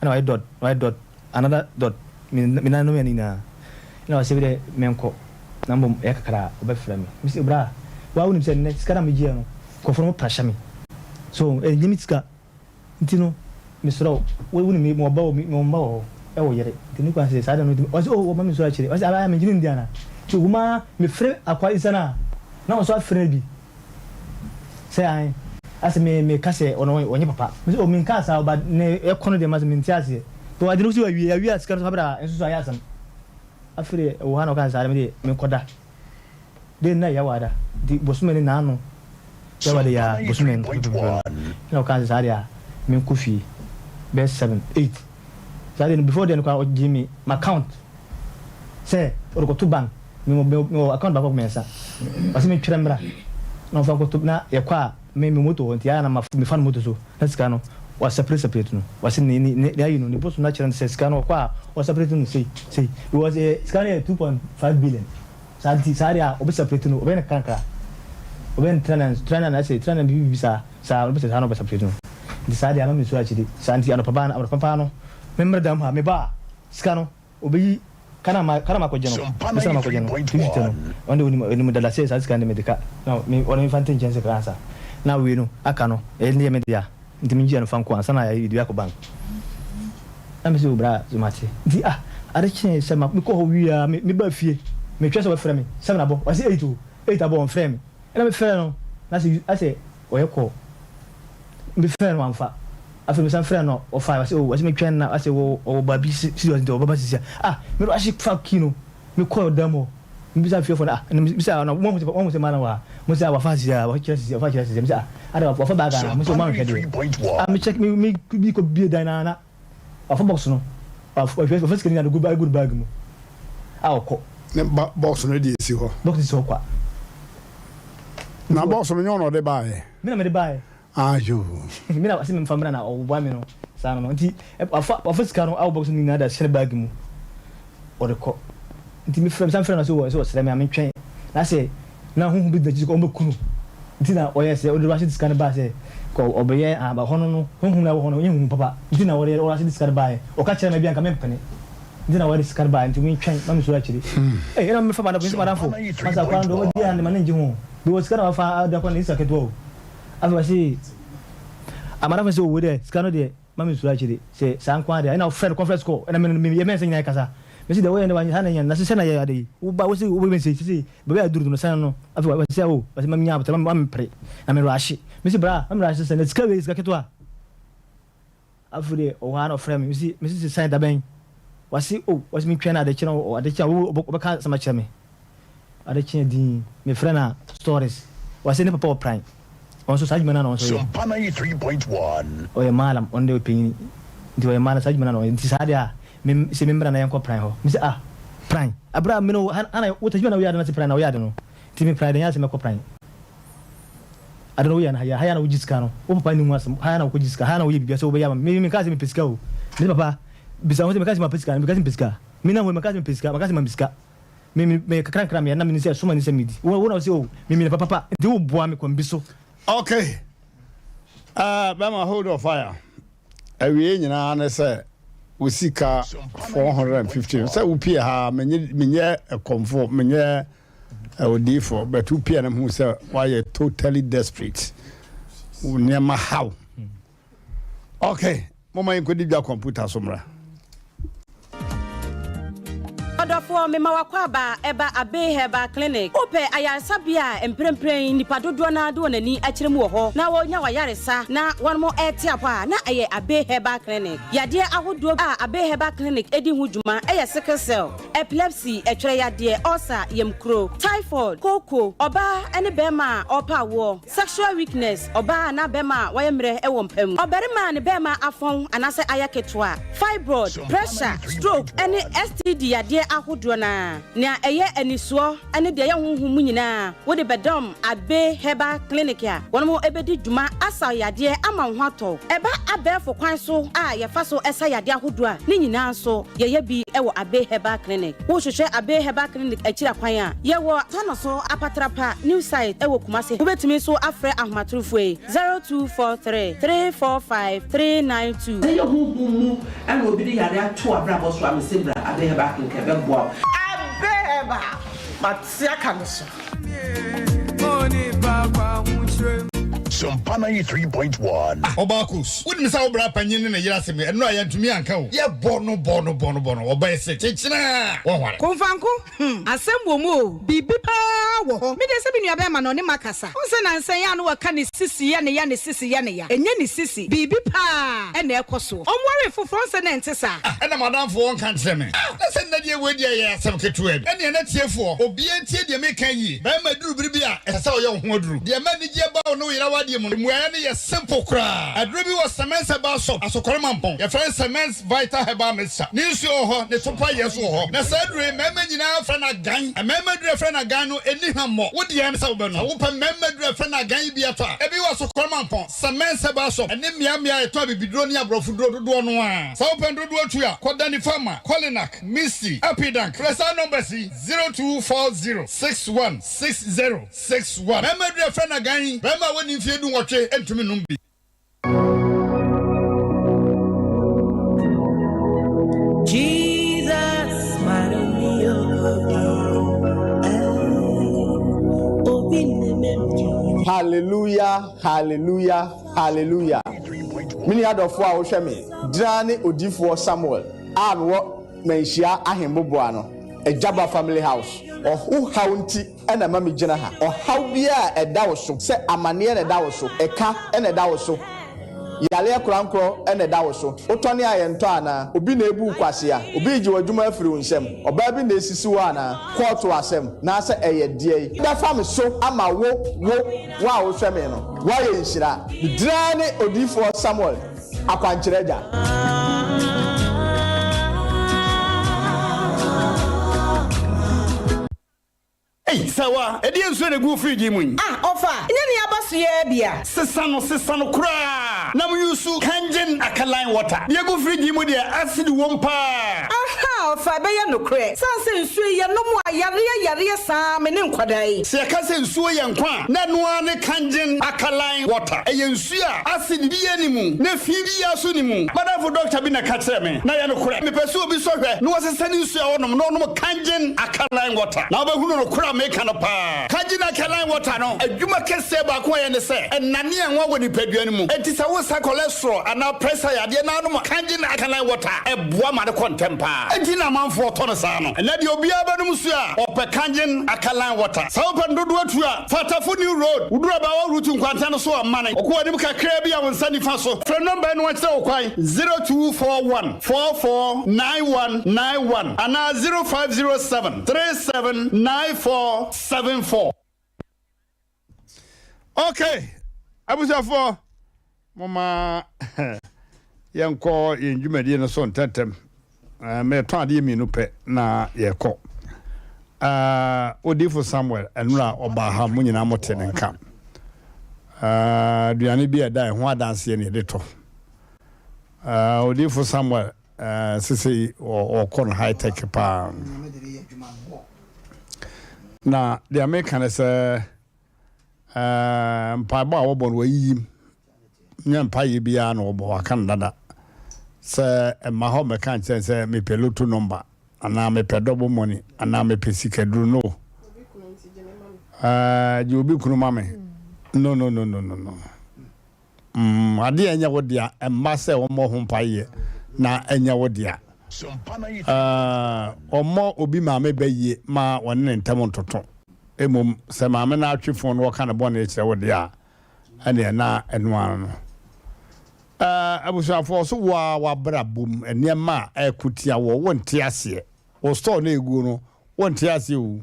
ɛna wayɛ dot, wayɛ dot, another dot, me me nan no yɛ ne nyinaa. Ɛna ɔse medeɛ menkɔ, na mmom ɛyɛ kakra a ɔbɛfrɛ me. Mese bra, woa wonim sɛ nnɛ sika no a megyeɛ no, nkurɔfoɔ no wɔpressure me, so ɛnyɛ me sika. Nti no, mesrɛ wo, wo wo ne me, mewɔ ba wɔ, mewɔ mma wɔ hɔ, ɛwɔ yere, nti ne kwan sɛ saa da no nti, ɔse oh, ɔma me nsuo akyire, ɔse ah, mengyene ndi anaa? Nti wo maa mefrɛ akoa Isa no a, na ɔnso afrɛ no bi, sɛ ae, ase me, meka sɛ ɔno ɔnyɛ papa, mese oh, menkaa saa o, but ne ɛkɔ no deɛ mase mente aseɛ, because ade no wosi wawie, awie a sika no so fa bra, nso so ayɛ asɛm, afei deɛ ɛwɔ ha na ɔkaa sɛ saa de medeɛ menkɔda. Dɛ nna yɛ awar ntsi bosome ne naano yɛwar yɛ a bosome no pɛpɛpɛ no nna ɔkaa sɛ saa deɛ a menkɔ fie bɛyɛ seven, eight saa deɛ no before then koraa ɔgyee me m'account sɛ ɔde kɔto bank me me mewɔ account baako mmiɛnsa ɔse mentwerɛ mmra na ɔmfa nkɔto na yɛkɔ a me me moto hɔ nti ayɛ a na mefa no moto so na sika no wa separate separate no wase ne ne ne ayi no ne bosom no akyerɛ no sɛ sika no ɔkɔ a ɔ separate no sei sei because eh, sika no yɛ 2.5 billion Saa nti saa deɛ a ɔbɛ separate no ɔbɛyɛ no kakrankra ɔbɛyɛ no tranans tranan ɛsɛ tranan bibi bibi saa saa ɔbɛ sɛ saa na ɔbɛ separate no nti saa deɛ ama me nsuo akyiri saa nti anɔpa baa anɔpa paa no me mmerɛ dam ha me ba a sika no ɔbɛyi kana ma kana ma kɔgye no me sɛ na ma kɔgye no 250 no ɔno deɛ onim onim dada sɛ saa sika no deɛ mede ka na me ɔno mefa nte nkyɛn sɛ kra ansa na wei no aka no ɛyɛ ne yɛ me dea. Nti me ngyia no fa nkɔ ansa na yɛde akɔ bank. Na me se o bra so mate. Nti ah ade kyee sɛ ma mekɔ hɔ wie a me baa fie me twɛn sɛ ɔbɛfrɛ me 7 abɔ ɔse 8 o 8 abɔ ɔnfrɛɛ me ɛna me frɛɛ no na sɛ asɛ ɔyɛ call me frɛɛ no wamfa afei me san frɛɛ no ɔfae ɔse o ɔse me twɛn na asɛ wɔ ɔwɔ baabi serious nti ɔbɛba sisi a ah me rush fa key no Me kɔɔ dan mu hɔ, me bisa fiefo no ah, na me bisa na wɔn hu sɛ wɔn hu sɛ maa na wɔ ha, mo sɛ ah wafa sisi ah, wakyerɛ sisi wafa kyerɛ sisi, me sɛ ah, ada wafa bag ana, mo sɛ wɔn anhwɛ deɛ, ah me check me me bi kɔ bie dan na na wafa box no, wafa wafa sika nyinaa de gu bag gu bag mu, a ɔkɔ. Ne ba box no deɛ esi hɔ. Box si hɔ kwa. Na box no nyɛ ɔna ɔde baayɛ. Me na me de baayɛ. Ayo. Me na ɔse memfa mmra na ɔboa me no saa no no nti wafa wafa sika no awɔ box no nyinaa de ahyɛ ne bag mu ɔde kɔ nti me frɛ me san frɛ no sɛ wɔ sɛ ɔsrɛ me a mentwɛn na sɛ na huhu bi gyina akyi sɛ ɔmbɛku no nti na ɔyɛ sɛ ɔde ahyɛ sika no baa sɛ kɔ ɔbɛyɛ aba hɔ no no huhu na ɛwɔ hɔ no ɔnyɛ huhu papa nti na ɔde ɔde ahyɛ sika no baeɛ ɔka kyerɛ me bi anka mempene nti na ɔde sika no baeɛ nti mentwɛn ma mesuro akyiri ee ɛna mefa madamfo nso madamfo masa kwan do ɔbɛdi a ne ma ne ngye ho bi wɔ sika na wafa ade akɔ ne sika ketewa o Afei ɔse amanafo sɛ owei dɛ sika no deɛ ma me nsuro akyire sɛ saa nko ara deɛ ɛna ɔfrɛ no conference call ɛna me no me yɛ mɛnsa nyinaa kasa mesi deɛ woyɛ no wanyɛ saa na ɛnyɛ na sɛ na yɛ ade yi wo ba wosi wo bɛ sɛ sisi baabi a duru no sɛn no afei wɔsi o wɔsi ma nya abotare ma me pere na me rahyɛ mesi bra ma me rahyɛ sɛ na sika wei sika ketewa. Afei deɛ ɔwɔ ha na ɔfrɛ me, mese mese sɛ san dabɛn? Wase oh, wase mentwɛn na adekye na adekye a ɔbɛka asɛm akyerɛ me. Adekye din, mefrɛ no a stories. Wase ne papa wɔ pran, ɔno nso saa adwuma no ara na ɔno nso yɛ. Sompa 93.1. Ɔyɛ maalam, ɔno deɛ ɔyɛ panyin, nti ɔyɛ maalam saa adwuma no ara na ɔyɛ. Nti saa deɛ a, me se memmra na yɛnkɔ pran hɔ. Mese ah, pran? Aberɛ a me ne wo, ha na wo adwuma na woyɛ ade no ase pran na woyɛ ade no, nti me pran deɛ ɛnyɛ ade sɛ mɛkɔ pran. Ade no woyɛ no ha yi a, ha yi a na wogye sika no, wo papa nni ho asɛm, ha yi a na wokɔgye sika, ha yi a na woyɛ biribiara sɛ wobɛyɛ ama me. Me menkaa sɛ mepɛ sika o. Mese papa, bisa ho sɛ mekaa sɛ mapɛ sika anaa mekaa sɛ mepɛ sika? Me na hoi mekaa sɛ mepɛ sika, maka sɛ ma me sika. Me me me kakra nkra meyɛ na menim sɛ ɛso m'ani sɛ medi. Wo wo na wose o, me meyɛ papa papa, nti woboa me kwan bi so. Okay. Uh, bɛma hold of fire. Awiei nyinaa ne sɛ wo sika 450 sɛ wopie ha menyɛ ɛkɔmfo menyɛ. Odiyifoɔ, but wo pia no hu sɛ woayɛ totally desperate. Wo nneɛma haw. Okay, momma yɛnkɔdi dwa kɔmputa so mmra. Ɔdɔfoɔ, mema w'akwaaba ɛba Abbey Herbal Clinic. Wopɛ ayaresabea a mprempren nnipa dodoɔ no ara de wɔn ani akyerɛ mu wɔ hɔ na wɔnya w'ayaresa na wɔnom rete apɔ a, na ɛyɛ Abbey Herbal Clinic. Yadeɛ ahodoɔ a Abbey Herbal Clinic di ho dwuma yɛ sickle cell, epilepsy, ɛtwerɛ yadeɛ, ulcer, yamkuro, typhoid, kooko, ɔbaa ne barima a ɔrepɛ awoɔ, sexual weakness, ɔbaa anaa barima a wayɛ mmerɛ wɔ mpa mu, ɔbarima a ne barima afɔn anaasɛ ayɛ ketewa, fibroid, pressure, stroke ne STD yadeɛ ahodoɔ no ara. Nea ɛyɛ anisoɔ ne deɛ ɛyɛ honhom mu nyinaa, wode bɛdɔm Abbey Herbal Clinic a wɔn bɛdi dwuma asa wo yadeɛ ama wo ho atɔ wo. Ɛba abɛɛfo kwan so a yɛfa so sa yadeɛ ahodoɔ a, ne nyinaa nso yɛyɛ bi wɔ Abbey Herbal Clinic. Wohwehwɛ Abbey Herbal Clinic akyiri akwan a, yɛwɔ Tanoso Apatrapa New Site wɔ Kumasi. Wobɛtumi nso afrɛ ahomatorofoɔ yi, 0243 345 392. Sɛ ɛyɛ honhom mu na obi de yare ato w'abrabɔ so a, mese bra Abbey Herbal Clinic ɛbɛboa wo. Abbey Herbal, mate aka no so. Sompa 93.1. Ah Ɔbaakus, wonim sɛ wo bra panyin ne ne yere asɛm yi, ɛno a yɛantumi anka o. Yɛbɔ no bɔ no bɔ no bɔ no, ɔbɛyɛ se kyekyena a, wɔnware. Komfanko, hmm, asɛm wɔ mu o, biribi paa wɔ hɔ. Me deɛ sɛ me nua bɛɛma no ɔne makasa. Wohu sɛ nansa yi a na wɔka ne sisi yɛ ne ya, ne sisi yɛ ne ya. Ɛnyɛ ne sisi, biribi paa na ɛkɔ soɔ. Ɔnwaree foforɔ, wohu sɛ na ɛnte saa. Ah, ɛna m'adamfo ɔnka nkyerɛ me. Ah, na sɛ nnɛ deɛ wei deɛ ɛyɛ asɛm ketewa bi. Ɛnneɛ na tiefoɔ, obiara ntie deɛ mereka yi yie. Barima duru bere bi a, ɛsɛ sɛ ɔyɛ wo ho aduru. Deɛ ɛma anigyeɛ ba wo ne wo yere awadeɛ mu no, mmuaeɛ no yɛ simple koraa. Aduro bi wɔ Semens Herbal Shop, Asokore Mampong. Yɛfrɛ no Semens Vital Herbal Mixture. Ne nsuo wɔ hɔ, ne topa yɛ nso wɔ hɔ. Na saa aduro yi, mmarima nyinaa frɛ no agan. Mmarima aduro a yɛfrɛ no agan no, ɛnni hwammɔ. Wo deɛ ne sɛ wobɛnom. Sɛ wopɛ mmarima aduro a yɛfrɛ no agan yi bi atɔ a, ebi wɔ Asokore Mampong, Semens Herbal Shop, ɛne mmeammea a yɛtɔn abibiduro ne aborɔfoduro dodoɔ no ara. Sɛ wopɛ no dodoɔ tu a, kɔ Danny Pharma, Kolinak, Misty, Apidank. Frɛ saa numbers yi, 0240 61 60 61. Mmarima aduro a yɛfrɛ no agan yi, barima a wadi mfeɛ dunwɔtwe ntumi nnom bi. Hallelujah, hallelujah, hallelujah. Me nua dɔfoɔ a wohwɛ me, gyina ne odiyifoɔ Samuel a mewɔ Manhyia Ahemboboa no, Agyaba Family House. Ɔho haw nti na ɛma migyina ha. Ɔhaw biara a ɛda wo so, sɛ amanneɛ na ɛda wo so, ɛka na ɛda wo so, yareɛ korankorɔ na ɛda wo so, wotɔne a yɛntɔ anaa, obi na ebu wo kwasea, obi regye w'adwuma afiri wo nsam, ɔbaa bi na esisi wo anaa, kɔɔto asɛm, naasɛ ɛyɛ deɛn bɛfa me so ama wo, wo, wo a wohwɛ me no, woayɛ nhyira. Me din ara ne Odiyifoɔ Samuel. Akwankyerɛ Agya. Ei, Sawa, ɛdeɛn nsuo na ɛgu wo fridge yi mu yi? Ah, ɔfa, nyɛ nea aba so yi ara bi a. Sesa no, sesa no koraa na mo use Kangen alkaline water. Deɛ ɛgu fridge yi mu deɛ, acid wom paa. Ahaa, ɔfa, ɛbɛyɛ nokorɛ. Sane sɛ nsuo yi, yɛnom a, yareɛ yareɛ saa me ne nkwadaa yi. Sɛ yɛka sɛ nsuo yɛ nkwa a, na ɛno ara ne Kangen alkaline water. Ɛyɛ nsuo. A acid biara nni mu, na fi biara nso nni mu. M'adamfo dɔkta bi na ɛka kyerɛɛ me, na ɛyɛ nokorɛ. Mepɛ sɛ obi sɔ hwɛ na ɔsesa ne nsuo a ɔnom na ɔnom Kangen alkaline water, na wobɛhunu nokorɛ a meka no paa. Kangen alkaline water no adwuma kɛseɛ baako a ɛyɛ ne sɛ, ɛnane anwa wɔ nipadua no mu. Enti sɛ woresa cholesterol anaa pressure yadeɛ na wonom Kangen alkaline water a, ɛboa ma no kɔ ntɛm paa. Enti na amanfoɔ tɔ no saa no. Ɛnnɛ deɛ obiara bɛnom nsuo a, ɔpɛ Kangen alkaline water. Sɛ wopɛ no dodoɔ tu a, Fa Tafo New Road, woduru Abaawa Route nkwanta no so a, mane kɔ w'anim kakraa bi a wo nsa nifa so. Frɛ nɔmba yi na wɔnkyerɛ wo kwan, 0241 44 9191 anaa 0507 37 9474. Okay, abusuafoɔ, Momma yɛnkɔ yɛn dwumadie no so ntɛmntɛm. Meretɔn adeɛ mmienu pɛ na yɛkɔ. Odiyifo Samuel, nnora ɔbaa ha, mo nyinaa mote ne nka. Aduane bi a ɛda ɛho adanseɛ na yɛde tɔ. Odiyifo Samuel, sesei ɔkɔ no high tech paa. Na deɛ meka ne sɛ, Ɛɛ, mpaebɔ a wɔbɔ no, wɔayiyim. Nyɛ mpaeɛ biara na wɔbɔ, wɔaka no dada. Sɛ mma hɔ mmɛka nkyerɛ sɛ mepɛ lotto number anaa mepɛ double money anaa mepɛ sikaduro. No. Ɛɛ gye obi kunu ma me. No no no no no no. Mm, adeɛ a ɛnyɛ wo dea, mma sɛ wɔmmɔ ho mpaeɛ na ɛnyɛ wo dea. Ɛɛ wɔmmɔ obi maame bɛ yie ma wɔne ne ntam ntoto. Mmom sɛ maame no atwe fon na wɔka ne bɔne kyerɛ wo deɛ a, ɛneɛ na ɛno ara no. Ɛɛ abusuafoɔ so wo ara w'abrabɔ mu nneɛma a ɛko tia wɔ wonte aseɛ. Wo store no ɛguo no wonte aseɛ o.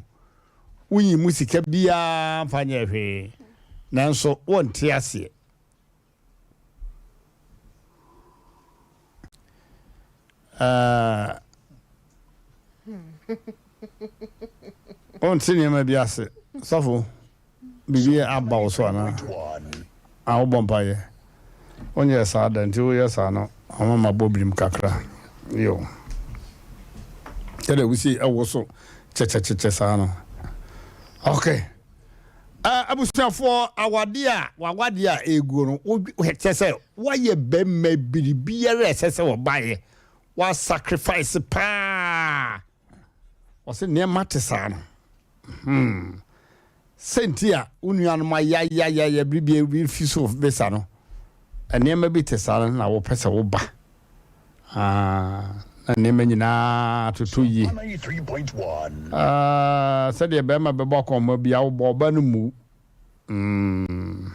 Wonyi mu sika biara mfa nyɛɛ hwee, nanso wonte aseɛ. Ɛɛ, wonte nneɛma bi ase. Sɔfo. Biribi aba wo so anaa? A wobɔ mpaeɛ? Wonyɛɛ saa da nti woyɛ saa no ama mabɔ birim kakra. Yo. Sɛdeɛ wosi ɛwo so kyɛkyɛkyɛkyɛ saa no. Okay. Uh, abusuafoɔ awadeɛ a wawadeɛ a ɛguo no kyɛ sɛ woayɛ bɛrima biribiara ɛsɛ sɛ wɔbaeɛ wa sacrifice paa ɔsɛ nneɛma te saa no Hmm. Sɛ nti a wo nuanom ayayayaya bere bi bi fi so besa no, nneɛma bi te saa no na wopɛ sɛ woba. Ah, na nneɛma nyinaa toto yie. Ah, sɛdeɛ bɛrima bɛbɔ akɔnma bi a wobɔ ɔba no mu. Mm.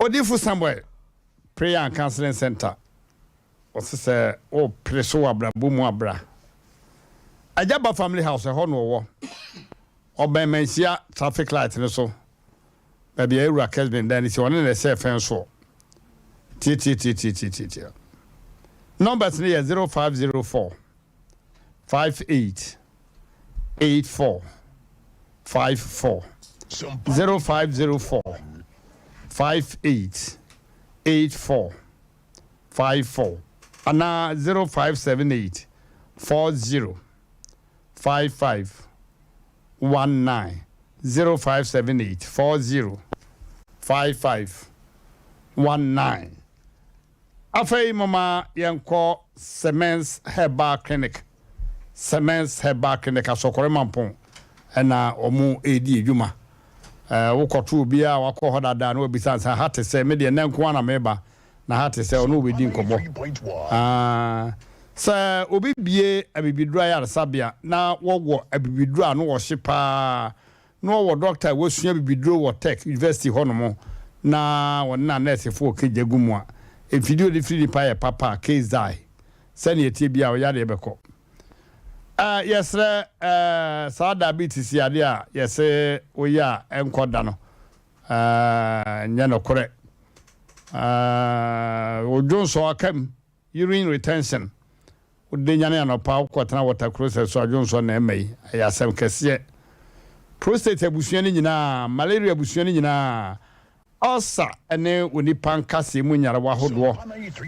Odifo Samuel, Prayer and Counseling Center. Ɔse sɛ wo pere so wɔ abrabɔ mu a bra Agya Ba family house ɛhɔ na ɔwɔ. Ɔbɛn Manhyia traffic light no so baabi a Awura Kesbin dan no si ɔne na ɛsɛ fɛn soɔ. Tiatiatiatiatiatia. Numbers no yɛ 0504 58 84 54 0504 58 84 54 anaa 0578 40 55 19 0578 40 55 19 Afei momma yɛnkɔ Semens Herbal Clinic Semens Herbal Clinic Asɔkɔre Mampong na wɔredi adwuma. Wokɔto obiara a wakɔ hɔ dada na wabisa no sɛ ha te sɛ me deɛ nnɛ nko ara na meba na ha te sɛ ɔne wobɛdi nkɔmmɔ. Ah, sɛ obi bie abibiduro ayaresabea na wɔwɔ abibiduro a ano ɔhye paa na wɔwɔ dɔkta a wasua abibiduro wɔ Tech University hɔnom na wɔne n'anɛɛsefoɔ reka gya gu mu a, mfidie a wɔde firi nipa yɛ papa a, case die. Sɛnea ɛteɛ biara, wo yareɛ bɛkɔ. Eh, yɛsrɛ eh, saa diabetes yadeɛ a yɛse woyɛ a ɛnkɔ da no, eh, nyɛ nokorɛ. Eh, wo dwonsɔ aka mu, urine retention, wode nyane anɔpa wokɔtena water closet so a dwonsɔ na ɛma yi, ɛyɛ asɛm kɛseɛ. Prostate abusua no nyinaa, malaria abusua no nyinaa, Ulcer ne onipa nkasɛɛ mu nyarewa ahodoɔ,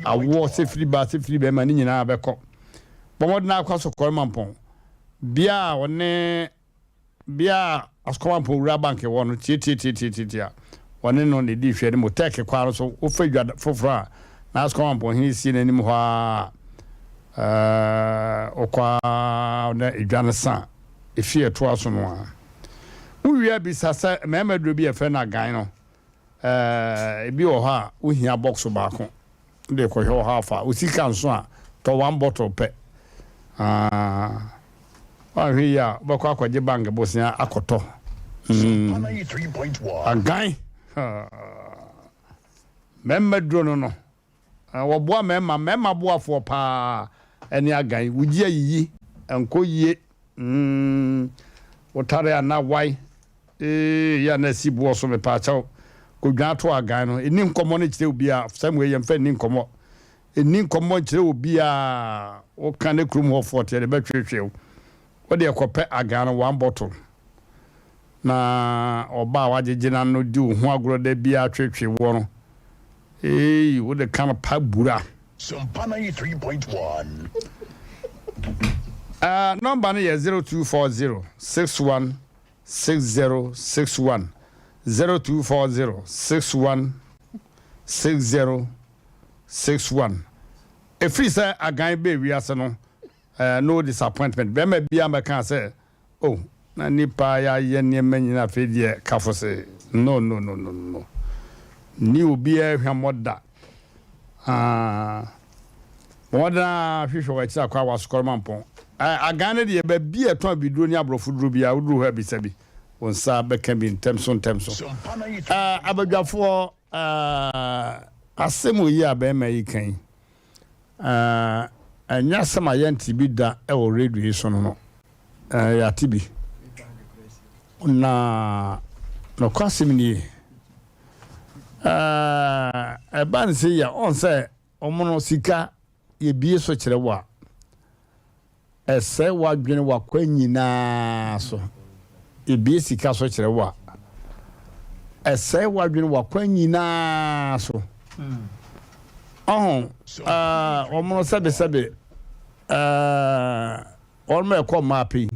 awoɔ, sɛ firi baa sɛ firi bɛrima ne nyinaa bɛkɔ. Bɔ mmɔden ara kɔ Asokɔre Mampɔn, bea a ɔne bea a Asokɔre Mampɔn Wura Bank wɔ no, tiatiatiatiatia wɔne no na ɛdi nhwɛanim. Tɛɛke kwan no so, wofa dwa foforɔ a na Asokɔre Mampɔn hene sie n'anim hɔ ara a, wokɔ ara na edwa no sa a, efie a ɛtoa so no ara. Wowie a bisa sɛ mmarima aduro bi a yɛfrɛ no agan no, ebi wɔ hɔ a wohia box baako de kɔhwɛ wɔ hɔ afa. Wo sika nso a, tɔ one bottle pɛ. Woanhwɛ yie a, wobɛkɔ akɔgye bank bosea akɔtɔ. Mm. Agan. Mmarima aduro no no, wɔboa mmarima, mmarima boafoɔ paa ɛne agan. Wogye ayiyi, ɛnkɔ yie. Mm, wotare a na wae. Ee, yɛ a na asi boɔ so mepaakyɛw. Kodwan to agan no. Ɛni nkɔmmɔ no nkyerɛ obiara. Sɛm wei yɛmfa nni nkɔmmɔ. Ɛni nkɔmmɔ nkyerɛ obiara. Woka ne kurom hɔ foɔ teɛ de bɛtwetwe wo. Wo deɛ kɔpɛ agan no one bottle. Na ɔbaa a wagyegye n'ano di wo ho agorɔ da biara twetwe woɔ no. Eii wo de ka no pa bura. Sompa 93.1. Eh, number no yɛ 0240 61 60 61 0240 61 60 61 Ɛfiri sɛ agan bɛɛ wiase no, eh, no disappointment. Bɛrima biara mmɛkaa sɛ, oh, Na nnipa yɛayɛ nneɛma nyina afei deɛ kafo se no no no no no nni obiara hwammɔ da aah bɔ mmɔden ara hwehwɛ w'akyiri akɔ a w'asokɔre mampɔn eh agan no deɛ baabi a ɛtɔn abiduro ne aborɔfo duro biara woduru hɔ a bisa bi wo nsa bɛka bi ntɛm so ntɛm so eh abadwafoɔ eh asɛm yi a bɛrima yi ka yi Ɛnyɛ asɛm a yɛnte bi da wɔ radio yi so no no, yɛate bi. Na nokwasɛm nie, ɛba no sei a, ɔn sɛ wɔn no sika yɛbie so kyerɛ wo a, Ɛsɛe w'adwene w'akwan nyinaa so. Ebue sika so kyerɛ wo a. Ɛsɛe w'adwene w'akwan nyinaa so. Ɔho, ɛɛ, wɔn no sɛbesɛbe, ɛɛ, wɔn a ɛkɔ mmaa pɛ yi.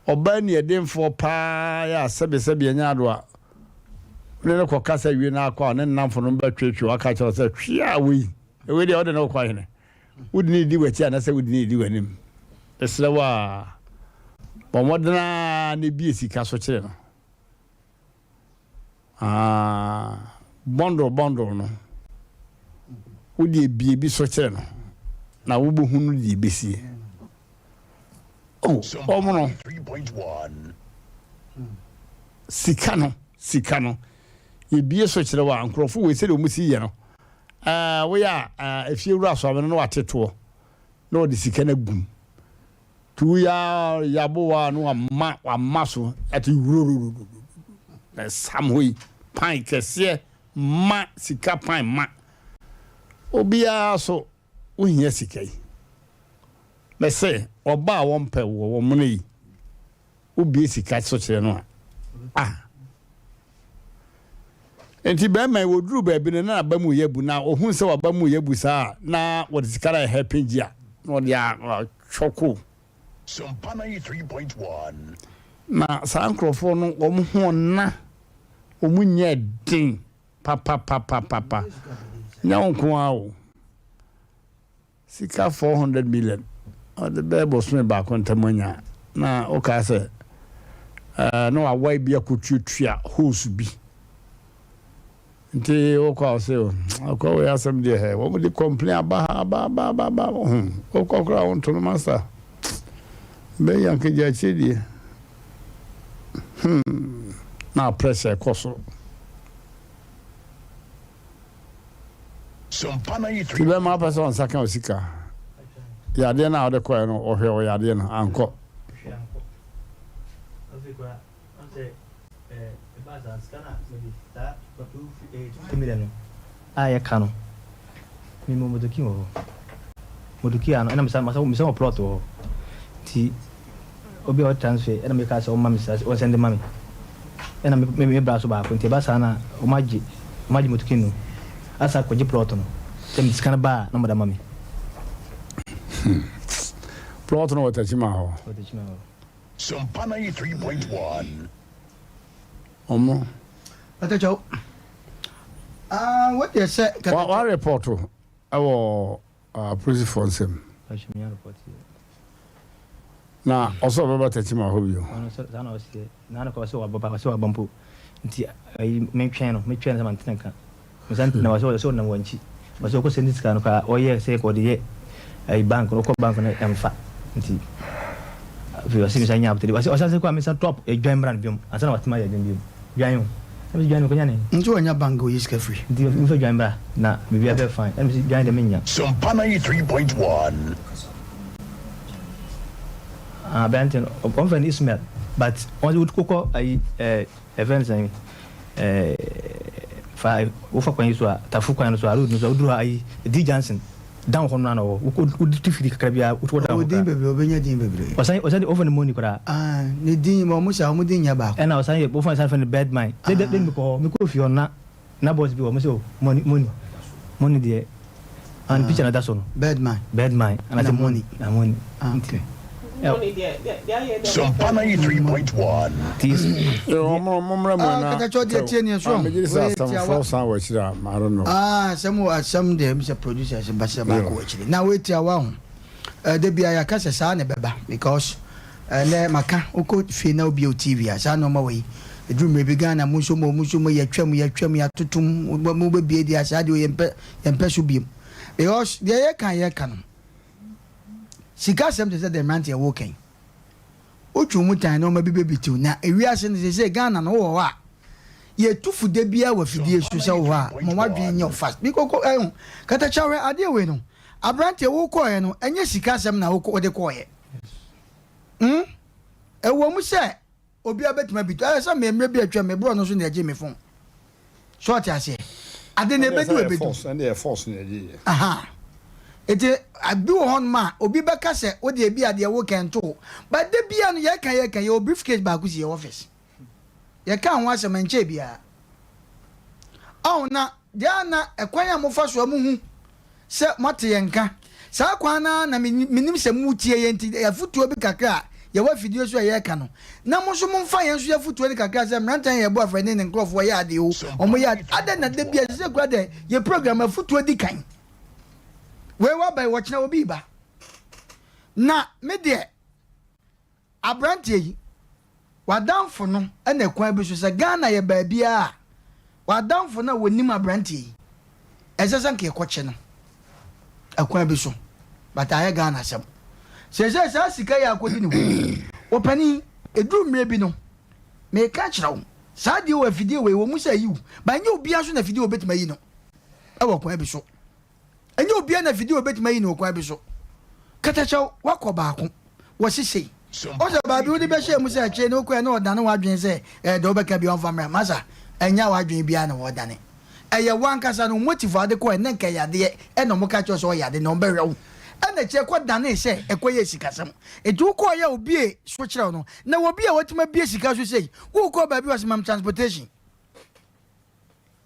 Ɔbaa niɛdenfoɔ paa yɛ a sɛbesɛbe ɛnyɛ ado a, ne no kɔ kasa wie na akɔ a ne nnamfo no bɛtwetwe waka kyerɛ sɛ twea wei, wei deɛ ɔde ne kɔ ahene. Wode no redi w'akyi anaasɛ wode no redi w'anim? Mesrɛ wo ara, bɔ mmɔden ara na bue sika so kyerɛ no. Ah, bundle bundle no, wode bue bi so kyerɛ no, na wobɛhu no deɛ ɛbɛsie. Oh, wɔn no, sika no, sika no, yɛbue so kyerɛ wo a, nkurɔfo wei sɛdeɛ wɔn si yɛ no, Ɛɛ, woyɛ a, ɛɛ, efiewura soame no na wate toɔ na ɔde sika no agum. Nti woyɛ a yaboa a na wama wama so ate wurorororo. Na ɛsam hɔ yi, pan kɛseɛ ma sika pan ma. Obiara so wohia sika yi. Mese ɔba a wɔmpɛ wɔ wɔn mono yi. Wobue sika so kyerɛ no a, ah. Nti bɛrima yi wɔduru baabi no na n'aba mu yɛ bu na ɔhunu sɛ waba mu yɛ bu saa a na wɔde sika no ayɛ helping gear na ɔde atwɔko. Sompa 93.1. Na saa nkurɔfoɔ no wɔn ho ɔna, wɔn nyɛ den papapapapa. Nyɛ wo nko ara o. Sika 400 million ɔde bɛyɛ bosome baako ntam anya na wokaa sɛ ɛɛ na wawae bi akɔtuatua hose bi nti wokɔ a ɔsɛ akɔ wei asɛm deɛ hɛ wɔn de complain aba ha aba aba aba aba ho wokɔ koraa wonto no masa bɛyɛ ankagya akyire deɛ hmm na pressure kɔ so. Ti bɛma apɛ sɛ ɔnsa ka osika. Yadeɛ no a ɔde kɔɛ no ɔhwɛ wɔ yadeɛ no ankɔ. A yɛka no mewɔ motoki wɔ hɔ motoki a no ɛna mesa masa mesa wɔ plot wɔ hɔ nti obi a ɔyɛ transfer ɛna meka sɛ ɔma me sika ɔnsɛnde ma me ɛna me me bra so baako nti ɛba saa na ɔmo agye ɔmo agye motokin no asa akɔgye plot no sɛ mede sika no ba a na ɔmo de ama me. Hmm. Plot no wɔ Techiman hɔ. Wɔ Techiman hɔ. Sompa 93.1. Ɔmo. Ɔtɛkyɛw. Ah, what deɛ sɛ. Wa wa report ɛwɔ apolisifoɔ nsam. Na ɔsɛ ɔbɛba Techiman hɔ bio. Ɔno sɛ saa na ɔseɛ na anokɔ ɔsɛ waba ɔsɛ waba mpo nti ayi mentwɛn no metwɛn no sɛ mantena nka mesan na ɔsɛ ɔsɛ ɔnam wɔn akyi ɔsɛ ɔkɔ sɛndi sika no koraa ɔyɛ sɛ ɔde yɛ ayi bank no ɔkɔ bank no ɛmfa nti afei ɔsɛ mesan nya abotire ɔsɛ ɔsɛ kɔ a mesan top adwan mmra no biom ansa na watema ayɛ adwan biom dwan o. Ɛna mese dwan mekɔnya ne. Nti wanya bank oyi sika firi. Nti mefa dwan bra na biribiara bɛyɛ fine. Ɛna mese dwan deɛ mennya. Sompa 93.1. Ah aberante no wɔn fɛ no Ismail but wɔn sɛ wokɔ ayi ɛɛ ɛfɛ no sɛn ɛɛ fa wofa kwan yi so a tafo kwan no so a road no so a woduru hɔ ayi D Johnson down hɔ no na ɔwɔ wokɔ wodi tu firi kakra biara wokɔ down hɔ Ɔwɔ din koraa. bebree ɔbɛnya din bebree. Ɔsan ɔsan wɔfrɛ no Moni koraa. Ah ne din ma ɔmo saa ɔmo din nyɛ baako. Ɛna ɔsan yɛ wɔfrɛ san frɛ no Birdman. De de de mekɔ hɔ mekɔ fie hɔ no na na boss bi wɔ hɔ mo sɛ oh Moni Moni Moni deɛ ah ne picture na ɛda so no. Birdman. Birdman Ɛna anaasɛ Moni. Na Moni. Ah okay. Moni deɛ deɛ deɛ ayɛ deɛ Sompa 93.1. Ti Yo, ɔmo ɔmo mmerɛ mu Ah na katakyɛ ɔdeɛ tie neɛ so Ah, megye di sɛ wei asɛm tiawa. foforɔ san wɔ akyire a, I don't know. Ah asɛm wɔ asɛm deɛ mi sɛ producer sɛ basɛ baako wɔ akyire na wei tiawa ho. Eh, da bia yɛaka sɛ saa na ɛbɛba because. Ɛnɛ maka, wokɔ fie na wobie wo TV a, saa nnoɔma wei, ɛduru mmerɛ bi Ghana mo nso mo, mo nso mo, yɛtwam, yɛtwam, yɛatotom, mo bɛbie deɛ a, saa deɛ yɛmpɛ, yɛmpɛ so biom. Because deɛ yɛka a yɛka no, sika asɛm te sɛ deɛ mmeranteɛ woka yi. Wotwe wo mu tan nnoɔma bi bɛbitiw. Na ewiase no seesei Ghana no wowɔ hɔ a, yɛtu fo da biara wɔ afidie so sɛ wowɔ hɔ a, ma w'adwene nyɛ wo fast. Bikɔkɔ ɛho, katakyɛ hwɛ adeɛ wei no, aberanteɛ wokɔɔɛ no, ɛnyɛ sika asɛm na wokɔ, wode kɔɔɛ. Hmm? Ɛwɔ mu sɛ obiara bɛtumi abi ayɛ sɛ me mmerɛ bi atwam me borɔ no so na ɛgye me phone. So ɔte aseɛ? Ade na ɛbɛdu ɛbɛdu. Ɛnde yɛ force na ɛgye yɛ. Aha. Eti bi wɔ hɔnom a obi bɛka sɛ wo deɛ bi adeɛ wo kɛn to. But da bia no yɛka yɛka yɛwɔ briefcase baako si yɛ office. Yɛka ho asɛm ɛnkyɛɛ biara. Ɔho na deɛ a na ɛkwan a mofa so a muhu sɛ moate yɛn nka. Saa kwan no ara na menim sɛ moretie yɛn nti, afotuo bi kakra a yɛwɔ afidie so a yɛreka no, na mo nso momfa yɛn nso yɛn afotuo no kakra sɛ mmeranteɛ a yɛbɔ afra ne ne nkurɔfoɔ yɛ adeɛ o, wɔyɛ adeɛ. Adɛn na da biara, seesei koraa deɛ yɛn program afotuo di kan. Wei waba yi, ɔkyena obi reba. Na me deɛ, Abranteɛ yi, w'adamfo no na kwan bi so sɛ Ghana yɛ baabiara a, w'adamfo no a wɔnim abranteɛ yi, ɛnsɛ sɛ nka yɛkɔkye no ɛkwan bi so, but ayɛ Ghana asɛm. Seesei saa sika yi a akɔdi ne hɔ yi, ɔpanin, ɛduru mmerɛ bi no, meka kyerɛ wo, saa deɛ wɔ afidie wei, wɔ mu sɛ ayi wo, but ɛnyɛ obiara nso na afidie wɔ bɛtumi ayi no ɛwɔ kwan bi so. Ɛnyɛ obiara na afidie obetumi ayi no wɔ kwan bi so. Katakyɛw, woakɔ baako, wɔse sei. Ɔsɛ baabi wode bɛhyɛɛ mu sɛ akyire no wokɔɛ na ɔdane w'adwene sɛ ɛɛ deɛ wobɛka biara ɔmfa mmra. Masa, ɛnyɛ w'adwene biara na wɔdane. Ɛyɛ w'ankasa no, wo motive a wode kɔɛ na nka ɛyɛ adeɛ ɛna wɔka kyerɛ wo sɛ ɔyɛ ade na wɔbɛhwɛ wo. Ɛna akyire ɛkɔdanee sɛ ɛkɔyɛɛ sikasɛm. Nti wokɔeɛ a obiee so kyerɛ wo no, na obi a watumi abue sika so sei, wokɔɔ baabi ɔse mam transportation.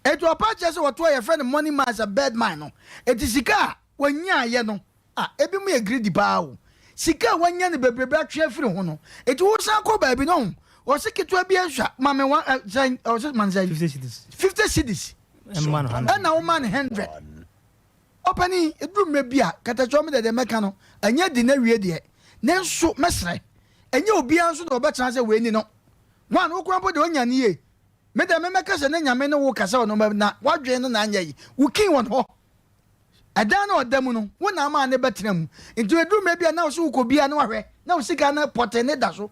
Enti ɔpa kyerɛ sɛ wɔto a yɛfrɛ no money man sɛ bird man no. Enti sika a wɔnyaeɛ no, ah, ebinom yɛ greedy paa o. Sika a wɔanya no bebrebe atwe afiri ho no, enti wosan kɔ baabi no, ɔho, ɔse ketewa bi nhwa, ma me one, eh, sɛn, ɔse ma no sɛn? 50 cedis. 50 cedis. Ɛmma no 100. Ɛna woma no 100. Ɔpanin, ɛduru mmerɛ bi a, katakyɛ me deɛ deɛ mɛka no, ɛnyɛ di na wie deɛ. Nanso, mɛsrɛ, ɛnyɛ obiara nso na ɔbɛtena sɛ wei ni no. One, wo koraa mpo deɛ wonya no yie. Me deɛ me mɛka sɛ ne nyame ne wo kasa wɔ nnoɔma bi na wadwen no na anyɛ yi wo king wɔ hɔ ɛdan na ɔda mu no wo na ama ne bɛtena mu nti ɛduru mmerɛ bi a na wo so wokɔ bia na wahwɛ na wo sika no pɔte ne da so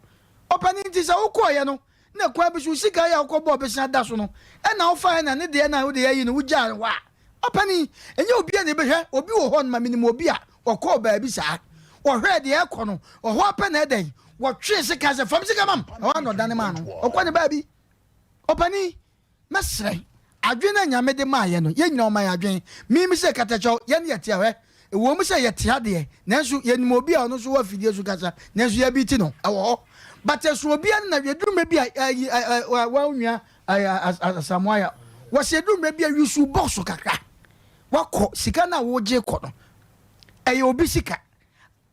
ɔpɛne nti sɛ wokɔɔyɛ no na kwan bi so wo sika yɛ a wokɔ bɔɔ besena da so no ɛna wofaeɛ na ne deɛ na wode ayi no wogyaa no hɔ a ɔpɛne ɛnyɛ obi a na ɛbɛhwɛ obi wɔ hɔ no ma menim obi a ɔkɔɔ baabi saa ɔhwɛɛ deɛ ɛkɔ no ɔhɔ apɛ na ɛdɛn wɔtwee sika sɛ fam sika mam ɛhɔ a na ɔdane maa no ɔkɔ ne baabi Ɔpanin, mɛsrɛ, adwene a Nyame de maa yɛn no, yɛn nyinaa ɔma yɛn adwene. Me me sɛ katakyɛw, yɛn yɛte a, hwɛ, ɛwɔ mu sɛ yɛte ha deɛ, nanso yɛnim obi a ɔno nso wɔ afidie so kasa, nanso yɛbi ti no, ɛwɔ hɔ. But ɛso obiara ne na, ɛduru mmerɛ bi a, ɛyi, ɛ, ɛ, wɔn nua, ɛ, Asamoah ya, wɔsɛ ɛduru mmerɛ bi a, yusu bɔs kakra, wakɔ, sika no a wogye kɔ no, ɛyɛ obi sika.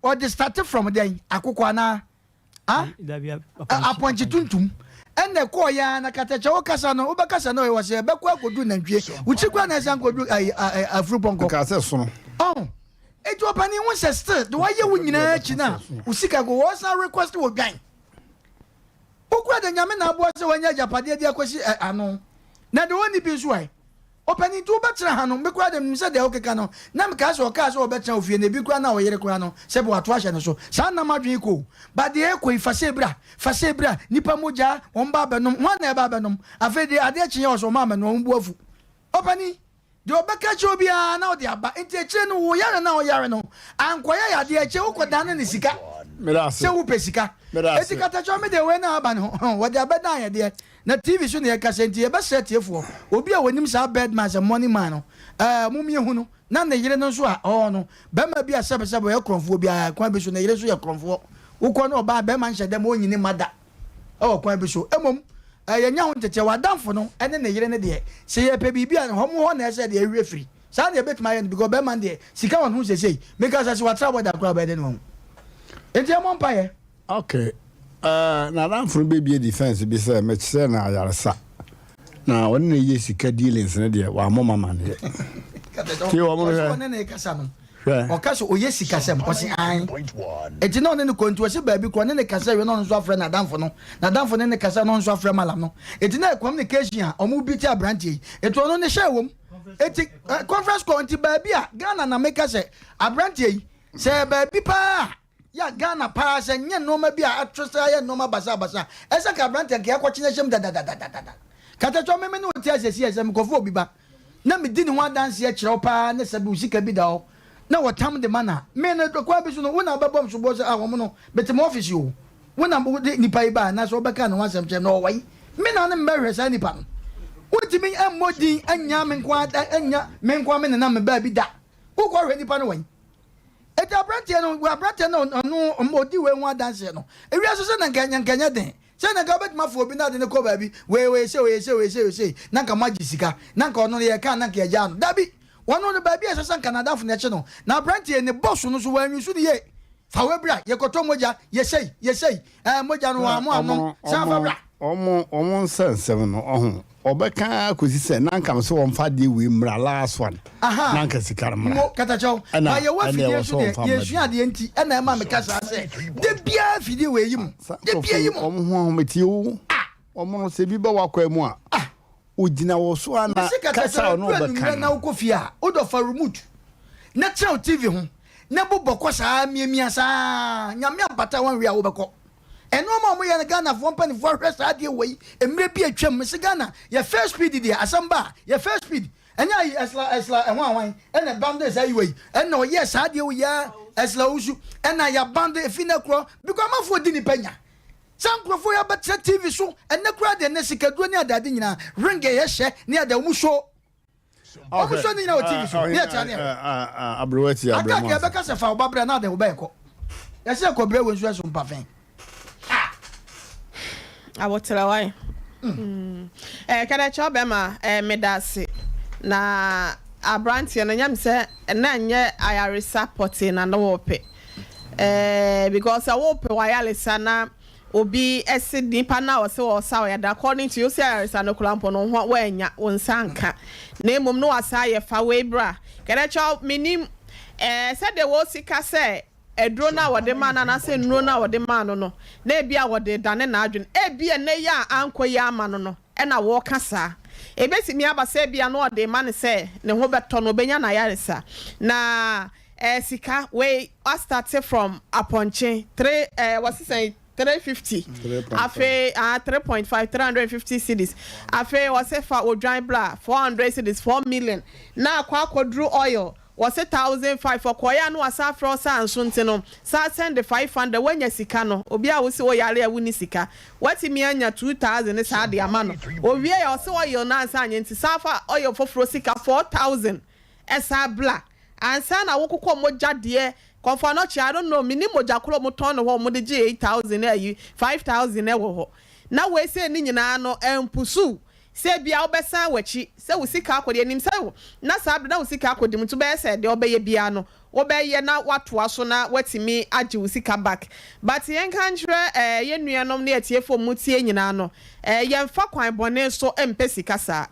Ɔde starte from dɛn? Akokɔ anaa? Ah? Apɔnkye tuntum. Ɛna ɛkɔɔ yɛ ara na katakyɛ wo kasa no wobɛkasa no wɔ sɛ ɛbɛkɔ akɔdu nantwie. Wo ti kura na ɛsan kɔdu afurupɔnkɔ. Nka sɛ sono. Ɔn. Eti ɔpanin ho sɛ still de wayɛ wo nyinaa akyi na wo sika ko wɔsan request wɔ dwan. Wokura de nyame na aboa sɛ wanya agyapadeɛ de akɔsi ano. Na de wɔnni bi nso ɛ. Ɔpanin nti wobɛtena ha no, me koraa deɛ menim sɛ deɛ wokeka no, na mekaa sɛ ɔkaa sɛ ɔbɛtena wo fie no, ebi koraa na ɔyere koraa no, sɛbe wato ahyɛ no so. Saa nna m'adwene kɔ o. But deɛ ɛrekɔ yi, fa sei bra, fa sei bra, nnipa mogya, wɔn ba abɛnom, hwan na ɛreba abɛnom? Afei deɛ adeɛ kyeeɛ ɔsɛ wɔn ammɛnom, wɔn bo afu. Ɔpanin, deɛ ɔbɛka akyerɛ wo biara na ɔde aba, nti akyire no wo yare no a woyare no, ankɔyɛ yadeɛ, akyire wokɔdane no sika, sɛ wopɛ sika. Enti katakyɛ me deɛ wei na aba no, wɔde abɛdan yɛn deɛ. Na TV so na yɛkasa nti yɛbɛsrɛ atiefoɔ, obi a ɔnim saa bird man sɛ money man no, ɛɛ mom yɛhu no, na ne yere no nso a ɔwɔ no, barima bi a sɛbesɛbe ɔyɛ korɔmfoɔ biara, kwan bi so ne yere nso yɛ korɔmfoɔ, wokɔ ne ɔbaa barima nhyɛ dɛm ɔnyini mma da ɛwɔ kwan bi so, mmom ɛɛ yɛnya ho nteteɛ, w'adamfo no ɛne ne yere no deɛ, sɛ yɛpɛ biribi a wɔn hɔ na ɛsɛ deɛ ɛhwɛ firi, saa na yɛbɛtumi ayɛ no because barima no deɛ sika wɔ ne ho sesei, meka sɛ sɛ watra bɔda koraa ɔbɛyɛ dɛn na wahu, nti yɛmmɔ mpaeɛ. Ok eh, n'adamfo no bɛbie defense bi sɛ mekyerɛ no ayaresa na ɔne no yɛ sika dealings no deɛ wammɔ m'amaneɛ. Tie wɔn no hwɛ. Ɔne ne kasa no. Ɔka sɛ ɔyɛ sikasɛm, ɔse ae. Enti na ɔne no kɔ, nti ɔse baabi korɔ ɔne no kasa wie na ɔno nso afrɛ n'adamfo no, n'adamfo ne no kasa na ɔno nso afrɛ malam no. Enti na ɛyɛ communication a ɔmo bi te abranteɛ yi. Enti ɔno ne hyɛɛ wɔm. Enti conference call nti baabi a Ghana na meka sɛ abranteɛ yi sɛ ɛyɛ baabi paa a yɛ Ghana paa sɛ nyɛ nnoɔma bi a ato sɛ ayɛ nnoɔma basabasa a ɛsɛ nka abranteɛ nka yɛakɔkye no ahyɛm dadadadadada. Katakyɛ me me ne wo te ase seesei sɛ mekɔfa obi ba na medi ne ho adanseɛ kyerɛ wo paa ne sɛ wo sika bi da hɔ na wɔtam de ma no a, me no kwan bi so no wo na wobɛbɔ me soboɔ sɛ ah wɔn no mete mo office o, wo na wode nipa yi baa anaasɛ wobɛkaa ne ho asɛm kyerɛ me na ɔwɔ yi, me na ne mebɛhwehwɛ saa nipa no. Wontumi mmɔ din nnya me nko ara nnya me nko ara me nenam me baabi da. Wokɔhwɛ nipa no wɔ yi. Eti aberanteɛ no, aberanteɛ no ɔno ɔdi wei ho adanseɛ no, ewiase sɛ na nka nka nyɛ den. Sɛ na nka wobɛtumi afa obi na ade no kɔ baabi, wei ɔyɛ sei, ɔyɛ sei, ɔyɛ sei, ɔyɛ sei, na nka moagye sika, na nka ɔno no yɛka a na nka yɛgyaa no. Dabi! Ɔno no, baabi a ɛsɛ sɛ nka n'adamfo no kye no, na aberanteɛ yi, ne bɔso no nso, wanwusu no yie. Fa wei bra, yɛkɔtɔ mogya, yɛ sei, yɛ sei, ɛɛ, mogya no, wɔammo annom, san fa bra. Wɔn, wɔn nsɛnsɛm no, ɔho, Ɔbɛka ara kɔsi sɛ na anka mese wɔmfa adeɛ wei mmra last one Aha. na anka sika no mmra. Mo, katakyɛw. Ɛna Ba yɛwɔ ɛna afidie ɛwɔ nso sɛ deɛ, wɔmfa mma yɛsua bio. adeɛ nti ɛna ɛma meka saa sɛ, da biara afidie wei yi mu, Saa da nkurɔfoɔ biara yi yi mu. wɔn ho ahometeɛ o. Wɔn no sɛ ebi ba w'akwan mu a, ogyina wɔ so a na Mese kasa katakyɛw, a ɔne ɛduru wo bɛka anwummerɛ na no. wokɔ fie a, wodɔ fa remote na tena wo TV ho na bobɔ kɔ saa miamia saa, Nyame ampata wanwie a wobɛkɔ. Nnoɔma a wɔyɛ no Ghanafoɔ mpaninfoɔ ahwɛ saa adeɛ wei mmerɛ bi atwam mese Ghana yɛ first speed deɛ asɛm ba a yɛ first speed ɛnyɛ ayi ɛsla ɛsla ɛho ahwan ɛna ɛbande saa ayi wei ɛna ɔyɛ saa adeɛ wei aa ɛsla owusu ɛna yɛabande efi nɛ korɔ because amanfoɔ di nipa nya saa nkorɔfoɔ yi abɛtena TV so ɛnɛ koraa deɛ ɛnɛ sikaduro ne adeade nyinaa ring ɛyɛ hyɛ ne adeɛ wɔn show Wɔn sɔ ne nyina wɔ TV so. Ne ɛkyɛ ne ɛhɔ. Aberewa ti Aka abrɛ mu kɛ asa. bɛka sɛ fa wo ba bra na ade wo ba ɛkɔ. Yɛsɛ ɛkɔ brɛ wɔ nsu ɛso mpafen. Ah! Aboterɛ wai. Mm. Eh, kɛdɛkyɛ ɔbɛma eh, meda ase. Na abranteɛ no nyɛ me sɛ na nyɛ ayaresa pɔtee na na wɔpɛ. Eh, because sɛ wopɛ w'ayaresa na Obi se nipa no a ɔse ɔɔsa wo yade according to you wose ayaresa no koraa mpo no wo ho woannya wo nsa anka na mmom no wasa ayɛ fa wei bra kɛdɛkyɛw menim ɛɛ sɛdeɛ wɔsi ka sɛ aduro no a wɔde maa no anaasɛ nnuro no a wɔde maa no no na ebi a wɔde dane n'adwene ebi a ɛnɛ yi a ankɔ yi ama no no ɛna wɔka saa ebetumi aba sɛ ebi a na ɔde ma no sɛ ne ho bɛtɔ no obenya n'ayaresa na Eh sika wei wa starte from apɔnkye tre eh wɔse sɛn 350 afei ah 3.5 350 cedis afei wɔse fa odwan bra 400 cedis 4 million na akɔ akɔduru oil wɔse 1005 ɔkɔeɛ a na wasan afrɛ wo sɛ anso nti no san sɛnde 500 woanya sika no obi a wose woyare a wonni sika watumi anya 2000 ne saa de ama no owie a ɔse oil no ansa anyɛ nti san fa oil foforɔ sika 4000 ɛsan bra Ansa na wokokɔ mogya deɛ kɔmfɔ anɔkye I don't know mennim mogya korɔ ɔmo tɔn no hɔ ɔmo de gye 8000 ne ayi 5000 ɛwɔ hɔ na wei sei ne nyinaa no ɛmpusuw sɛ ebia wobɛsan wakyi sɛ wo sika akɔ deɛ nim sɛ na saa bere na wo sika akɔ dim nti wobɛyɛ sɛ deɛ ɔbɛyɛ biara no wobɛyɛ na watoa so na watumi agye wo sika back but yɛnka nkyerɛ ɛɛ yɛn nuanom ne atiefoɔ mu tie nyinaa no ɛɛ yɛnfa kwan bɔne so mpɛ sika saa.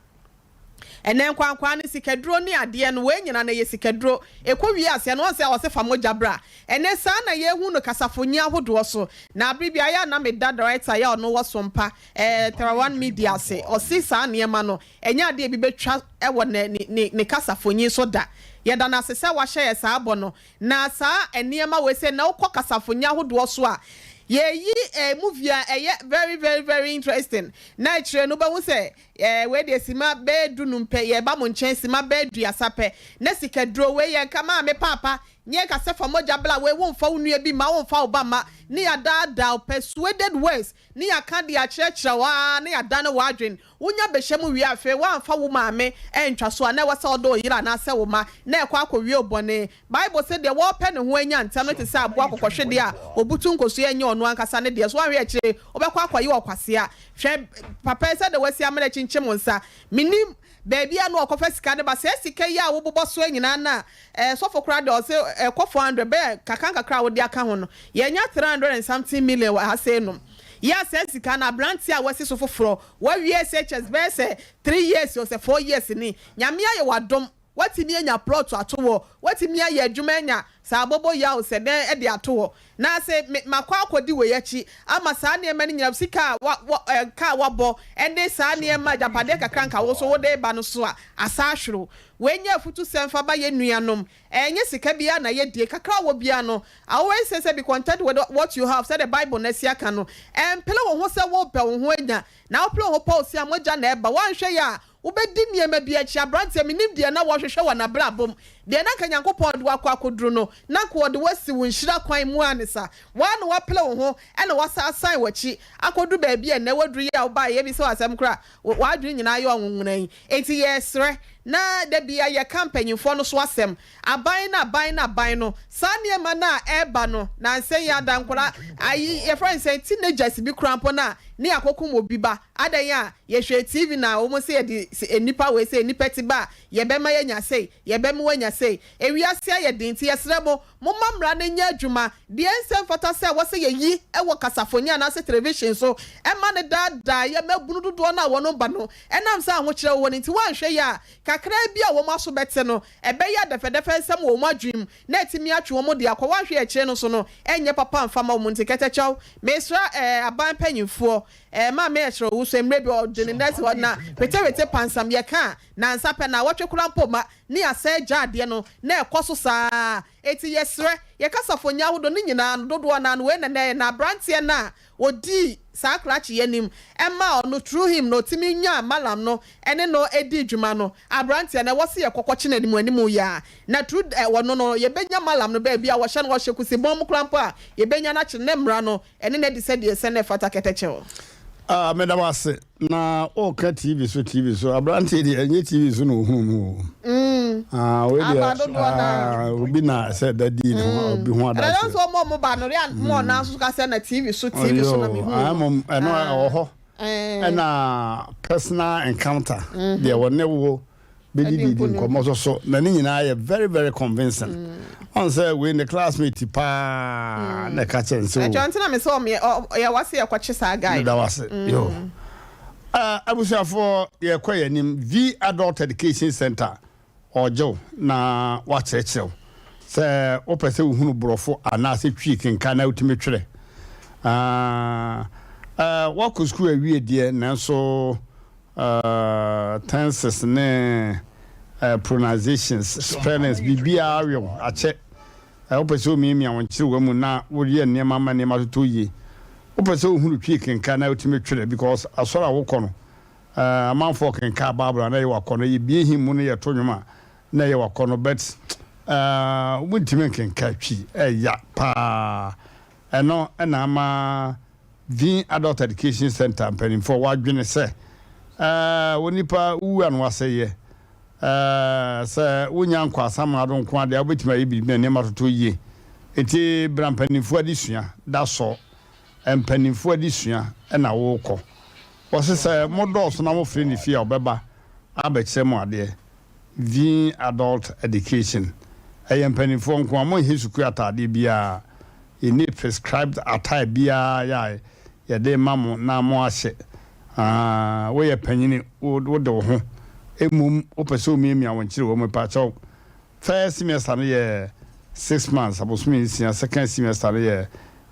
Ɛnɛ nkwankwaa no sikaduro ne adeɛ no wei nyina no ɛyɛ sikaduro ɛkɔ wie aseɛ no wɔn sɛ ɔse fa mogya bra ɛnɛ saa na yɛhu no kasafonyi ahodoɔ so na abere bi ayɛ a na meda director yɛ ɔno wɔ sompa ɛɛ Terawan media ase ɔse saa nneɛma no ɛnyɛ adeɛ ebi bɛtwa ɛwɔ ne ne ne kasafonyi so da yɛda no ase sɛ wahyɛ yɛ saa bɔ no na saa nneɛma wei sɛ na wokɔ kasafonyi ahodoɔ so a yɛyi ɛɛ movie a ɛyɛ very very very interesting na akyire no wobɛhu sɛ Eh, wei deɛ sima bɛyɛ dunum pɛ, yɛreba mo nkyɛn sima bɛyɛ duasa pɛ, na sikaduro, wei yɛnka maame paapa, nyɛ ka sɛ fa mogya bla, wei womfa wo nua bi mma, womfa wo ba mma, ne yɛadaadaa wo, persuaded words, ne yɛaka de akyerɛkyerɛ wo aa, na yɛadane w'adwene, wonya bɛhyɛ mu wie a, afei woamfa wo maame antwa so a, na ɛwɔ sɛ ɔdɔ wo yere anaasɛ wo mma, na ɛkɔ akɔwie wo bɔne. Bible se deɛ wɔrepɛ ne ho anya ntɛm no te sɛ aboa kɔkɔhwedeɛ a ɔbutu nkosua nyɛ ɔno ankasa ne deɛ, so woanhwɛ akyire wobɛkɔ akɔyɛ ɔkwasea. Hwɛ papa yi sɛdeɛ wasi amena kyinkyim wo nsa. Mennim baabi a na ɔkɔfa sika no ba. Saa sika yi a wobobɔ soɔ nyinaa no a, eh, sɔfo koraa deɛ ɔse ɛkɔ 400, bɛyɛ kakra nkakra a wode aka ho no, yɛanya 300 and something million wɔ ha sei nom. Yɛ a saa sika no, aberanteɛ a wasi so foforɔ, wawie SHS bɛyɛ sɛ three years o sɛ four years ni, Nyame ayɛ wo adom. Woatumi anya plot ato hɔ, woatumi ayɛ adwuma anya saa abobo yaw sɛ dɛn de ato hɔ. Na se me, makɔ akɔdi wei akyi ama saa nneɛma no nyinaa, sika a wa, wa, eh, ka a woabɔ ne saa nneɛma, agyapadeɛ kakra nka wo nso wode reba no so a, asa ahwere wo. Wei nyɛ afutusɛm mfa ma yɛn nuanom. Ɛnyɛ sika biara na yɛdie, kakra a wowɔ biara no, I always say sɛ be content with what you have, sɛdeɛ Bible no asi aka no. Ɛmpere wo ho sɛ worepɛ wo ho anya, na wopere wo ho pɛ wo se a, mogya na ɛba. Woanhwɛ yie a, Wobɛdi nneɛma bi akyi. Aberanteɛ, mennim deɛ na wɔhwehwɛ wɔ n'abrabɔ mu. Deɛ na anka Nyankopɔn de wo akɔ akɔduru no, na anka ɔde wo asi wo nhyira kwan mu ara ne sa. Wo ara na woapere wo ho na woasan asan w'akyi akɔduru baabi a nnɛ woaduru yi a wobaeɛ yɛbisa wo asɛm koraa a, w'adwene nyinaa yɛ ɔnwonwona yi. Enti yɛresrɛ, na da biara yɛka mpanimfoɔ no so asɛm, aban no, aban no, aban no, saa nneɛma no a ɛreba no, nansa yi ada nkwadaa, ayi, yɛfrɛ no sɛn, teenagers bi koraa mpo no a, ne yɛakɔkum obi ba. Adɛn a yɛhwɛ TV na wɔn se yɛde nnipa wei sei nnipa ti ba a yɛbɛma yɛanya sei, yɛbɛma wanya sei. Ewiase ayɛ den nti yɛsrɛ mo, momma mmara no nyɛ adwuma. Deɛ ɛnsɛ mfata sɛ ɛwɔ sɛ yɛyi wɔ kasafoni anaasɛ television so ma no daadaa yɛn mmabunu dodoɔ no a wɔn ba no ɛnam sɛ ahokyerɛ wɔ hɔ no nti wɔanhwɛ yie a kakraa bi a wɔn aso bɛte no ɛbɛyɛ adɛfɛdɛfɛ nsɛm wɔ wɔn adwene mu na atumi atwe wɔn de akɔ wɔanhwɛ akyire no so no ɛnyɛ papa mfa ma wɔn nti kɛtɛkyɛw mesrɛ ɛɛ aban mpanyinfoɔ Ɛɛ maame ɛkyerɛ wo sɛ mmerɛ bi ɔde ne nan si hɔ na wetewete pansam yɛ ka a nansa pɛ naawɔtwe koraa mpo ma ne asɛe gya adeɛ no na ɛkɔ so saa enti yɛsrɛ yɛ kasafoni ahodoɔ no nyinaa no dodoɔ no ara no wei na na ɛyɛ na abranteɛ no a ɔdii saa krakye yi anim ɛmaa ɔno through him na ɔtumi nyaa malam no ɛne no ɛdii dwuma no abranteɛ no ɛwɔ se yɛkɔ kɔkye no anim anim yi ara na through ɔno no yɛbɛnya malam no baabi a wɔhyɛ no wɔhyɛ kusibɔn mu koraa mpo a yɛbɛnya no akyere ne mmara no Ɛne no adi sɛdeɛ ɛsɛ na ɛfata kɛtɛkyɛw. Ah, meda wo ase. Na woka TV so, TV so. Aberanteɛ deɛ, ɛnyɛ TV so na ohuu mu o. Mm. Ah, wei deɛ, Aba dodoɔ no ah, obi na sɛ da dii ne ho, mm. obi ho Ɛna adanseɛ. nso ɔmo a ɔmo ba no, rea mo ɔna nso ka sɛ na TV so, TV so na Ɔyoo, mehu ah, no. mmom, ɛno Ah, ɛwɔ hɔ. eh. Ɛna personal encounter, Mhm. deɛ wɔne wo Adi bɛdididi nkonim. nkɔmmɔ so so na ne nyinaa yɛ very very convincing ɔn sɛ wei ne classmate paa na ɛka kyerɛ nsɛ Ɛkyɛ nti na me sɛ ɔmo yɛ yɛ wase yɛkɔkye saa guy meda wase yo abusuafoɔ yɛkɔ yɛn anim V Adult Education Center ɔgyew na wakyerɛkyerɛw sɛ wopɛ sɛ wohunu borɔfo anaasɛ twi kenkan na wotumi twerɛ wakɔ sukuu awie deɛ nanso Tenses ne pronunciations, spellings, biribiara awe wo akyɛ. Wopɛ sɛ womiamia wo nkyerewa mu na woyɛ nneɛma ma nneɛma totɔ yie. Wopɛ sɛ wohunu Twi kenkan na wotumi twerɛ because asɔre a wokɔ no, amanfoɔ kenkan Bible a na ɛyɛ wakɔnnɔ, yɛbue hymn mu na yɛto nnwom a na ɛyɛ wakɔnnɔ but wontumi nkenkan Twi, ɛya paa. Ɛno na ama Vin Adult Education Centre mpanimfoɔ wɔadwene sɛ onipa wu a na wasɛeɛ. Sɛ wonya nkɔ asamado nko ara deɛ a, wobɛtumi ayɛ biribi na nneɛma atotɔ yie. Enti bra mpanimfoɔ adesua da sɔ. Mpanimfoɔ adesua na worekɔ. Wɔse sɛ modɔɔso na mofrɛ ne fie a, ɔbɛba abɛkyerɛ mo adeɛ. Vin Adult Education, Ɛyɛ mpanimfoɔ nko ara, monhyɛ sukuu ataadeɛ biara. Yɛnni prescribed attire biara yɛ a yɛde rema mo na moahyɛ. Aah, woyɛ panyini, wode wo ho. Mmom wopɛ sɛ womiamia wo nkyere wɔ mu, mepakyɛw. First semester no yɛ six months, abosome nsia, second semester no yɛ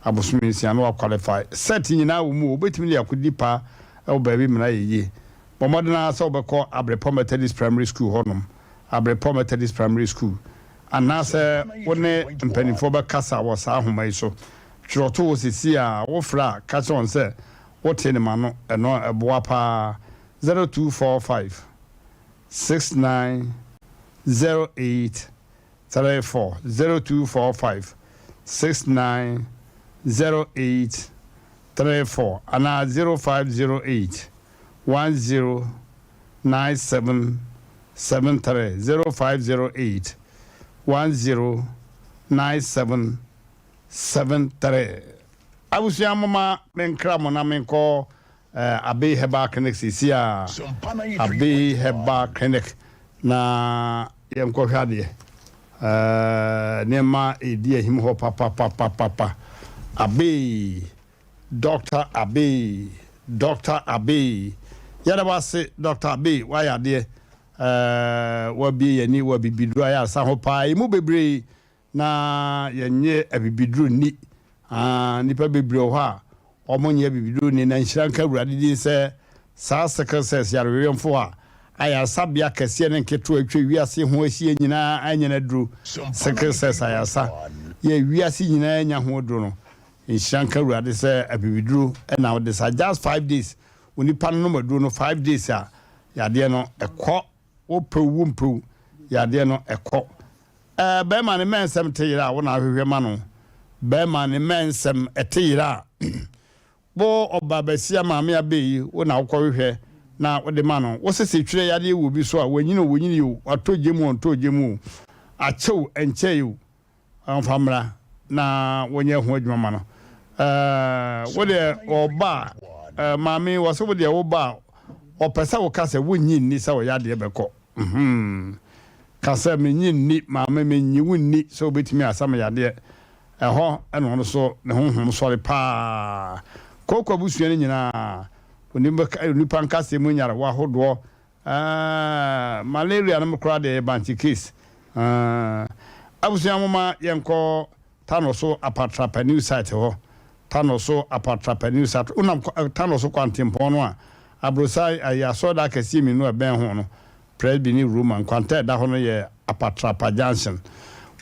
abosome nsia na woaqualify. Set nyinaa wɔ mu o, wobɛtumi de akɔdi paa wɔ baabi ma no ayɛ yie. Bɔ mmɔden ara sɛ wobɛkɔ Abrepɔ Methodist Primary School hɔnom, Abrepɔ Methodist Primary School, anaasɛ wo ne mpanimfoɔ bɛkasa wɔ saa nhoma yi so. Twerɛ to hɔ seesei ara. Wofrɛ a, ka kyerɛ wɔn sɛ wotee ne m'ano. Ɛno ɛboa pa ara. 0245 69 08 34 0245 69 08 34 anaa 0508 10 97 73 0508 10 97 73 Abusua moma menkra mo na menkɔ eh, Abbey Herbal Clinic seesei a Abbey Herbal Clinic na yɛnkɔhwɛ adeɛ eh, nneɛma ɛdi ahim hɔ papapapapa Abbey Doctor Abbey Doctor Abbey yɛda wo ase Doctor Abbey woayɛ adeɛ. Eh, wɔabue yɛn ani wɔ abibiduro ayaresa ho paa. Yɛn mu bebree na yɛnnye abibiduro nni. Ah, nnipa bebree wɔ hɔ a wɔnnye abibiduro nni, na nhyira nka Awurade din sɛ saa sickle cells yarewewemfo a ayaresabea kɛseɛ ne nketewa atwa wiase ho ahyia nyinaa anya no aduro. Sickle cells ayaresa yɛ wiase nyinaa anya ho aduro no. Nhyira nka Awurade sɛ abibiduro na wode sa. Just 5 days, onipa no nom aduro no 5 days a, yadeɛ no ɛkɔ. Wopɛ o, wompɛ o, yadeɛ no ɛkɔ. Ɛɛ, bɛrima ne mmɛnsɛm te yera a, wo na ahwehwɛ ma no. Bɛrima ne mmɛnsɛm ɛte yera a, wo ɔba basia maame abɛ yi, wo na wokɔhwehwɛ na wode ma no. Wo sese twerɛ yadeɛ wɔ obi so a, wanyini o, wanyini o, watɔ gya mu o, ɔntɔɔ gya mu o, akyɛ o, ɛnkyɛe o, ɔmfa mmra na wɔnyɛ ho adwuma ma no. Ɛɛ, wo deɛ ɔba a, ɛɛ, maame wɔ sɛ wo deɛ woba a, ɔpɛ sɛ woka sɛ wonnye nni sɛ ɔyɛ adeɛ bɛkɔ. Mhm. Ka sɛ mennye nni, maame, mennye wo nni sɛ wobɛtumi asa me yadeɛ. Ɛhɔ na ɔno nso ne honhom sɔre paa. Kooko abusua no nyinaa, onipa nkasɛɛ mu nyarewa ahodoɔ. Aah malaria nom koraa deɛ ɛyɛ bankye case aah. Abusua momma yɛnkɔ Tano so Apatrapa new site hɔ Tano so Apatrapa new site Wonam Tano so kwantempɔn no a abrosan ayi asɔredan akɛseɛ mmienu a ɛbɛn ho no Presby ne Roma nkwanta a ɛda hɔ no yɛ Apatrapa junction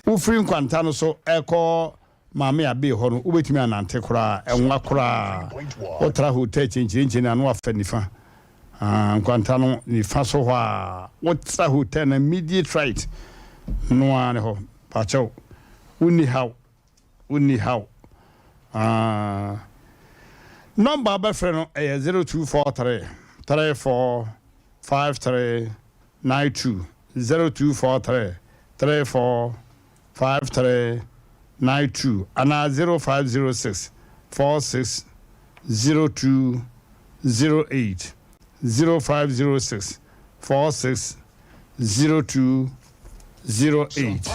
Wofiri nkwanta no so ɛkɔ Maame Abbey hɔ no, wobɛtumi anante koraa, ɛnwa koraa. Wotra hotel kyenkyerenkyen a na wafa nifa. Ah, nkwanta no nifa so hɔ a, wotra hotel no immediate right no ara ne hɔ. Pakyɛw, wonni haw, wonni haw. Ah, nɔmba a wobɛfrɛ no ɛyɛ 0243 34 53 92, 0243 34 5392 anaa 0506 46 0208, 0506 46 0208.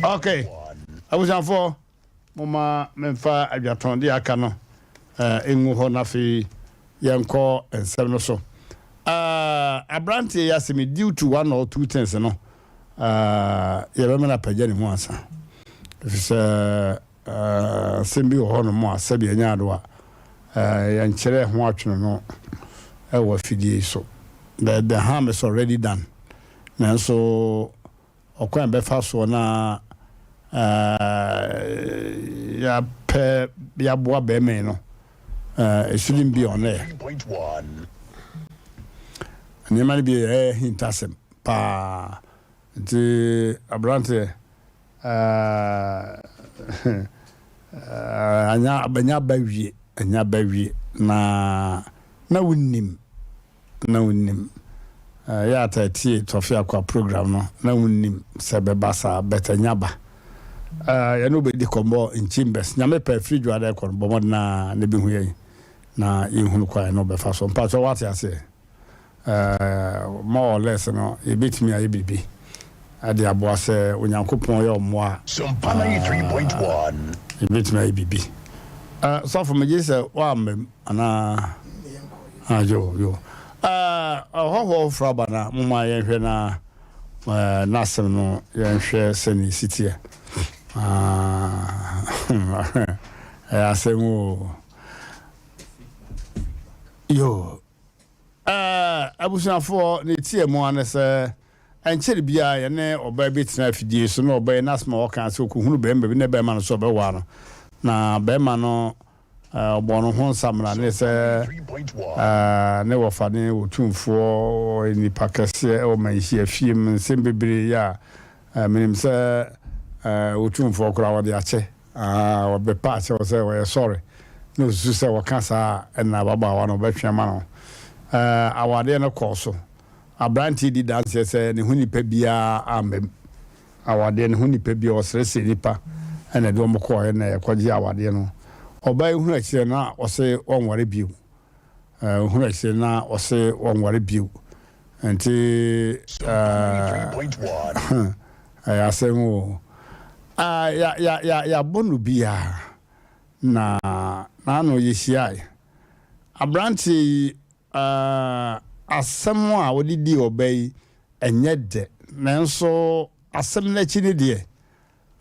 Ok, abusuafoɔ, momma memfa adwatɔn deɛ aka no ngu hɔ na afei yɛnkɔ nsɛm no so. Aberanteɛ yi asɛm yi, due to one or two things no, yɛbɛma no apagya ne mu ansa, ɛfiri sɛ asɛm bi wɔ hɔnom a sɛbi ɛnyɛ ado a yɛnkyerɛ ho atwene no wɔ afidie yi so. The harm is already done, nanso ɔkwan a ɛbɛfa soɔ na yɛapɛ yɛaboa bɛrima yi no, it shouldn't be on air. Nneɛma no bi yɛ ahintasɛm paa nti aberanteɛ anya anya ba wie anya ba wie na na wonnim na wonnim yɛ ata tie Tɔfe Akwa program no na wonnim sɛ bɛba saa but anya ba yɛne wobɛdi kɔmmɔ in chambers. Nyame pɛ firi dwoada ɛkɔ no bɔ mmɔden a na bɛhu yɛn na yɛhunu kwan no bɛfa so. Mpakyɛ wate aseɛ? More or less no, yɛbɛtumi ayɛ biribi de aboa sɛ Onyankopɔn yɛ ɔmmoa a, yɛbɛtumi ayɛ biribi. Sɔfo, megye sɛ woamma mu anaa? Ah, yo, yo. Ɔhɔhoɔ foforɔ aba na momma yɛnhwɛ na n'asɛm no yɛnhwɛ sɛnea ɛsi teɛ. Ɛyɛ asɛm o. Yo. Ɛɛ, abusuafoɔ, ne tiɛ mu ara ne sɛ, ɛnkyɛre biara yɛne ɔbaa bi tenaa afidie so, na ɔbaa yi n'asɛm a ɔka sɛ ɔkɔhunu barima bi na barima no nso ɔbɛwaa no, na barima no ɔbɔɔ no ho nsamena ne sɛ ne wɔfa ne otumfoɔ, ɔyɛ nipa kɛseɛ wɔ manhyia fie mu, nsɛm bebree yɛ a menim sɛ otumfoɔ koraa ɔde akyɛ. Aah wɔbɛpa akyɛw sɛ wɔyɛ sɔre na osusu sɛ wɔka saa a ɛnna ababaawa no bɛtwe ama no. Ɛɛ awadeɛ no kɔɔ so. Aberanteɛ yi di danseɛ sɛ ne ho nipa biara amma mu. Awadeɛ no ho nipa biara, ɔsrɛsrɛ nnipa na ɛde wɔn kɔeɛ na yɛkɔgyee awadeɛ no. Ɔbaa yi hunu akyire no na ɔse ɔnware bio. Ɛɛ ɔhunu akyire no na ɔse ɔnware bio. Nti ɛɛ ɛyɛ asɛm o. Ah, ya ya ya yɛabɔ no biara na n'ano yɛhyiae. Aberanteɛ yi, ah, asɛm a ɔde dii ɔbaa yi. Ɛnyɛ dɛ, nanso asɛm no akyi no deɛ,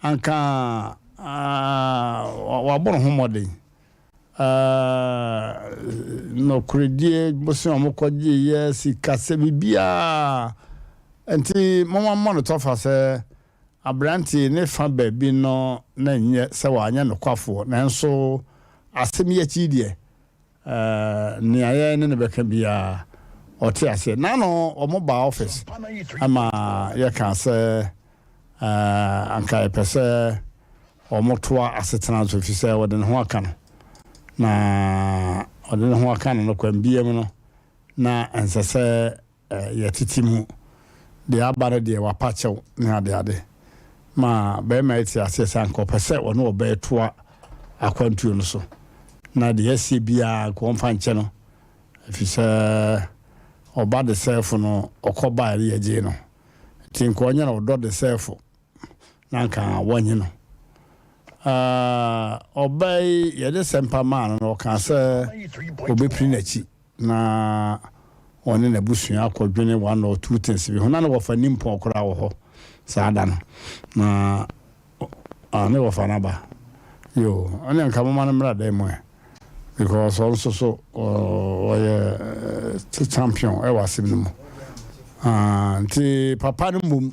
anka wabɔ ne ho mmɔden. Nokorɛdie, bosea a wɔkɔgyeeɛ, sikasɛm, biribiara. Nti momma mmɔ no tɔfa sɛ aberanteɛ yi ne fa baabi no na ɛnyɛ sɛ wanyɛ nokwafoɔ, nanso asɛm yi akyi deɛ, Nea yɛn ne no bɛka biara, ɔte aseɛ. N'ano wɔn baa office ma yɛkaa sɛ anka yɛpɛ sɛ wɔn toa asetena so ɛfiri sɛ ɔde ne ho aka no. Na ɔde ne ho aka no no kwan biara mu no, na ɛnsɛ sɛ Yɛtete mu. Deɛ aba no deɛ wapa kyɛw ne adeade ma barima yi te aseɛ sɛ anka ɔpɛ sɛ ɔne ɔbaa yi toa akwantuo no so na deɛ asie biara anka ɔmfa nkyɛ no ɛfiri sɛ ɔba desɛɛfo no ɔkɔ baeɛ no yɛgyee no nti nka ɔnyɛ no ɔdɔ desɛɛfo na anka wɔnye no. Ɔbaa yi yɛde sɛmpa maa no no ɔkaa sɛ ɔbɛpiri n'akyi. Na ɔne n'abusua akɔdwene one or two things bi ho. Na ne wɔfa nimpɔn koraa wɔ hɔ saa da no. Na ah, ne wɔfa no aba. Yo, ɛne nka moma no mmra dan mu ɛ. Because ɔno nso so ɔyɛ champion ɛwɔ asɛm no mu. Ah, nti papa no mmom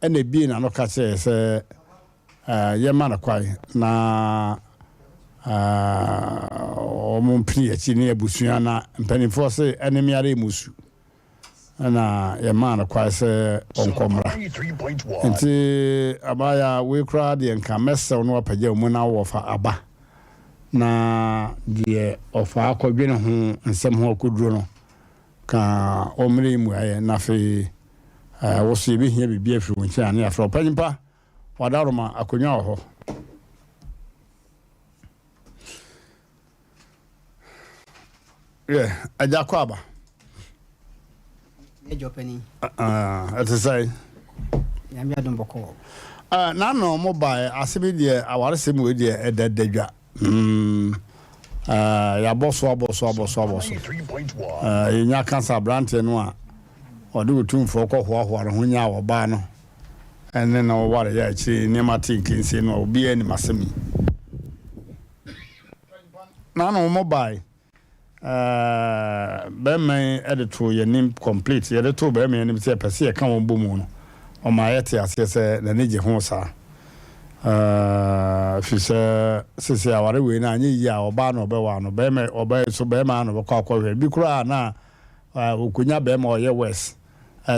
Ɛnna ebiee n'ano ka kyerɛɛ yɛn sɛ yɛmma no kwan na wɔmpene yɛn akyi ne abusua na mpanimfoɔ se ɛne me ara mmusu. Ɛnna yɛmaa no kwan sɛ ɔnkɔ mmra. Nti abaayewa wei koraa deɛ nka mɛsɛw na wapagya wo mu na wɔfa aba na deɛ ɔfa akɔdwene ho nsɛm ho akɔduro no Ka ɔmmrɛ yi mmuaeɛ, na afei wo so yɛbɛhia biribi afiri wo nkyɛn a ne yɛafrɛ wo. Panyimpa, Wadaroma, akonnwa wɔ hɔ. Yɛ, agya kɔ aba. Ɛjɔ panin. Ɛte sɛn? Nyame adom bɔkɔɔ. N'ano mo baeɛ, asɛm yi deɛ awaresɛm wei deɛ ɛda dadwa. Mm, eh, yɛabɔ so abɔ so abɔ so abɔ so. Eh, yɛnya ka sɛ aberanteɛ no a ɔde otumfoɔ kɔhoahoa ne ho nyaa ɔbaa no ɛne no ware yɛ akyire nneɛma te nkensie no a obiara nim asɛm yi. N'ano mo bae. Bɛrima yi de too yɛn anim complete, yɛde too bɛrima yi anim sɛ yɛpɛ sɛ yɛka wɔn bɔ mu no, ɔmaa yɛte aseɛ sɛ n'ani gye ho saa. Ɛfiri sɛ sese aware wei no anyɛ yie a ɔbaa na ɔbɛwaa no, bɛrima ɔbaa yi so bɛrima na ɔbɛkɔ akɔhwɛ bi koraa na ɔkɔnya bɛrima ɔyɛ worse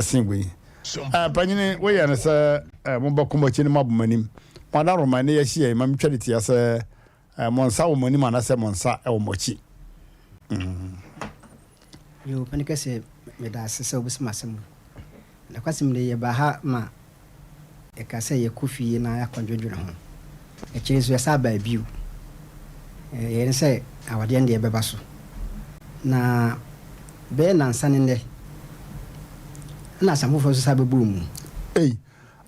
sen wei. Panyini woyɛ no sɛ mobɛko mo akyi no moabɔ mo anim. Mo adaworoma ɛnɛ yɛahyia yi ma metwa ne tia sɛ Mo nsa wɔ mo anim anaasɛ mo nsa wɔ mo akyi? Yoo, Ɔpɛni kɛseɛ, meda ase sɛ wobisa m'asɛm yi. Nokwasɛm ni, yɛbaa ha ma yɛkaa sɛ yɛkɔ fie na yɛakɔdwendwene ho. Akyire nso, yɛsan baa bio. Yɛyɛ ne sɛ awadeɛ no deɛ ɛbɛba so. Na bɛyɛ nnansa ne nnɛ, ɛna asɛm foforɔ nso san bɛbɔɔ mu. Ei,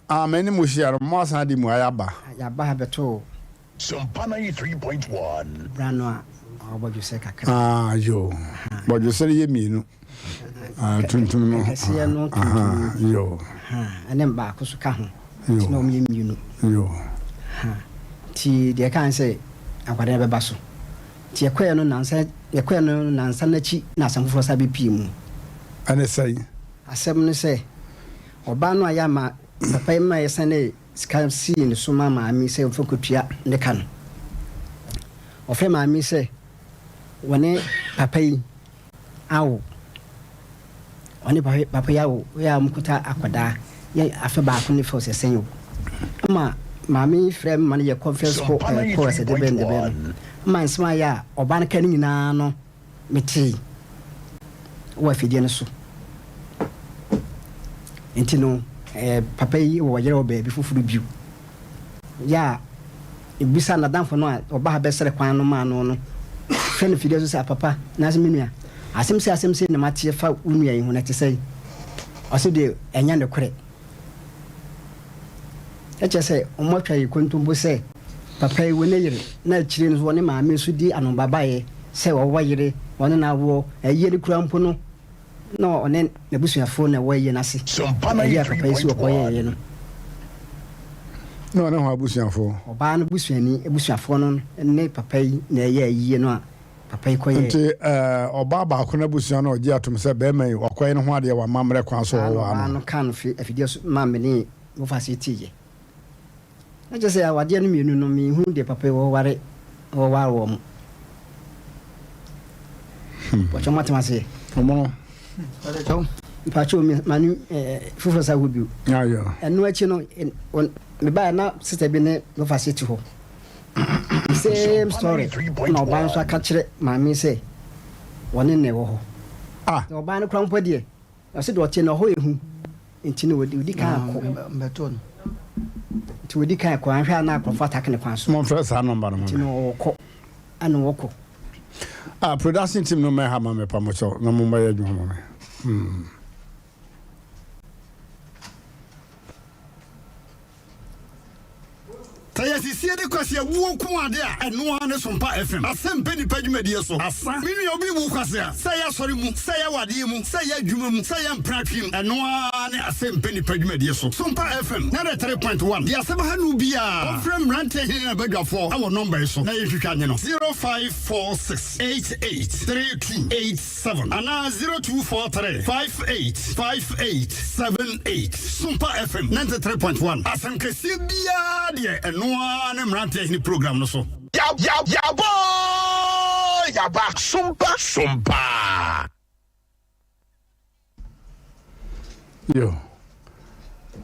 ah, me ne mo hyia no, moasan de mmuaeɛ aba. Yɛaba ha bɛtoo Sompa 93.1. Bra no a ɔwɔ bɔdwesɛ kakra. Ah yoo bɔdwesɛ no yɛ mienu ah tuntum no. Kɛseɛ no tuntum no. Yoo. Ɛne baako so ka ho. Yoo. Nti na wɔn yɛ mienu. Yoo. Nti deɛ ɛka ne sɛ akwadaa no bɛba so. Nti yɛkɔɛ no nansa yɛkɔɛ no nansa n'akyi na asɛm foforɔ san bɛpie mu. Ɛne sɛn? Asɛm no sɛ ɔbaa no a yɛama papa yi ma yɛsɛnee sika sii ne so maa maame sɛ ɔmfa nkɔtua ne ka no. Ɔfrɛɛ maame sɛ wɔne papa yi awo. Ɔne papa yi awo yɛ a wɔkuta akwadaa yɛ afe baako ne fɛ sɛ sɛn o. Ama maame yi frɛ me ma no yɛ conference call ɛɛ call sɛ debɛn debɛn no. Ama nsɛm a yɛ a ɔbaa no ka ne nyinaa no metee wɔ afidie no so. Nti no, eh, papa yi wɔ yere wɔ baabi foforo bio. Yɛ a ebisa n'adamfo no a ɔba ha bɛsrɛ kwan no maa no no, frɛ no fidie so sɛ, papa, anaasɛ me nua, asɛm sei asɛm sei na mateɛ fa wo nua yi ho, na ɛte sɛn? Ɔse deɛ ɛnyɛ nokorɛ. Ɛkyerɛ sɛ wɔatwa yɛn kontompo sɛ papa yi wɔ ne yere na akyire no nso wɔne maame nso di anobabaeɛ sɛ ɔwɔ yere, ɔne no awoɔ, ayie no koraa mpo no. na ɔne n'abusuafoɔ na ɛwɔ ayie no ase. Ayie a papa yi si ɔkɔyɛeɛ no. Na ɔne hwan abusuafoɔ? Ɔbaa no busuani abusuafoɔ no ne papa yi na ɛyɛ ayie no a papa yi kɔyɛɛ. Nti ɔbaa baako no abusua no ɔgye atom sɛ barima yi wakɔyɛ ne ho adeɛ wɔ amammerɛ kwan so Saa na ɔwaa ɔbaa no. no kaa no fi afidie so maa me ne wɔfaase teeɛ. Na kyerɛ sɛ awadeɛ no mmienu no menhunu deɛ papa yi wɔware wɔware wɔn. Mpakyɛw moate m'aseɛ? Ɔmono. Mpakyɛw me ma no foforɔ sa hɔ bio. Ɛno akyi no mebaeɛ na sister bi ne wɔfaase te hɔ. The same story na ɔbaa nso aka kyerɛ maame sɛ wɔne na ɛwɔ hɔ. Ah. Na ɔbaa no koraa mpo deɛ Ɔse deɛ ɔte no ɛhɔ yɛ hu nti no ɔdi kan akɔ. Mbɛto no. Nti ɔdi kan kɔ anhwɛ a na akorɔfo atake ne kwan so. Momfrɛ saa nɔmba no ma me. Nti no ɔkɔ ɛna ɔkɔ. Ah production team no mɛha ma me pa mo kyɛw na mo mbɛyɛ adwuma ma me. Hmm. Sɛ yɛsisie de kwasi awuo nko ade a, ɛno ara ne Sompa FM. Asɛm pɛ nipa dwumadie so. Asa. Me nua obi wu kwasea, sɛ ɛyɛ asɔre mu, sɛ ɛyɛ awadeɛ mu, sɛ ɛyɛ adwuma mu, sɛ ɛyɛ mpratwe mu, ɛno ara ne Asɛm pɛ nipa dwumadie so. Sompa FM, 93.1. Deɛ asɛm ha no biara, ɔmfrɛ mmeranteɛ hene ne n'abadwafoɔ wɔ nɔmba yi so na yɛntwitwa nye no, 0546 88 32 7 anaa 0243 58 58 78. Sompa FM 93.1, asɛm kɛseɛ biara deɛ ɛno ara ne Mmeranteɛ Hene program no so. Yabɔ yaba sompa sompa. Yo.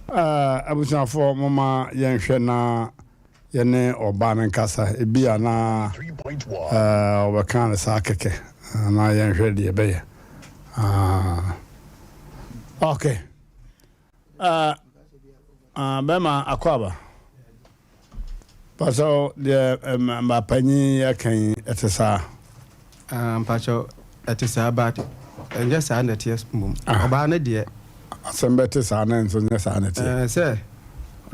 Uh, abusuafoɔ moma yɛnhwɛ na yɛne ɔbaa no nkasa. Ebi a na uh, ɔbɛka no saa kɛkɛ na yɛnhwɛ deɛ ɛbɛyɛ. Uh, okay. Uh, uh, bɛma akɔ aba. Mpakyɛw deɛ mmapanyin yi aka yi ɛte saa? Ah mpakyɛw ɛte saa but ɛnyɛ saa na ɛteɛ mmom. Ah. Ɔbaa no deɛ. Asɛm bɛte saa na nso nyɛ saa na ɛteɛ. Ɛɛ sɛ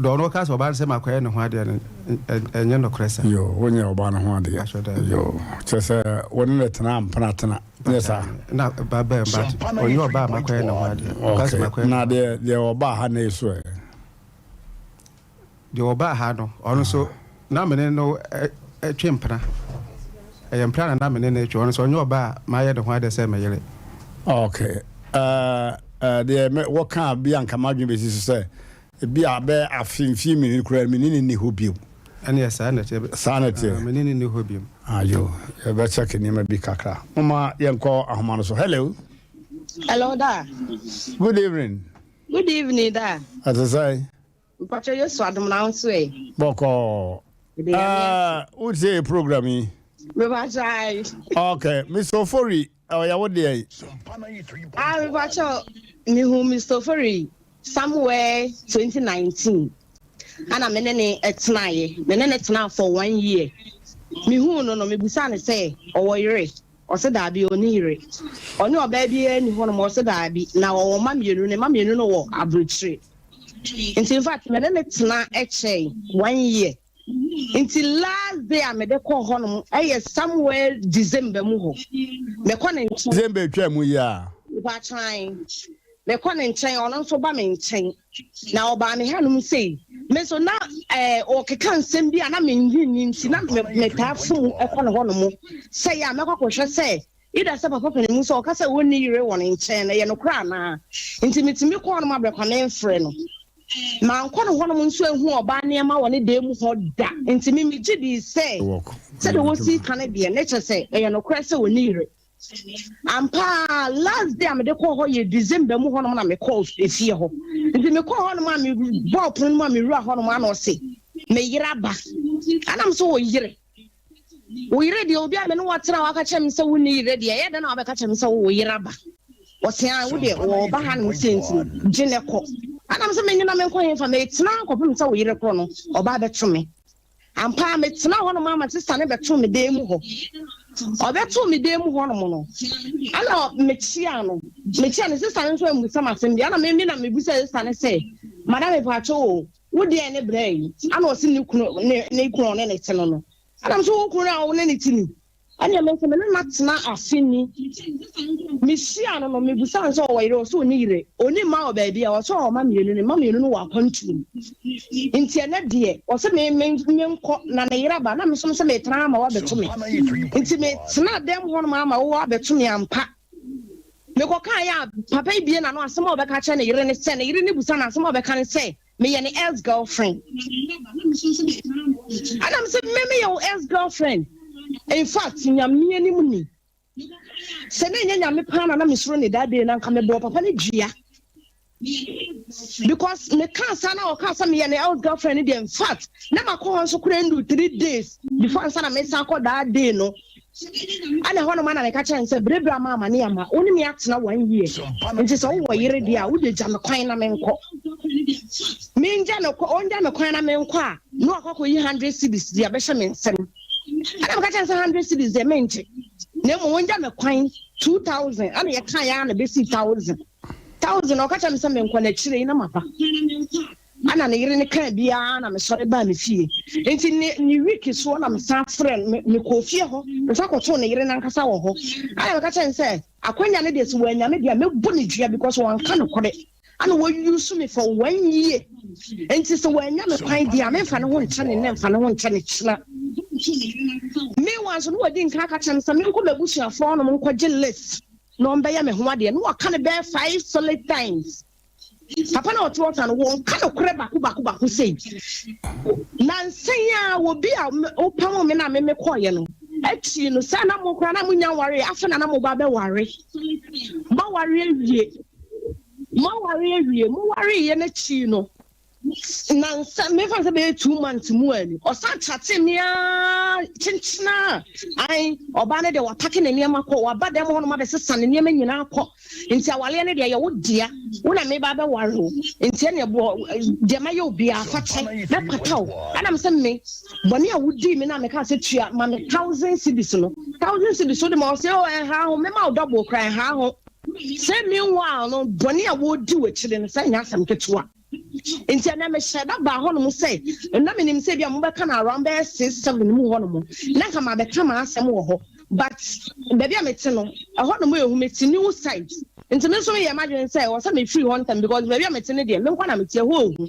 deɛ ɔno ɔka sɛ ɔbaa no sɛ makɔyɛ ne ho adeɛ no ɛnyɛ nokorɛ saa. Yoo wonyɛ ɔbaa no ho adeɛ. Yoo kyerɛ sɛ wo ne no tena mpena tena nyɛ saa. Na ba bɛn but ɔnyɛ ɔbaa makɔyɛ ne ho adeɛ. Okay na deɛ deɛ ɔbaa ha na esu ɛ. Deɛ ɔbaa ha no, ɔno nso, na me ne no twe mpena. Ɛyɛ mpena na na me ne no retwe. Ɔno nso, ɔnyɛ ɔbaa a mayɛ ne ho adeɛ sɛ me yere. Okay. Uh, uh, deɛ me wɔka bi anka m'adwene bɛsi so sɛ ebi a bɛyɛ afe mfie mmienu koraa me ne ne nni hɔ bio. Ɛneɛ saa na ɛteɛ. Saa na ɛteɛ. Uh, me ne ne nni hɔ bio. Ayo, yɛbɛkyɛke nneɛma bi kakra. Moma yɛnkɔ ahoma no so. Hello. Hello, da. Good evening. Good evening, da. Ɛte sɛn? Mpakyɛ Yesu adom na wo nso ɛ? Bɔkɔɔ. Mede Nyame ase. Ah, wotie yɛ program yi? Mepakyɛ ae. Okay, Mr. Ofori, ɔyɛ wo deɛ? Ah, mepakyɛ mehu Mr. Ofori somewhere 2019. Ana me ne ne tenaeɛ. Me ne ne tena for one year. Mehu no no, mebusa ne sɛ ɔwɔ yere. Ɔse daabi, ɔnni yere. Ɔne ɔbaa biara nni hɔnom? Ɔse daabi, na ɔwɔ mma mmienu, ne mma mmienu no wɔ aburokyire. Nti infact me ne no tena kyɛe one year. Nti last day a mede kɔɔ hɔnom ɛyɛ somewhere December mu hɔ. Mekɔ ne nkyɛn. December atwa mu yi a? Mpakyɛw, mekɔ ne nkyɛn, ɔno nso ba me nkyɛn. Na ɔbaa me hanom sei. Me nso na ɛɛ ɔkeka nsɛm bi a na mennye nni nti na metaa fom kɔ ne hɔnom sɛ yɛ a mɛkɔ akɔhwɛ sɛ either sɛ papa panin mu sɛ ɔka sɛ ɔnni yere wɔ ne nkyɛn no ɛyɛ nokorɛ anaa. Nti metumi kɔ hɔnom abrɛ kwa memfrɛ no. Mankɔ ne hɔnom nso anhu ɔbaa nneɛma wɔ ne dan mu hɔ da. Nti me megye dii sɛ sɛdeɛ wɔsi ka no deɛ ne kyerɛ sɛ ɛyɛ nokorɛ sɛ ɔnni yere. Ampa ara, last day a mede kɔɔ hɔ yɛ December mu hɔnom na mekɔɔ efie hɔ. Nti mekɔɔ hɔnom a mebɔɔ pono no mu a mewura hɔnom a na ɔse, me yere aba. Ɛna me so wo yere? Wo yere deɛ obi a me ne wɔtena a waka kyerɛ me sɛ wonni yere deɛ ɛyɛ dɛn na wabɛka kyerɛ me sɛ wo yere aba? Ɔse ah wo deɛ wɔba hanom sei nti no gye ne kɔ. Ɛna me sɛ menye na menkɔ hefa metena kɔpem sɛ wo yere korɔ no ɔba abɛto me. Ampa ara, metenaa hɔnom ara ma sista no bɛtoo me dan mu hɔ. Ɔbɛtoo me dan mu hɔnom no, ɛnna mekyiaa no. Mekyiaa no, sista no nso ammisa me asɛm biara. Ɛnna me me na mebisaa sista no sɛ, Madam, mepaakyɛw o, wo deɛn ne bra yi? Ɛnna ɔse ne kunu ne ne kunu a ɔne ne te no no. Ɛnna me nso wo kunu no a wo ne ne te ni? Ɛnneɛ me nso me ne no atena afe ni. Mehyiaa no no, mebisaa no sɛ ɔwɔ yere, ɔse ɔnni yere. Ɔnni mma wɔ baabi a, ɔse ɔwɔ mma mmienu, ne mma mmienu no wɔ akwantuo mu. Nti ɛnnɛ deɛ, ɔse me me menkɔ na ne yere aba, na me nso mese metena ha ma wabɛto me. Nti metenaa dɛm hɔnom ara ma wowɔ abɛto me ampa. Mekɔkaeɛ a, papa yi bue n'ano, asɛm a ɔbɛka akyerɛ ne yere ne sɛ, ne yere no bisa no asɛm a ɔbɛka ne sɛ, Meyɛ ne ex girlfriend. Ɛna me sɛ me meyɛ wo ex girlfriend. In fact, Nyame anim ni. Sɛ na ɛnyɛ Nyame paa na na mesuro ne that day na nka mebɔɔ papa no dua. Because me kaa saa na ɔkaa sɛ meyɛ ne ex girlfriend no deɛ in fact na makɔ hɔ nso koraa ndu 3 days before ansa na mesan kɔ that day no. Ɛna ɛhɔnom ana meka kyerɛ no sɛ berɛ berɛ ama amane ama wo ne me atena one year nti sɛ wowɔ yere deɛ a wode gya me kwan na menkɔ. Mengya no kɔ ɔngya me kwan na menkɔ a na wakɔ akɔyi hundred cedis de abɛhyɛ me nsam. Ɛna meka kyerɛ no sɛ hundred cedis deɛ mengye na mmom ɔngya me kwan 2000 ɛna yɛkaeɛ ara na bɛsii thousand thousand ɔka kyerɛ me sɛ menkɔ na akyire yi na maba. Ɛna ne yere no kaa bi ara na mesɔre baa me fie. Nti ne ne week soɔ na mesan frɛ no, me mekɔɔ fie hɔ, mesan kɔtoo ne yere no ankasa wɔ hɔ. Ɛna meka kyerɛɛ no sɛ akwanya no deɛ sɛ wannya me deɛ a mɛbɔ no dua because wanka nokorɛ. Ɛna wa use me for one year. Nti sɛ wannya me kwan deɛ a memfa ne ho nkyɛ ne nnɛ mfa ne ho nkyɛ ne kyena. Meanwhile nso na wadi nka aka kyerɛ me sɛ menkɔ m'abusuafoɔ hɔnom nkɔgye list na wɔmbɛyɛ me ho adeɛ. Na waka no bɛyɛ five solid times. Papa no a ɔte hɔ saa no, wɔnka nokorɛ baako baako baako sei. Nansa yi ara, obi a wopamoo me na me mekɔeɛ no, akyiri no, sɛ na mo koraa na monnya nwareeɛ, afei na na moba abɛware. Moaware awie. Moaware awie. Mowareeɛ no akyiri no, Nansa, memfa no sɛ bɛyɛ 2 months mu ani, ɔsan chatee me ara kyenkyenaa. Ae, ɔbaa no deɛ wapake ne nneɛma kɔ, waba dɛm hɔnom abɛsesa ne nneɛma nyinaa kɔ. Nti awareɛ no deɛ ɛyɛ wo dea, wo na meba abɛware wo. Nti ɛneɛ bɔ deɛ mayɛ wo biara fa kyɛ, mɛpata wo. Ɛna mesɛ me, bɔne a wodii me no a mekaa sɛ tua ma me thousand cedis no, thousand cedis wode ma ɔsɛ oh ɛnhaa ho, mɛma wo double koraa ɛnhaa ho. Sɛ meanwhile no, bɔne a wɔredi w'akyire no, sɛ ɛnyɛ asɛm ketewa. Nti ɛnɛ mehyɛ da baa hɔnom sɛ, na menim sɛ ebia mobɛka no around bɛyɛ 6, 7 mu hɔnom, na nka mabɛka m'asɛm wɔ hɔ. But baabi a mete no, ɛhɔnom yɛ hu, mete new site. Nti me nso meyɛɛ m'adwene sɛ ɛwɔ sɛ mefiri hɔ ntɛm because baabi a mete no deɛ, me nko ara na mete, ɛhɔ yɛ hu.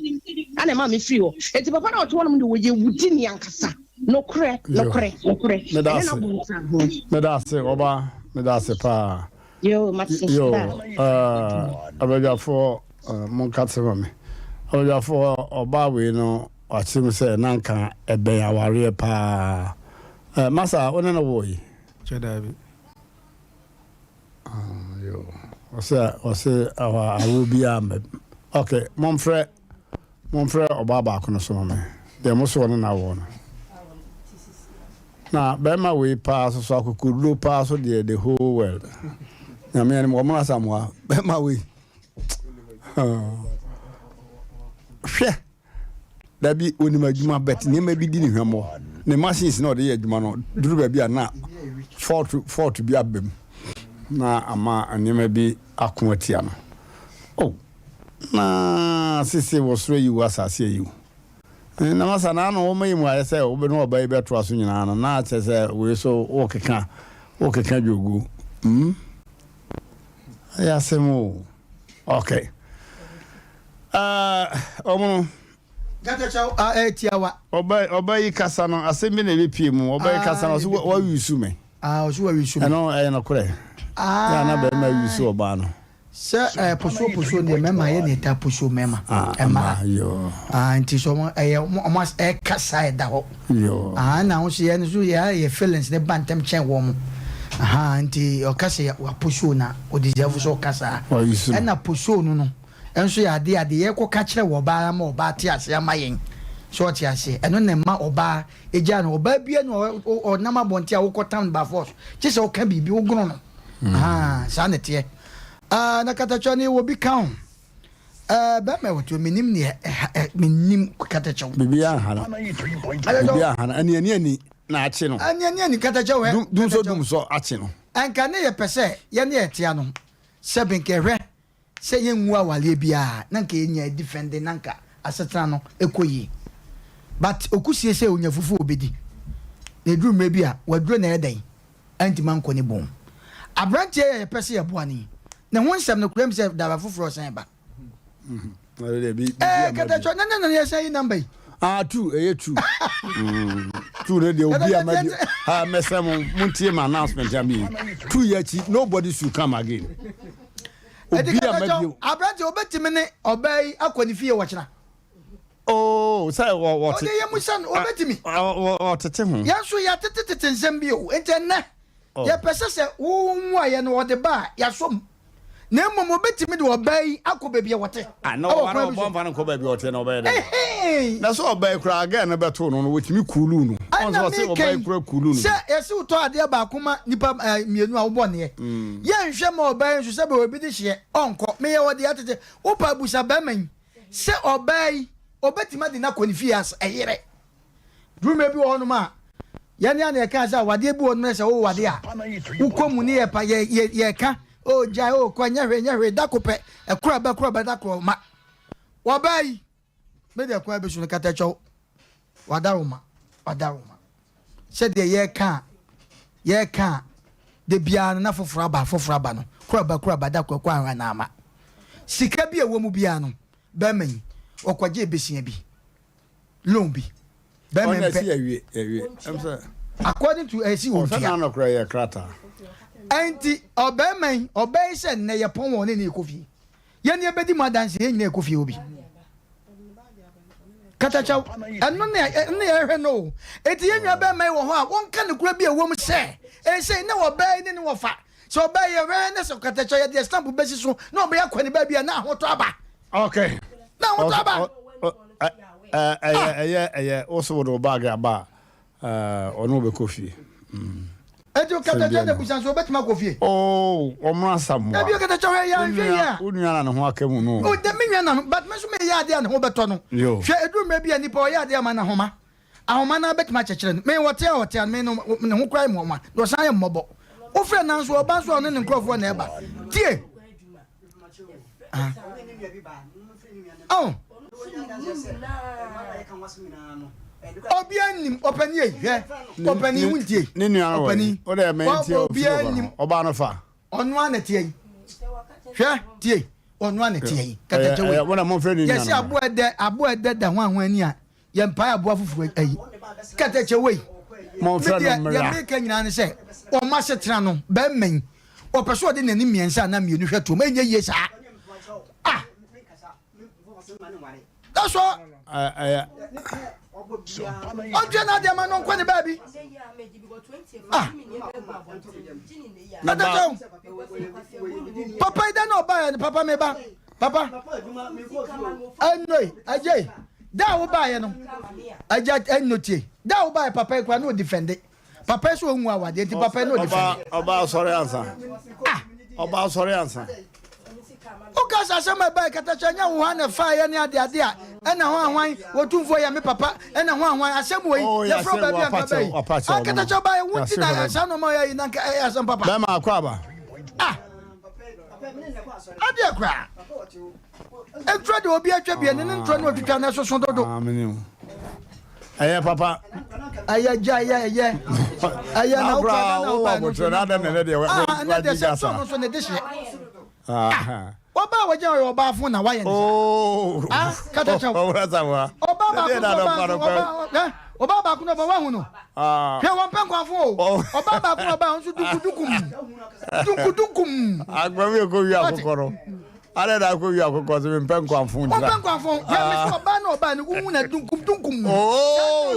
Ɛna ɛmaa mefiri hɔ. Nti papa no a ɔte hɔnom deɛ, ɔyɛ wudini ankasa. Nokorɛ, nokorɛ, nokorɛ. Meda Ɛne ase. n'abɔ nsa ho. Meda ase, ɔba. Meda ase paa. Yo, mate. Yo, Bye. Abadwafoɔ, monka te ma me. Abadwafoɔ, ɔbaa wei no, wakyerɛ mu sɛ na nka ɛbɛn awareɛ paa. Masa, wo ne no woo yi? Kyɛ daabi. Ah, yo. Ɔsɛ, ɔsɛ awa awo biara mma. Okay, momfrɛ, momfrɛ ɔbaa baako no so ma me. Deɛ mo so ɔne no awoɔ no. Na bɛrima wei paa so so akokoduro paa so deɛ the whole world. Nyame anim wɔn asamoa bɛrima wei. Hwɛ dabi onim adwuma but nneɛma bi di ne hwɛmmɔ. Ne machines na ɔde yɛ adwuma no duru baabi a na fault fault bi aba mu na ama nneɛma bi ako atia no. Oh na sese wɔ soro ayi wo asase ayi wo. Na masa na ano wɔma yi mu ayɛ sɛ wo ne ɔba yi bɛtoa so nyinaa no na kyerɛ sɛ wei so wokeka wokeka dwogu ɛyɛ asɛm o. Okay, ɔmo no Gatakyɛw a ɛyɛ tiawa. Ɔba ɔba yi kasa no asɛm bi na ɛbɛpie mu. Ɔba yi kasa no ɔso wawusu me. Ah, ɔso wawusu me. Ɛno ɛyɛ nokorɛ. Yɛ a na bɛrima wusu ɔbaa no. Sɛ ɛɛ posuo posuo deɛ mɛma yɛ na ɛta posuo mɛma. Ah, ɛma. Yoo. Ah, nti sɛ ɔmo ɛyɛ ɔmo ɔmo ɛka saa ɛda hɔ. Yoo. Ah, na ahosuo yɛ no so yɛ yɛ feelings ne ba ntɛm kyɛn wɔn mo. Aha, nti ɔka sɛ waposuo na ɔdeserve sɛ ɔka saa. Wayusu no. Ɛna posuo no no nso yɛ adeɛ a deɛ yɛkɔ ka kyerɛ wɔ ɔbaa ama ɔbaa te aseɛ ama yɛn. So ɔte aseɛ. Ɛno na ɛma ɔbaa egya no. Ɔbaa bia no ɔnam abɔnten a wokɔ tam no by force. Gye sɛ ɔka biribi wogono no. Ahaa, saa na ɛteɛ. Ah, na katakyɛ no wɔ bi ka ho. Eh, bɛrima ɛwɔ tuo, menim neɛ ɛha, ɛ, menim katakyɛw. Biribi aha no. Biribi aha no. Ani ani ani na akye no. Ani ani ani katakyɛw hɛ. Dum dum so dum so akye no. Ɛnka ne yɛ pɛ sɛ yɛne ɛtea no, sɛ benka ɛhwɛ sɛ yɛnwu awaleɛ biara na nka yɛnya defende na nka asetena no ɛkɔ yie. But okusie sɛ onya fufuo obɛdi. Na ɛduru mmerɛ bi a, waduro na ɛyɛ dɛn? Antumi ankɔ ne bɔn mu. Aberanteɛ yi a yɛpɛ sɛ yɛboa no yi, ne ho nsɛm no koraa mu sɛ daba foforɔ ɔsan ba. Ɛɛ kɛtɛkyɛ na na na yɛsan yi namba yi. Ah tu ɛyɛ tu. Tu ne deɛ obi a ma bi ha mɛsɛ mo mo ntie ma announcement a mi yi. Tu yɛ akyi nobody should come again. Obi a ma bi. Aberanteɛ obetumi ne ɔbaa yi akɔ ne fie wɔ kyena. Oh, sɛ wɔ wɔte. Ɔde yɛ mu sɛ no obetumi. Ɔtete ho. Yɛn nso yɛatete tete nsɛm bi o. Nti ɛnnɛ oh. yɛpɛ sɛ sɛ wo mmuaeɛ no ɔde ba a yɛasɔ mu. Na mmom obetumi de ɔbaa yi akɔ baabi a wɔte. Ah, na ɔba no ɔbɔ mfa no nkɔ baabi a ɔte na ɔbɛyɛ dɛ. Na sɛ ɔbaa yi koraa gɛɛ no bɛto no no wɔtumi kuulu no. Ɛna meka yi sɛ yɛsi wotɔ adeɛ baako ma nipa eh, mmienu a wobɔ neɛ. Mm. Yɛnhwɛ ma ɔbaa yi nso sɛ bɛ obi de hyeɛ ɔnkɔ. Meyɛ wɔ deɛ atete. Wopa abusa bɛrima yi. Sɛ ɔbaa yi, ɔbɛtumi ade no akɔ ne fie as ɛyere. Dwuma bi wɔ hɔnom a, yɛne a na yɛka sɛ awadeɛ bi wɔ hɔnom sɛ wowɔ adeɛ a, wokɔ mu ne yɛpa yɛ yɛ yɛka, o gyae, o kɔ, nyɛ hwee, nyɛ hwee, da ko pɛ, ɛkoro ɛbɛ koro ɛbɛ da koro ma. Ɔbaa yi, me deɛ kwan bi so no katakyɛw, wadaroma, wadaroma. Sɛdeɛ yɛreka a, yɛreka a, da biara no na foforɔ aba, foforɔ aba no, koro aba, koro aba, da koro kɔ ahwɛ na ama. Sika bi a ɛwɔ mu biara no, bɛrima yi, ɔkɔgye besia bi, loan bi. Bɛrima mpɛ. According to ɛsi wɔn tua. Ɔsɛ n'anɔkorɛ yɛ krataa. Ɛnti ɔbɛrima yi, ɔbɛyi sɛ nnɛ yɛpɔn wɔn ne ne yɛkɔ fie. Yɛn ni ebedi mu adanse, yɛn nyinaa ɛkɔ fie hɔ bi. Katakyɛw, ɛno ne ɛno ne yɛhwɛ no o. Eti yɛn nua bɛrima yi wɔ hɔ a wɔnka no kura bi a ɛwɔ mu sɛ ɛsɛ ne ɔbaa yi ne ne wɔfa. Sɛ ɔbaa yi yɛhwɛ ne sɛ katakyɛw yɛde stamp bɛsi so na ɔbɛyɛ akɔ ne baabi a na ahotɔ aba. Okay. Na ahotɔ aba. Ɛyɛ ɛyɛ ɛyɛ woso wode wo baage aba a Ɔne wo bɛkɔ fie. Eti okatakyɛ na busa nso obetumi akɔ fie. Oh, wɔn asamoa. Ebi okatakyɛ hwɛ yɛ anhwɛ yie a. Wo nua na ne ho aka mu no. O de me nua na but me nso me yɛ adeɛ a ne ho bɛtɔ no. Yo. Hwɛ eduru mmerɛ bi a nipa ɔyɛ adeɛ ama no ahoma. Ahoma no abɛtumi akyɛkyerɛ no. Me wɔte a ɔte a me no ne ho koraa yɛ mmoa na ɔsan yɛ mmɔbɔ. Wofrɛ nanso ɔba nso a ɔne ne nkurɔfoɔ na ɛba. Tie. Ah. Oh. Obiara nim ɔpani yi hwɛ ɔpani wo ntie ne nua no ɔpani o de mɛ ntie obiara nim ɔbaa no fa ɔno a na tie yi hwɛ tie ɔno a na tie yi kɛtɛkyɛ wei wɔn na mo fɛ ne nua no yɛsi aboa ɛdɛ aboa ɛdɛ da ho ahoa ani a Yɛ mpae aboa foforɔ ayi. Kɛtɛkyɛ wei. Mɔmfrɛ no mmra. Deɛ meka nyinaa ne sɛ wɔn asetena no bɛrima yi ɔpɛ sɛ ɔde n'ani mmiɛnsa anaa mmienu hwɛ toom ɛnyɛ yie saa. Ah. That's all. Ɔntua n'adeɛ ma no nkɔ ne baabi. Ah. Kɛtɛkyɛ papa yi dɛ na ɔbaeɛ no papa meba. Papa, ɛnoi, agye, da a wobaeɛ no, agya ɛnno tie, da a wobaeɛ papa yi koraa na ɔdifɛnde. Papa yi sɛ ɔnwu awadeɛ nti papa yi na ɔdifɛnde. Ɔba asɔre ansa. Ah! Ɔba asɔre ansa. Woka sɛ asɛm a ɛbaeɛ katakyɛ nyɛ wo ha na ɛfaeɛ ne adeade a ɛna ho ahwan wɔtumfoɔ yɛ me papa ɛna ho ahwan asɛm wɔ yi oh, yɛfrɛ wo baabi anka bɛyi akatakyɛ baeɛ wo nti na saa nɔma ɔyɛ yi na nka ɛyɛ asɛm papa. Bɛma akɔ aba. Ah! Adeɛ koraa. Ntorɔ deɛ obi atwa bie ne ne ntorɔ ne otwitwa no ɛsoso dodo. Ah, ɛyɛ papa. Ɛyɛ gya ɛyɛ ɛyɛ. Ɛyɛ na wokura na na ɔbaa no nso. Na adɛ na ɛnɛ deɛ Ah, ɛnɛ deɛ sɛ tɔ no nso ne de hyeɛ. Ah, ɔbaa wɔgyina ɔyɛ ɔbaa fo na wayɛ ne saa. Ah, kata kyɛw. Ɔbaa baako nso ɔbaa nso ɔbaa. Ɔbaa baako na ɔba wahu no. Ah. Hwɛ wɔn pɛ nkwanfo o. Ɔbaa baako na ɔba nso dunkudukum. Dunkudukum. Agba mi ko wi akokɔ no. Adɛ na akɔ wi akokɔ so mi mpɛ nkwanfo ntina. Wɔn pɛ nkwanfo. Hwɛ mi sɛ ɔbaa na ɔbaa no wohu na dunkum dunkum. Oo.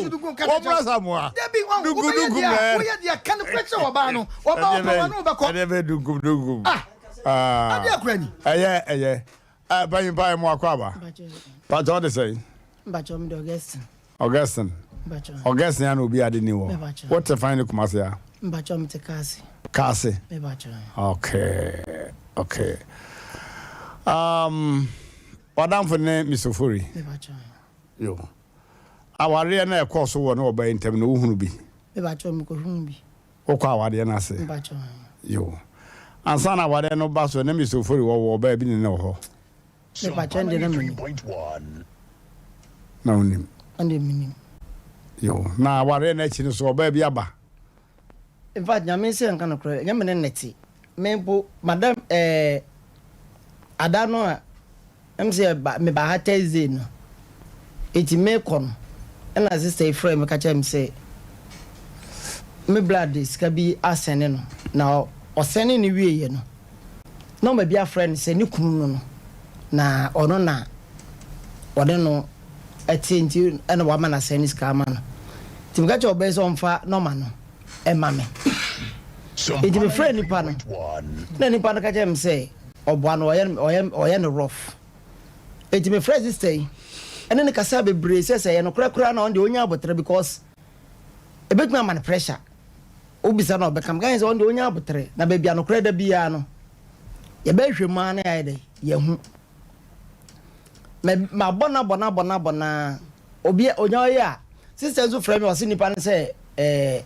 Wɔn mura samoa. Dabi wɔn wobɛyɛ deɛ woyɛ deɛ ka no kura kyerɛ ɔbaa no. Ɔbaa ɔpɛ wɔn no bɛkɔ. Ɛdɛ bɛ dunkum dunkum. Ah. Adeɛ akura ni. Ɛyɛ ɛyɛ. Ɛ panyin pa yɛ mu akɔ aba. Pàtó ɔde sɛn. Mpakyɛw mede Augustine. Augustine. Mpakyɛw. Augustine ana obi ade ni wɔ. Mepakyɛw. Wote fan ne Kumasi a? Mpakyɛw mete Kaase. Kaase. Mepakyɛw. Okay. Okay. Um, wadamfo ne Mr. Ofori. Mepakyɛw. Yo. Awareɛ na ɛkɔɔ so wɔ ne ɔbaa yi ntam no wohunu bi? Mepakyɛw mekɔhunu bi. Wokɔ awareɛ no ase? Mpakyɛw. Yo. Ansa na awareɛ no ba so ne Mr. Ofori wɔwɔ ɔbaa bi ne ne wɔ hɔ? Mepakyɛ ndeɛ na menim. Na wonim? Ɔndeɛ menim. Yo, na awareɛ no akyi no so ɔbaa bi aba? In fact, Nyame nse nka nokorɛ, ɛnyɛ me ne no te. Me mpo, madam eh, ada no a, ɛm sɛ yɛba, mebaa ha Thursday no, enti mekɔ no, ɛna sister yi frɛɛ me ka kyerɛɛ me sɛ, me bra de sika bi asɛne no, na ɔsɛne no wieeɛ no, na ɔma bi afrɛ no sɛ ne kunu no no, na ɔno na ɔne no te nti ɛna wama no asɛne sika ama no. Nti meka kyerɛ ɔbaa yi sɛ ɔmfa nɔma no ɛma me. Nti mefrɛɛ nipa no, na nipa no ka kyerɛ me sɛ ɔboa no, ɔyɛ ɔyɛ ɔyɛ no rough. Nti mefrɛɛ sister yi, ɛne no kasaa bebree sɛ sɛ ɛyɛ nokorɛ koraa na ɔno deɛ ɔnya aboterɛ because ɛbɛtumi ama no pressure. Wobisa no a ɔbɛka. Meka kyerɛ no sɛ ɔno deɛ ɔnya aboterɛ na baabi a nokorɛ da biara no yɛbɛhwɛ mu ara na yɛayɛ dɛ yɛahu. Mɛ mabɔ no abɔ no abɔ no abɔ no ara obi onya ɔyɛ a sister nso frɛ me ɔse nipa no sɛ ɛɛ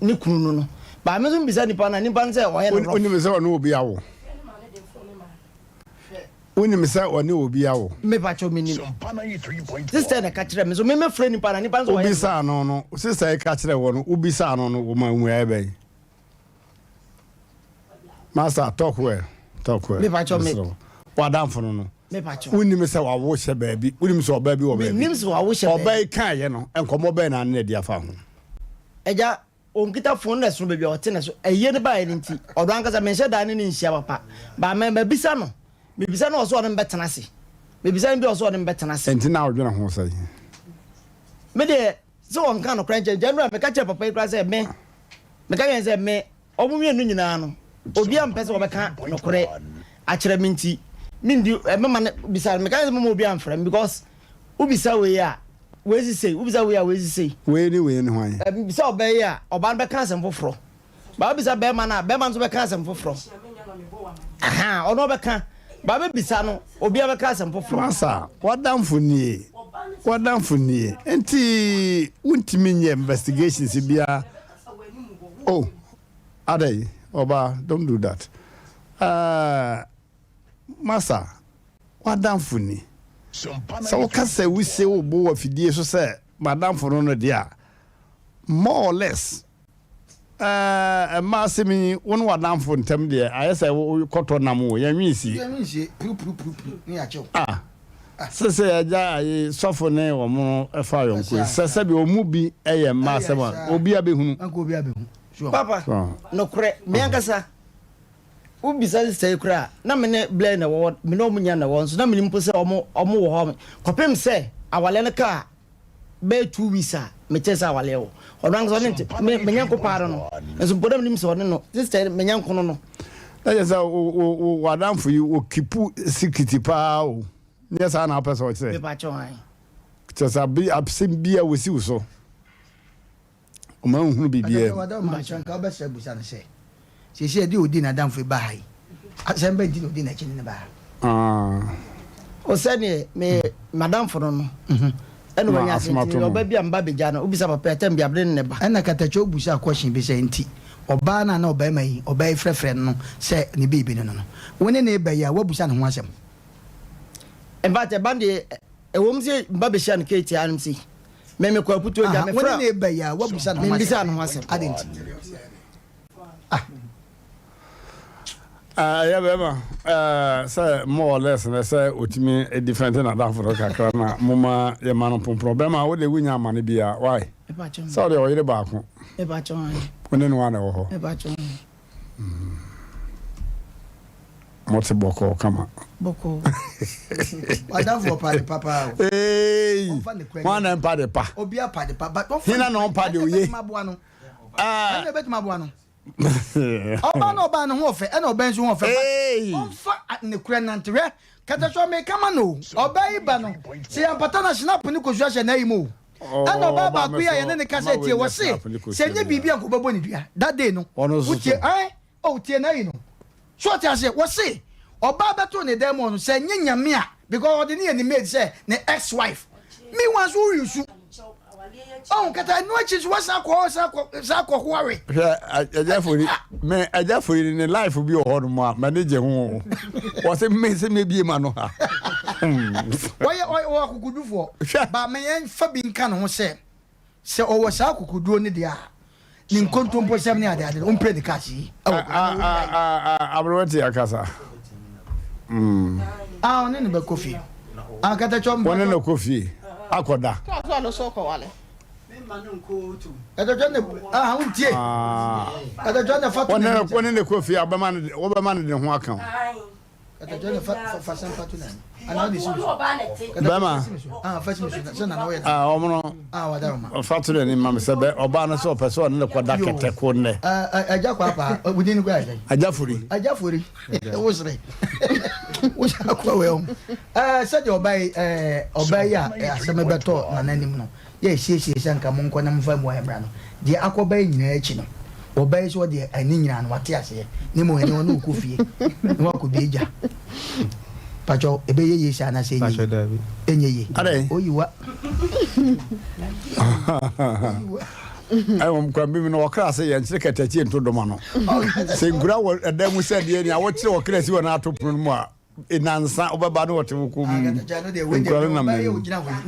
ne kunu no no baa me nso mbisa nipa no a nipa no sɛ ɔyɛ no rough. Wonim sɛ ɔne obi awo? Wonim sɛ ɔne obi awo? Mepakyɛw menim. Sister na ɛka kyerɛ me so me mɛfrɛ nipa no nipa no sɛ ɔyɛ no rough. Wobisaa no no sister yi ka kyerɛ wɔ no wobisaa no no wɔma mmuaeɛ bɛn? Master talk well talk well. Mepakyɛw me. W'adamfo no no. Mepakyɛw. Wonim sɛ wawo hyɛ baabi wonim sɛ ɔbaa bi wɔ baabi. Menim sɛ wawo hyɛ baabi. Ɔbaa yi kaeɛ no nkɔmmɔ bɛn na ne na adi afa ho? Agya ɔnkita phone na ɛsono baabi a ɔte na so ayie no baeɛ no nti ɔno ankasa menhyɛ da ne no nhyia papa but me mabisa no mebisa no ɔsɛ ɔne me bɛtena ase mebisa no bi ɔsɛ ɔne me bɛtena ase. Nti na wodwene ho sɛn? Me deɛ sɛ ɔnka nokorɛ nkyerɛ nkyɛ nnora meka kyerɛ papa yi koraa sɛ me meka kyerɛ no sɛ me wɔn mmienu nyinaa no obiara mpɛ sɛ wɔbɛka nokorɛ akyerɛ me nti mendi mɛma no bisa no meka sɛ mɛma obiara mfrɛ me because wobisa wei a wei si sei wobisa wei a wei si sei. Wei ne wei ne hwan? Bisa ɔbaa yi a ɔbaa no bɛka asɛm foforɔ Ba bisa bɛrima no a, bɛrima no nso bɛka asɛm foforɔ. Aha, ɔno ɔbɛka. Ba bɛbisa no, obiara bɛka asɛm foforɔ. Masa, w'adamfo nie, w'adamfo nie. Nti wontumi nyɛ investigations biara. Oh, adɛn, ɔbaa, don't do that. Uh, Masa, w'adamfo ni. Sɛ woka sɛ wosie wo bo wɔ afidie so sɛ m'adamfo no no deɛ a, more or less, Ɛɛ mma asɛm yi, wo ne w'adamfo ntam deɛ, ayɛ sɛ wokɔtɔ nam o, yɛnwe nsie. Yɛnwe nsie, purupurupurupuru ne yɛakyɛ wo. Ah, sese agya ayi sɔfo ne wɔn no fa ayɔnko yi, sɛ sɛbi wɔn mu bi yɛ mma asɛm a, obi abɛhunu. Anka obi abɛhu. Sure. Papa, nokorɛ, me ankasa, wobisa sista yi koraa a, na me ne Blair na ɛwɔ hɔ, me ne wɔn nyinaa na ɛwɔ hɔ, nso na menim mpo sɛ wɔn wɔ hɔ, kɔpem sɛ awaleɛ no kaa bɛyɛ 2 weeks a metee sɛ awaleɛ wɔ ɔno ankasa ɔne nte me me nyɛnko paa no no nso mpo na menim sɛ ɔne no sister me nyɛnko no no. Na kyerɛ sɛ wo wo wo w'adamfo yi wo kipu sikiti paa o nyɛ saa na wopɛ sɛ ɔkyerɛ Mepa kyɛw ae. Kyerɛ sɛ abi asɛm bi a wɔsi wo so. Ɔma nhunu biribiara mu. Wada ɔma nso anka wobɛsrɛ abusa no sɛ, seesei ɛdeɛ ɔdi n'adamfo yi ba ha yi, asɛm bɛn nti na ɔdi n'akyi ne no ba ha? O sɛdeɛ me m'adamfo no no ɛna wanya asɛm nti ɔba bi a mba bɛgya no wobisa papa yi atɛm bi a mede ne ba. Ɛna Katakyɛ obusaa question bi sɛ nti ɔbaa no a na ɔbarima yi ɔbaa yi frɛfrɛ no no sɛ ne baby no no no wo ne no reba yi a woabusa ne ho asɛm? In fact ɛba no deɛ ɛwom sɛ mba bɛhyia no Kate anom sei Me me kɔ aputuo gya me fra. Wone ne ba yi a wabusa ne ho asɛm. Membisa ne ho asɛm. Ade nti. Ah. Ɛyɛ bɛrima sɛ more or less na sɛ otumi defend n'adamfo no kakra na moma yɛma no mpompɔn bɛrima wo de wonya amane bia why sɛ ɔde ɔyere baako wo ne no a na ɛwɔ hɔ Mote bɔkɔɔ kama. Bɔkɔɔ. W'adamfo ɔpa ade pa paa o. Eeii. Ɔmfa ne kura Hwan na ɛmpa ade pa? Obi apa ade pa but ɔmfa Hena na ɔmpa de oye? Ɛna ɛbɛtumi aboa no. Ah. Ɛna ɛbɛtumi aboa no. Ɔbaa na ɔbaa no ho ɔfɛ ɛna ɔbaa nso ho ɔfɛ but ɔmfa ne kura nante hwɛ kɛtɛsɔ meka ma no o. Ɔbaa yi ba no sɛ yɛampata no a snap ne kosua hyɛ n'ayi mu o. Ɛna ɔbaa baako yi a yɛne ne kasa tie wɔ se sɛ nyɛ biribi a nka ɔbɛbɔ ne dua that day no. Wotie ɛn oh tie n'ayi no. So ɔte aseɛ? Wɔse ɔbaa bɛtoo ne dan mu hɔ no sɛ ɛnyɛ Nyame a because ɔde no yɛ ne maid sɛ ne ex wife. Meanwhile nso wowe nsu. Ɔho kata ɛno akyi nso wasan akɔ hɔ san akɔ san akɔ hoawe. Hwɛ agya fori me agya fori ne life bi wɔ hɔ nom a m'ani gye ho o. Wɔse me sɛ mebie ma no ha. Wɔyɛ ɔyɛ akokodufoɔ. Hwɛ. Ba me yɛn fa bi nka ne ho sɛ Sɛ ɔwɔ saa akokoduro no deɛ a, Ne nkontomposɛm ne adeade no, ɔmpɛ ne cash yi. Aberewa ti akasa. Mm. Ah, ɔne ne bɛkɔ fie. Ah, katakyɛ Wɔne no kɔ fie akɔda. Tɔɔ so ɔno so kɔwale. Katakyɛ ne ah, wontie. Katakyɛ ne fa to ne. Wɔne ne kɔ fie a, wɔbɛma no de ne ho aka ho. Bɛma ɔmono ɔfa to n'anim ma me sɛ bɛ ɔbaa no sɛ ɔpɛ sɛ ɔne ne kɔda kɛtɛ ko nnɛ. Agya kɔ apa wodin no kɔ ayɛ Agya Fori. Agya Fori wosere wosere akɔ wɛ ho sɛdeɛ ɔbaa yi ɔbaa yi a asɛm bɛtɔ nana anim no Yɛ siesie sɛ nka monkɔ na momfa mmuaeɛ mmra no, deɛ akɔ ba yi nyinaa akyi no, ɔbaa yi sɛ ɔdeɛ ɛne nyinaa no wate aseɛ, na mmom ɛne ɔne ɔkɔ fie na wakɔ bie gya. Pakyɛw, ɛbɛyɛ yie saa anaasɛ ɛnyɛ Pakyɛw yie? daabi. Ɛnyɛ yie. Adɛn? Oyi wa. Ɛwɔ kwan bi mu no wɔkra sɛ yɛnkyere katakyie nto dɔm ano. Sɛ nkura wɔ ɛdan mu sɛ deɛ nea wɔkyere wɔkra si wɔ no ato pono no mu a Nnansa wobɛba ne wɔte wo kɔn mu nkura no nam n'anim.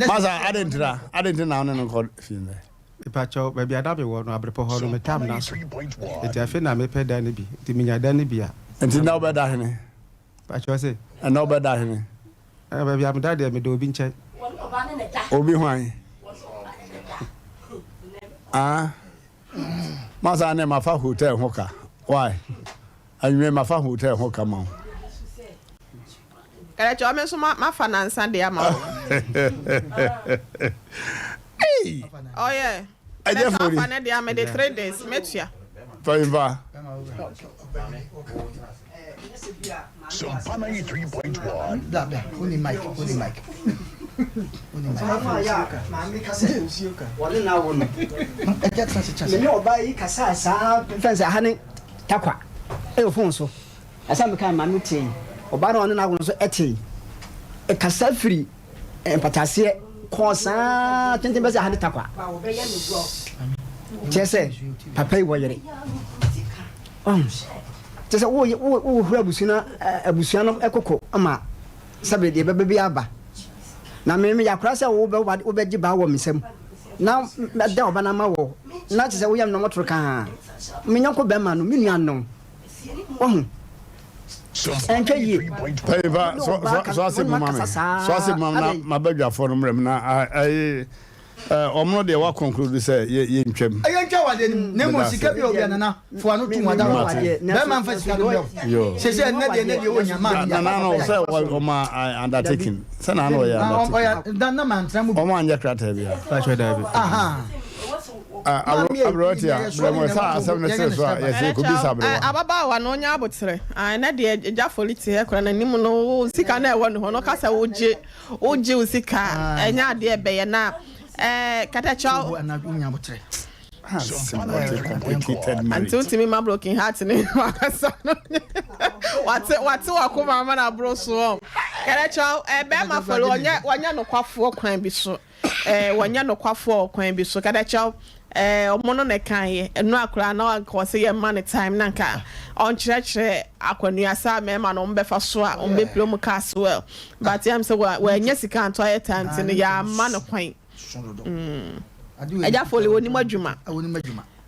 Masa ade ntira ade nti na wo ne no nkɔ fie nnɛ. Mepakyɛw, baabi a na mewɔ no, abrepɔ hɔ no, me tam no aso. Enti afei na mepɛ dan no bi. Nti minya dan no bi a. Nti nnɛ wobɛda hene? Pakyɛw se? Ɛnnɛ wobɛda hene? Ɛɛ, baabi a meda deɛ, meda obi nkyɛn. Obi hwan? Ah, masa ne mafa hotel ho ka. Why? Anwummerɛ mafa hotel ho ka ma wo. Kɛlɛkyɛ ɔme nso mafa nansa de ama wo. Hey! Oh yeah. Ɛnyɛ fori. Afa ne de ama de 3 days metua. Fayimfa. Sumpa 93.1. Bla bla, woni mic, woni mic. Woni mic. Wɔne na wo no. Ɛgya tena se kyase. Me ne ɔbaa yi kasa saa fɛn sɛ aha ne Tarkwa wɔ fon so. Asɛm a mekae maame tee. Ɔbaa no a ɔne no awo no nso tee. Ɛkasa firi mpataseɛ kɔɔ saa tenten bɛsɛ aha ne Tarkwa. Kyerɛ sɛ papa yi wɔ yere. Ɔho. Kyerɛ sɛ wohura abusua no abusua no koko ma sɛbe deɛ ɛbɛba bi aba. Na me meyɛ akora sɛ wobɛgye baa wɔ me nsam. Na mɛda ɔba no ama wɔ na kyerɛ sɛ woyɛ me nɔmɔtoro kaa. Me yɔnko bɛrima no, me nua no. Wahu? Ɛntwa yie. Pɛyifa so ase mu ma me. So ase mu ma me na mabadwafoɔ no mmerɛ mu na ayi wɔn no deɛ wa conclude sɛ yɛ ntwam. Ɛyɛ ntwa wɔ adeɛ no mu na mmom sika bi a obi a nana fo ano tum ada wɔ bɛrima nfa sika no brɛ wo sese ɛnɛ deɛ ɛnɛ deɛ wonya maa nana no sɛ ɔma undertaking sɛ na ano ɔyɛ undertaking ɔyɛ na ma ntra mu ɔmo anyɛ krataa bi a aberɛwɔte a berɛ mu sɛ asɛm no sere so a yɛsɛ kɔbisa aberɛwa ababaawa no ɔnya aboterɛ ɛnɛ deɛ agya foli te hɛ kora n'anim no sika no ɛwɔ ne hɔ no ɔka sɛ wogye wogye wo sika ɛnyɛ adeɛ ɛbɛyɛ na katakyɛw Ante wontumi ma broken heart ne wakasa no wate wate wakoma ama no aboro so kɛrɛkyɛw eh, bɛrima fɔlo ɔnyɛ wɔnyɛ nokwafoɔ kwan bi so eh, wɔnyɛ nokwafoɔ kwan bi so kɛrɛkyɛw eh, ɔmo no na ɛkan yɛ ɛnu akora na nka ɔsɛ yɛ ma ne time na nka ɔnkyerɛkyerɛ akwanua saa mɛrima no ɔmo bɛfa so a ɔmo bɛpire ɔmo cars well but yɛm sɛ wɔanya sika antɔ ayɛ time ti no yɛ ama no kwan. Agya Foley, wɔnim adwuma.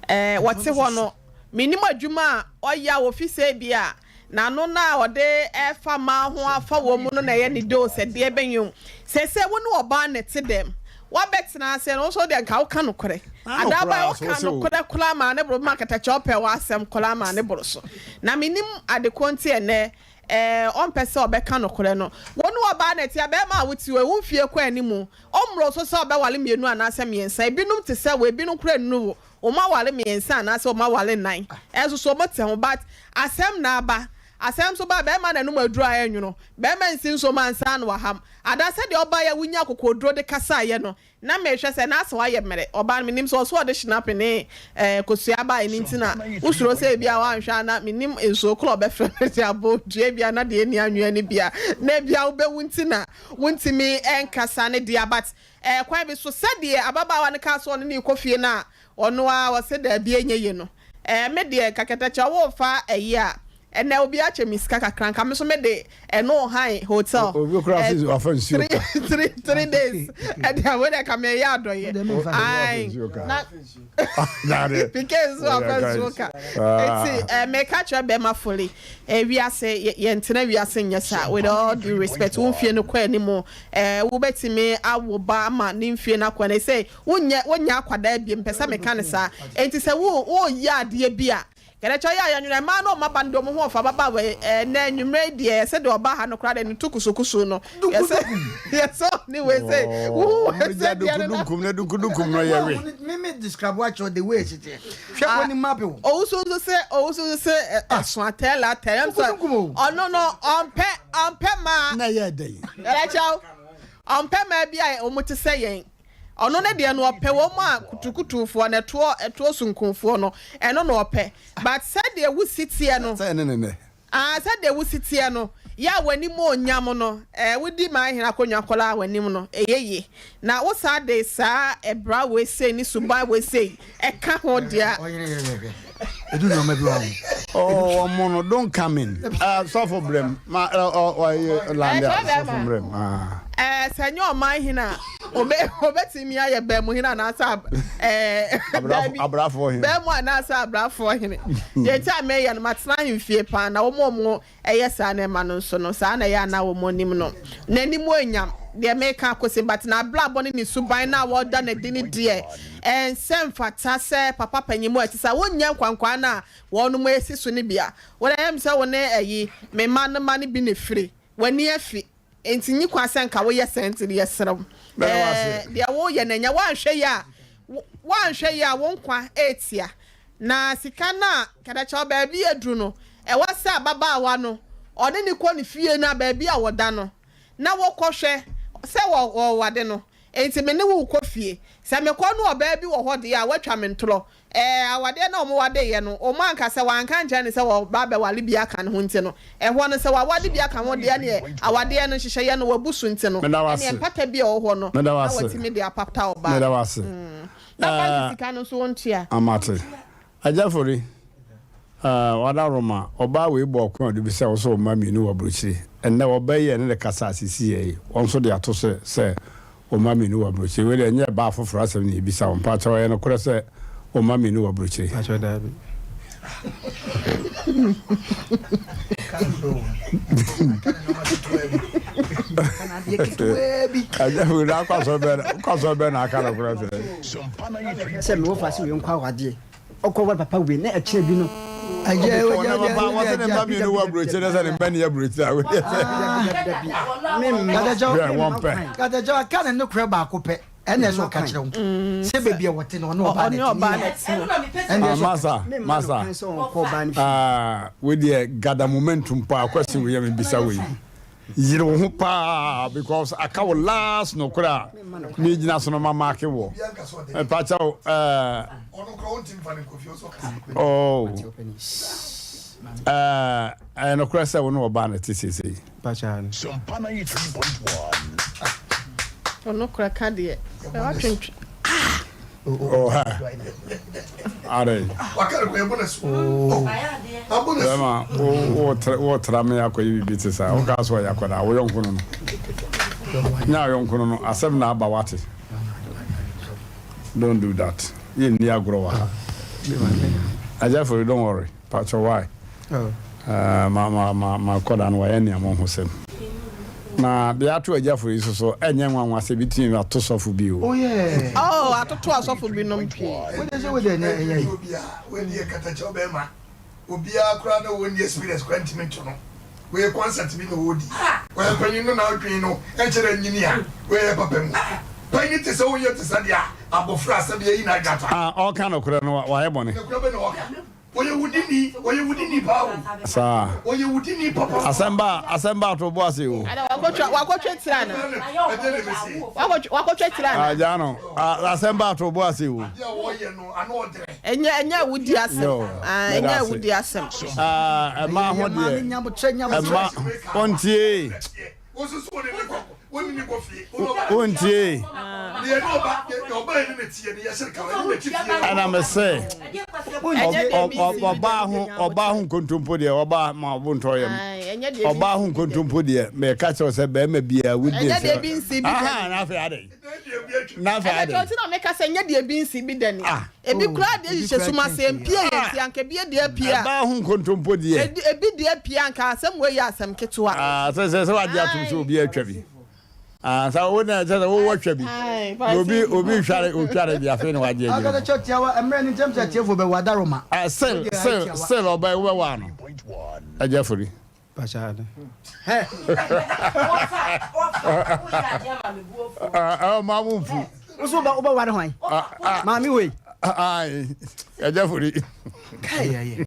Ɛɛ, wɔte hɔ no, menim adwuma a ɔyɛ a wɔfi sɛ bi a n'ano no a ɔde ɛfa mmaa ho afa wɔn mu no na ɛyɛ ne doo sɛ deɛ bɛn o. Sɛsɛ wo ne ɔbaa na ɛte dɛm. Woabɛtena ase no, wo nso deɛ nka woka nokorɛ. Adaaba woka nokorɛ koraa maa ne boro ma katakyɛ ɔpɛ w'asɛm koraa maa ne boro so. Na menim ade ko nti ɛnnɛ ɛɛ ɔmpɛ sɛ ɔbɛka nokorɛ no. Wo ne ɔbaa na ɛte a, bɛrima a wote hɔ yi, wo mfie kɔ anim. Ɔmmorɔ so sɛ ɔbɛware mmienu anaasɛ mmiɛnsa. Ebinom te sɛ wo, ebinom koraa nnuru wo. Wɔaware mmiɛnsa anaasɛ wɔaware nnan. Ɛnso so wɔte ho. But asɛm na aba. Asɛm nso ba a, barima na ɛnom aduro a ɛnwono. Barima nsi nso ma ansa na waham. Ada, sɛdeɛ ɔbaeɛ a wonya akokoɔduro de kasaeɛ no, na mehwɛ sɛ na asɛ wayɛ mmerɛ. Ɔbaa no, menim sɛ ɔso ɔde schnapp ne eh, kosua baeɛ no nti na wosuro sɛ ebia woanhwɛ a na menim nsuo korɔ a ɔbɛfrɛ no de abɔ dua ebia na deɛ ɛnni anwea no bi a na ebia wobɛwu nti na Wontumi nkasa ne dea but ɛɛ kwan bi so sɛdeɛ ababaawa no kaa sɛ ɔne no rekɔ fie no a ɔno ara ɔse daabi ɛnyɛ yie no ɛɛ me deɛ nka kɛtɛkyɛ worefa ɛyi a. Ɛnɛ obi akyɛ me sika kakra nka me nso me de ɛno han hotel. Obi kura eh, fi wafa nsuo ka. Three three days. Ɛde awo de ka me yɛ adɔyɛ. Ayi na pike nso wafa nsuo ka. Eti eh, meka kyerɛ bɛrima foli. Eh, wiase yɛn tena wiase nyɛ saa. With all due respect, wo mfie no kɔ anim. Eh, wobɛtumi awo ba ama ne mfie no akɔ anim. Sɛ wonyɛ wonyɛ akwadaa bi mpɛ sɛ meka ne saa. Enti sɛ wo woyɛ adeɛ bi a Kɛnɛkyɛ ɔyɛ a yɛnwene mmaa ne ɔmo aba no deɛ ɔmo ho ɔfa ababaawa yi ɛnɛ anwummerɛ yi deɛ yɛsɛ deɛ ɔbaa ha no koraa deɛ ne to kusukusu no yɛsɛ yɛsɛ ɔne wei sɛ wohu wei sɛ deɛ no na Dunkum na dunkum no yɛ we. Me me describe wa kyerɛ the way ɛsi teɛ. Hwɛ kɔ ni map o. Owusu nso sɛ owusu nso sɛ ɛso atɛla atɛla nso ɔno no ɔmpɛ ɔmpɛ maa. Na ɛyɛ dɛn. Kɛnɛkyɛ ɔmpɛ maa bi a wɔn te sɛ yɛn. Ɔno ne deɛ no ɔpɛ wɔn a kutukutufoɔ no ɛtoɔ ɛtoɔ sunkunfoɔ no ɛno na ɔpɛ but sɛdeɛ wo si teɛ no Sɛ ɛne ne nɛ. Ah sɛdeɛ wo si teɛ no yɛ a w'anim onyam no eh wodi man hene akonnwa kɔla a w'anim no ɛyɛ yie na wo saa de saa ɛbra wei sei ne suban wei sei ɛka ho deɛ a. Ɔyere yere hwɛ edu nneɛma bi wɔ ho. Oh ɔmo no don't come in. Ah sɔfo brɛm ma ɔ ɔ ɔyɛ lande a sɔfo brɛm ah. Ɛɛ sɛ nyɛ ɔman hene a obe obetumi ayɛ bɛn hene anaasɛ ɛɛ daabi abrafoɔ hene bɛn mu anaasɛ abrafoɔ hene deɛ nti a meyɛ no matena ahemfie paa na wɔn a wɔn ɛyɛ saa nneɛma no nso no saa na ɛyɛ a na wɔn anim no n'anim anyam deɛ meka akosi but n'abrabɔ ne ne suban no a wɔda n'adi no deɛ ɛnsɛ mfata sɛ papa panyin mu a ɛte sɛ wonyɛ nkwankwaa no a wɔn esi so no bi a wɔn ɛyɛ sɛ wɔn ne ɛyi me mma no mma no bi na efiri w'ani afi Enti nyi kwan sɛ nka woyɛ saa nti no yɛsrɛ wo. Ɛɛ deɛ woyɛ no ɛnyɛ woanhwɛ yie a woanhwɛ yie a wo nkwa ɛretia. Na sika no a kɛdɛkyɛw baabi aduru no ɛwɔ sɛ ababaawa no ɔne no kɔ ne fie no a baabi a wɔda no na wɔkɔ hwɛ sɛ wɔ wɔwade no. Enti me ne wo rekɔ fie. Sɛ mekɔ no ɔbaa bi wɔ hɔ deɛ a woatwa me ntorɔ. Ɛɛ, awadeɛ no a wɔwadeeɛ no, wɔn anka sɛ wɔanka ankyerɛ no sɛ wɔreba abɛware bi aka ne ho nti no, ɛhɔ no, sɛ waware bi aka ho deɛ, ɛnneɛ awadeɛ no nhyehyɛeɛ no wɔabu so nti no, Meda wo ase. ɛnneɛ mpata bi a ɛwɔ hɔ no, Meda wo na ase. watumi de apata ɔbaa Meda no. wo ase. Na banki Ɛɛ, sika no nso wɔntua. Amate. Agya Fori, ɛɛ, w'adaworoma, ɔbaa wei bɔɔ ɔko a ɔde bisa wo sɛ wo mma mmienu wɔ aburokyire. Ɛnnɛ, ɔbaa yi a ɛne no kasa seesei yi, wɔn nso de ato so sɛ Wo mma mmienu wɔ aburokyire. Wei deɛ ɛnyɛ baa foforɔ asɛm na yɛbisa wo. Mpakyɛw ɛyɛ nokorɛ sɛ wo mma mmienu wɔ aburokyire? Mpakyɛw daabi. Agya wei na akɔ asɔre bɛn akɔ asɔre bɛn na aka nokorɛ sɛ. Sɛ mewɔ fa sɛ wei nkɔ awadeɛ. Ɔkɔ ware papa wei na ɛkyerɛ bi no. Ɔne papa wɔsɛ ne mma mmienu wɔ aburokyire na sɛ ne mma ni aburokyire a wei deɛ sɛ. Hwɛ wɔn pɛ. Katakyɛ aka ne nokorɛ baako pɛ ɛna ɛsɛ ɔka kyerɛ wo sɛ baabi a wɔte no ɔne ɔbaa na ɛte Ah, masa masa ah, wei deɛ gada momentum paa kwasi wei yɛ mebisa wei Yere wo ho paa because aka wo last nokorɛ a megyina so no ma maake wɔ. Mepakyɛw ɛɛ oh ɛɛ ɛyɛ nokorɛ sɛ wo ne ɔbaa na ɛte seesei. Ɔnokorɛ ka deɛ watwentwe. Oh, ha. Adɛn? Bɛma wo tra me akɔyɛ biribi te saa. Wokaa sɛ ɔyɛ akwadaa, wo yɔnko no no. Nyɛ ayɔnko no no, asɛm na aba wate. Don't do that. Yɛnni agorɔ wɔ ha. Ajafori, don't worry. Pacho why? Eh, ma ma ma ma kɔda no wayɛ nea mo ho sɛm. Na deɛ ato agyafo yi so so ɛnyɛ nwanwa sɛ ebi tumi ato sɔfo bi o. Oh yeah. Oh, atoto asɔfo binom pii. Wode sɛ wode ɛnyɛ ɛnyɛ yi. Wei deɛ katakyɛw bɛɛma obiara koraa na ɔnni experience koraa ntumi nto no wei concert bi na ɔredi ɔyɛ panyin no na adwene no nkyɛ dɛ nyini a wei yɛ papa mu panyin te sɛ wonyɛ te sɛ deɛ abɔfra sɛdeɛ ayi n'adwene Ah, ɔka nokorɛ no wayɛ bɔne. Nokorɛ bɛ na ɔka. Ɔyɛ wo dini, ɔyɛ wo dini paa o. Saa. Ɔyɛ wo dini papa. Asɛm ba, asɛm ba to bo ase o. Ada wakɔtwa wakɔtwa tiri ana? Wakɔtwa wakɔtwa tiri ana? Agya no, asɛm ba to bo ase o. Ɛnyɛ ɛnyɛ awudi asɛm. Ɛnyɛ awudi asɛm. Ɛma ho deɛ, ɛma ɔntie. Wontie. Ɛna me se. Ɔbaa ho ɔbaa ho nkontompo deɛ ɔbaa ma ɔbo ntɔ yam. Ɔbaa ho nkontompo deɛ mɛka kyerɛ sɛ bɛrima biara wodi Ɛnyɛ deɛ ebi nsi bi Aha dani. na afei adɛn? Na afei Ɛnɛ adɛn? kyerɛ na meka sɛ nyɛ deɛ ebi nsi bi dani. Ebi koraa deɛ hyehyɛ sum ase mpie yɛ nti anka ebi deɛ apue a. Ɛbaa ho nkontompo deɛ. Ebi deɛ apue anka asɛm wei yɛ asɛm ketewa. Ah, sɛ sɛ sɛ wagye atom sɛ obi atwa bi. Ah, sɛ wo na sɛ sɛ wowɔ twa bi. Na obi obi hware otware bi afei na wagye agyina. Akata kyɛ tiawa mmerɛ ne ntɛm sɛ atiefo bɛwɔ adaroma. Ah, sel sel sel ɔbɛn wobɛwɔ ano. Agya fori. Pakyɛ Ah, ma mo mfu. Wo so wobɛware hwan? Maame wei. Ai, agya fori. Kai.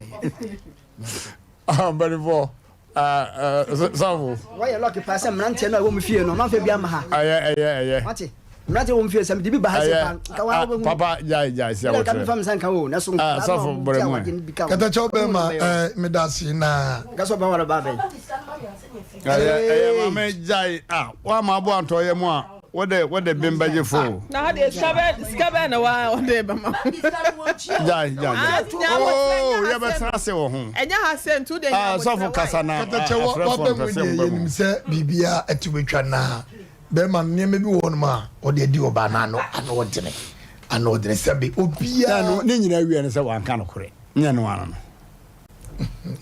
Ah, mpanimfoɔ. Sɔfo. Wɔyɛ lɔki paa sɛ mmeranteɛ no a ɛwɔ mu fie no, mamfa bi amma ha. Ɛyɛ ɛyɛ ɛyɛ. Wate? Mmeranteɛ wɔ mu fie sɛ mede bi ba ha sɛ pa nka wa wobɛhu. Papa gyae gyae si abotire. Nka abotire. mefa me nsa nka o, na so Ah, sɔfo bɔrɛ mu ɛ. Katakyɛw bɛrima ɛɛ medase na. Nka sɛ ɔbɛware ba bɛn. Ɛyɛ ɛyɛ maame gyae ah wa ma abo antɔ yɛ mu a wode wode bem bɛgye fo. Na ha deɛ sika bɛn sika bɛn na wa ɔde bɛma. Gyae gyae gyae. Oh yɛbɛtena ase wɔ ho. Ɛnyɛ ha sɛ nti wode Ah sɔfo kasa na Katakyɛ afrɛfoɔ waba mpɛ mu sɛ deɛ wɔba mu. yɛnim sɛ biribiara atumi twa na bɛrima no nneɛma bi wɔ hɔnom a ɔde adi ɔbaa no ano ano ɔdene ano ɔdene sɛbe obiara. Ne nyinaa wie ne sɛ wanka nokorɛ nyɛ no ano no.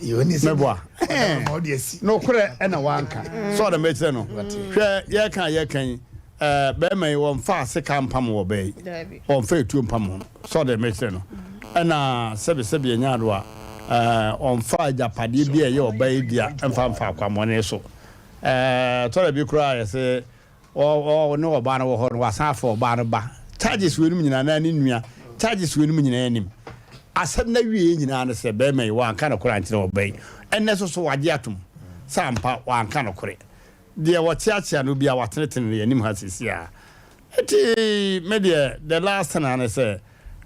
Meboa. Nokorɛ ɛna wanka. Sɛ ɔde mekyerɛ no. Hwɛ yɛka yɛka yi bɛrima yi wɔmfa aseka mpam wɔ bɛɛ yi. Wɔmfa etuo mpam ho. Sɛ ɔde mekyerɛ no. Ɛna sɛbe sɛbe ɛnya ado a ɔmfa agyapadeɛ bi a ɛyɛ ɔbaa yi dea mfa mfa akwammɔne so. Tɔrɔ bi koraa yɛsɛ Ɔ ɔne ɔbaa no wɔ hɔ no wasan afa ɔbaa no ba. Charges wei nom nyinaa na ne nua charges wei nom nyinaa anim. Asɛm no awieɛ nyinaa ne sɛ bɛrima yi wanka nokorɛ ankyerɛ ɔbaa yi. Ɛnnɛ nso so wagye atom sɛ ampa wanka nokorɛ. Deɛ wɔkyeakyea no biara watenetene no yɛn anim ha seesei ara. Nti me deɛ the last thing ara ne sɛ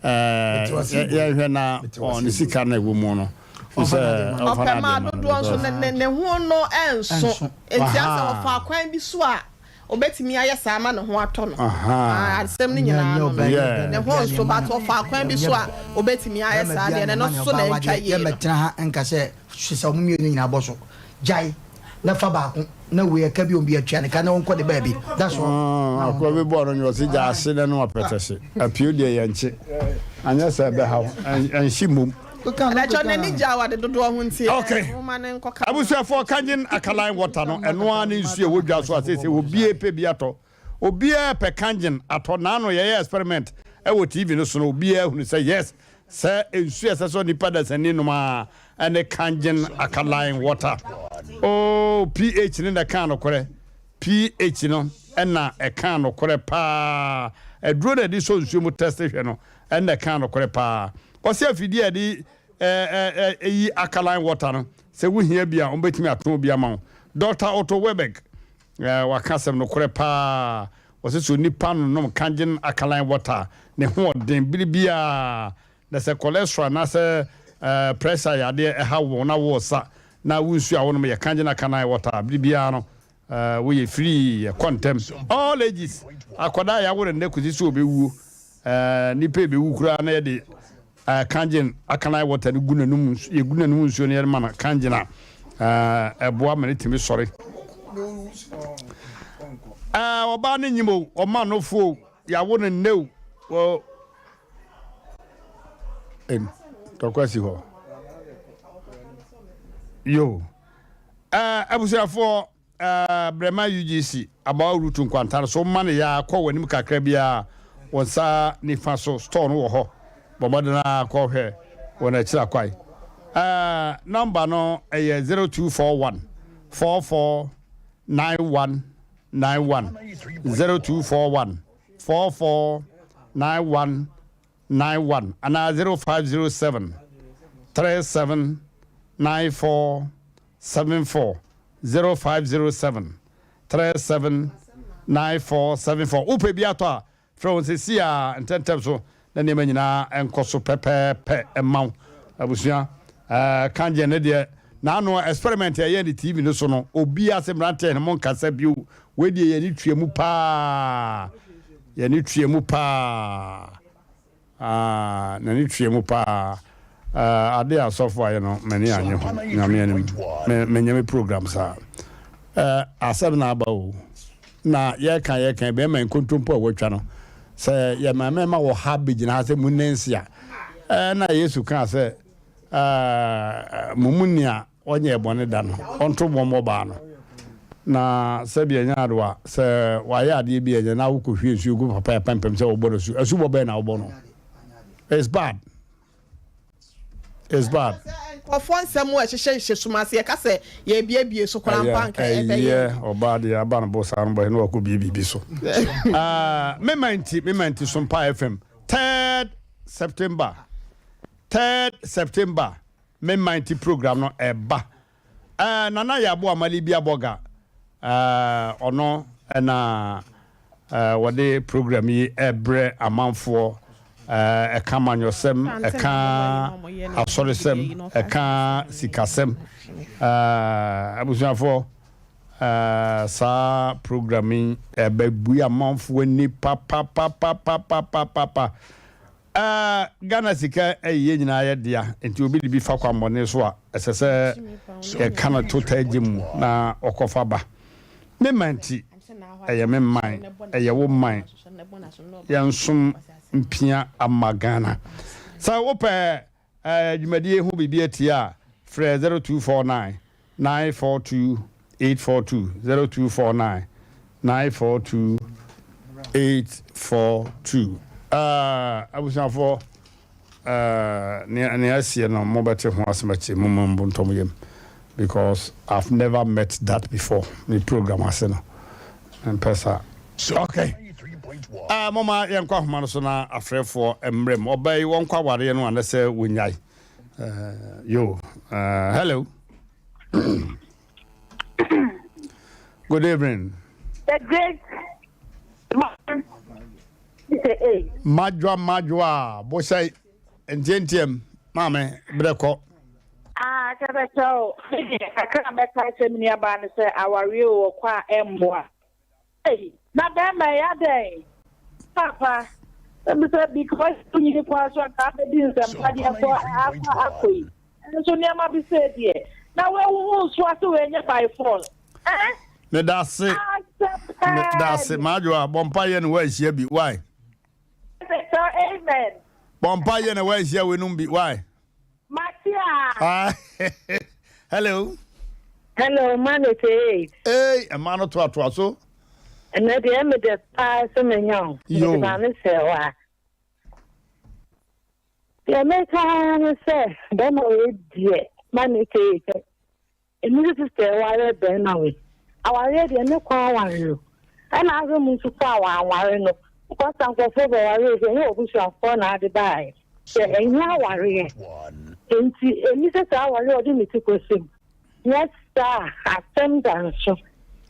ɛɛ yɛnhwɛ na ne sika no a ɛwɔ mu no fi sɛ ɔmfa Ɔpɛ n'adeɛ maa ma no dodoɔ nso because. ne ne ho no nso. Enti asɛ Ahaa. ɔfa kwan bi so a obetumi ayɛ saa ama ne ho atɔ no. Ahaa. Ah, asɛm no nyinaa no no. Yeah. Ne ho nso but ɔfa kwan bi so a obetumi ayɛ saa deɛ no ɛno nso na ɛntwa yie no. Yɛmmɛtena ha nka sɛ sesa wɔn mmienu nyinaa bɔ so. Gyae na fa baako na wei ɛka bi obi atua ne ka na ɔnkɔ ne baabi. That's all. Ah, akoa bi bɔɔ no nyɛ ɔse gya ase na no apɛtɛhye. Apio deɛ yɛnkye. Anyɛ sɛ ɛbɛhaw. Ɛnhye mmom. Ɛkyɛ n'ani gye awade dodoɔ ho nti Okay. nwoma no nkɔka ho. Abusuafoɔ Kangen Alkaline Water no ɛno ara ne nsuo ɛwɔ dwa so a seesei obiara pɛ bi atɔ. Obiara pɛ Kangen atɔ. Naano yɛyɛ experiment ɛwɔ TV no so no obiara hunu sɛ yes sɛ nsuo a ɛsɛ sɛ onipa dasani nom ara ɛne Kangen Alkaline Water. Oh pH no na ɛkaa nokorɛ. pH no na ɛkaa nokorɛ paa. Aduro na ɛde sɔ nsuo mu test hwɛ no ɛna ɛkaa nokorɛ paa. Ɔse afidie a yɛde yi alkaline water no, sɛ wohia bi a, wɔbɛtumi atɔn bi ama wo. Dɔkta Otto Weberg, waka asɛm nokorɛ paa. Ɔse sɛ onipa nonom kangen alkaline water a, ne ho ɔden bere biara. Na sɛ cholesterol anaasɛ pressure yadeɛ ɛha wo na woresa na wo nsuo a wonom yɛ kangen alkaline water a, bere biara no, woyɛ free, ɛkɔ ntɛm. All ages, akwadaa a yɛawo no nnɛ kɔsi sɛ ɔbɛwuo, Nipa ebewu koraa na yɛde kangen alkaline water no gu n'anum yɛgu n'anum nsuo no yɛde ma no kangen a ɛboa ma no tumi sɔre. Ɔbaa no nyim o, ɔma nofo o, yɛawo no nnɛ o. Tɔkwa si hɔ. Yo. Abusuafoɔ. Eh Brɛma UGC Abawa Route nkwanta no so woma no yaa kɔ w'anim kakra biara wo nsa nifa so store no wɔ hɔ bɔ mmɔden ara kɔ hwɛ wɔn akyiri akwan eh number no ɛyɛ 0241 44 91 91 0241 44 91 91 anaa 0507 37 94 74 0507 37 94 74 Wopɛ bi atɔ a, frɛ wɔn seesei ara ntɛmntɛm so na nneɛma nyinaa nkɔ so pɛpɛɛpɛ mma wo. Abusua, eh, Kangen no deɛ, n'ano experiment a ɛyɛɛ ne TV no so no, obiara se mmeranteɛ no monkasa bio, wei deɛ yɛn ani tua mu paa, yɛn ani tua mu paa. Ah, n'ani tua mu paa. Eh, ade a asɔfo ayɛ no m'ani anye ho. Nyame anim. Me menyɛ me program saa. Eh, asɛm na aba o. Na yɛka yɛka bɛrima nkontompo a wɔatwa no. Sɛ yɛma mmarima wɔ ha bɛgyina ha sɛ mu nnansi a, eh, na Yesu kaa sɛ, eh, mo mu nea ɔnyɛɛ bɔne da no, ɔnto bɔ mmɔ baa no. Na sɛbi ɛnyɛ adowa, sɛ wayɛ adeɛ bi a ɛnyɛ na wokɔhwie nsuo gu papa apampam sɛ wɔbɔ no asu, asubɔ bɛn na wobɔ no? It's bad. It's bad. Nkurɔfoɔ nsɛm a ɛhyehyɛ hyehyɛ sum ase, yɛka sɛ yɛrebiebie so koraa mpo a anka ɛbɛyɛ. Ɛyɛ ɔbaa deɛ aba no bo saa no bɔyɛ na wakɔ bie biribi so. Ah, me man ti, me man ti Sompa FM, 3rd September, 3rd September. Me man ti program no ɛba. Eh, Nana yɛ aboa mali bi abɔga. Eh, ɔno ɛna eh, wɔde program yi ɛbrɛ amanfoɔ. Eh, ɛka amanyɔsɛm, ɛka asɔresɛm, ɛka sikasɛm. Eh, abusuafoɔ, eh, saa program yi ɛbɛbue amanfoɔ ani papapapapapapa. Ɛɛ, Ghana sika yɛ yɛn nyinaa yɛ dea, nti obi de bi fa kwammɔne so a, ɛsɛ sɛ yɛka no to taagye mu na ɔkɔfa ba. Me man nti, ɛyɛ me man, ɛyɛ wo man, yɛnsom mpia ama Ghana. Sɛ wopɛ Ɛɛ dwumadie ho biribi atie a, frɛ 0249 942 842, 0249 942 842. Ɛɛ abusuafoɔ, ɛɛ nea nea asie no mobɛte ho asɛm akyire, momma mo bo ntɔ mo yam because I've never met that before, me program ase no. Mempɛ saa. Ok. Ah, momma yɛnkɔ ahoma no so na afrɛfoɔ mmerɛ mu. Ɔbaa yi wɔnkɔ awareɛ no anɛ sɛ wɔnyae. Uh, yo, uh, hello. Good evening. The great man. Madwa madwa bohyɛ ntiantiam maame berɛ kɔ. Ah, kyɛbɛkyɛ o. Kakra mɛka sɛ me nuabaa no sɛ awareɛ o ɔkɔ a ɛmmoa. Ei na bɛɛma yi adɛn papa ebisɛ because wonyini kwan so anka abɛdi nsɛmpa deɛ kɔ akɔ akɔ yi nso nneɛma bi sɛ deɛ na woahuhu nso ase woanyɛ by force eh Medase medase madwoa bɔ mpa yɛ na woanhyia bi why Amen bɔ mpa yɛ na woanhyia weinom bi why Mate a. Hello. Hello, man it eight. Hey, ɛma no toatoa so. Ɛnɛ deɛ ɛmi dɛ paa sɛ menya o. Yo. Mede maame sɛ hɔ a. Deɛ meka ne sɛ bɛrima wei deɛ man it eight. Emi so sister ɛware bɛrima wei. Awareɛ deɛ ne kwan aware o. Ɛna ahwɛ mu nso kɔ a wanware no. Kɔsa nkurɔfoɔ bɛware sɛ ɛnyɛ w'abusuafoɔ na ade baeɛ. Sɛ ɛnyɛ awareɛ. Enti ɛni sɛ saa awareɛ a ɔde ne ti kɔhyɛ mu. Nyɛ saa a, asɛm da nso.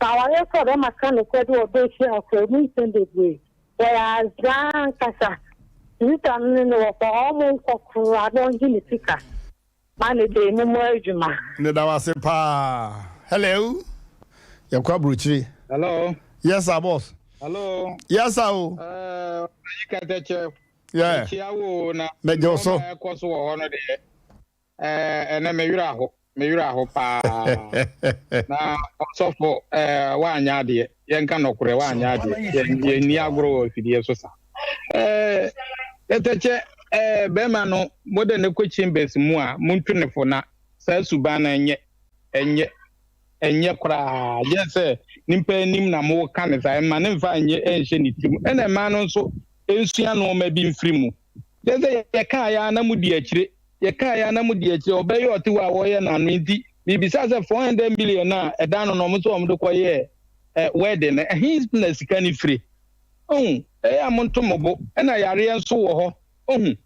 Sɛ awareɛ koraa a bɛrima ka nokorɛ de ɔdɔ hyia wo koraa, ɛmu nsɛm bebree. Wɔyɛ azaa ankasa. Sista no ne no wɔkɔ hɔ, wɔnkɔ koraa na ɔngye ne sika. Ma ne de mo mɔ adwuma. Meda wo ase paa. Hello. Yɛkɔ aburokyire. Hello. Yes sir boss. Hello. Yes sir o. Ɛɛ ɔyi kɛtɛkyɛ. Yeah. Mekyia wo na. Mɛgye wo so. Nneɛma ɛkɔ so wɔ hɔ no deɛ. Ɛɛ ɛnɛ me werɛ aho me werɛ aho paa. Na ɔsɔfo ɛɛ wanyɛ adeɛ yɛnka nɔkorɛ wanyɛ adeɛ yɛn yɛnni agorɔ wɔ afidie so sa. Ɛɛ kɛtɛkyɛ ɛɛ bɛrima no mode ne kɔ chambers mu a montu ne fo na saa suban no ɛnyɛ ɛnyɛ ɛnyɛ koraa gyɛ sɛ nipa anim na moka ne saa ɛma ne mfa nyɛ ɛnhyɛ ne tirim ɛna mmaa no nso nsua nneɛma bi mfiri mu kyɛ sɛ yɛka yɛ ana mu di akyire yɛka yɛ ana mu di akyire ɔbɛyɛ ɔte hɔ a wɔyɛ n'ano nti biribisa sɛ 400 million a ɛda no na ɔmo nso ɔmo de kɔyɛɛ ɛ wedding no ɛhe na sika no firi Ohu, ɛyɛ a monto mo bo, ɛna yareɛ nso wɔ hɔ. Ohu,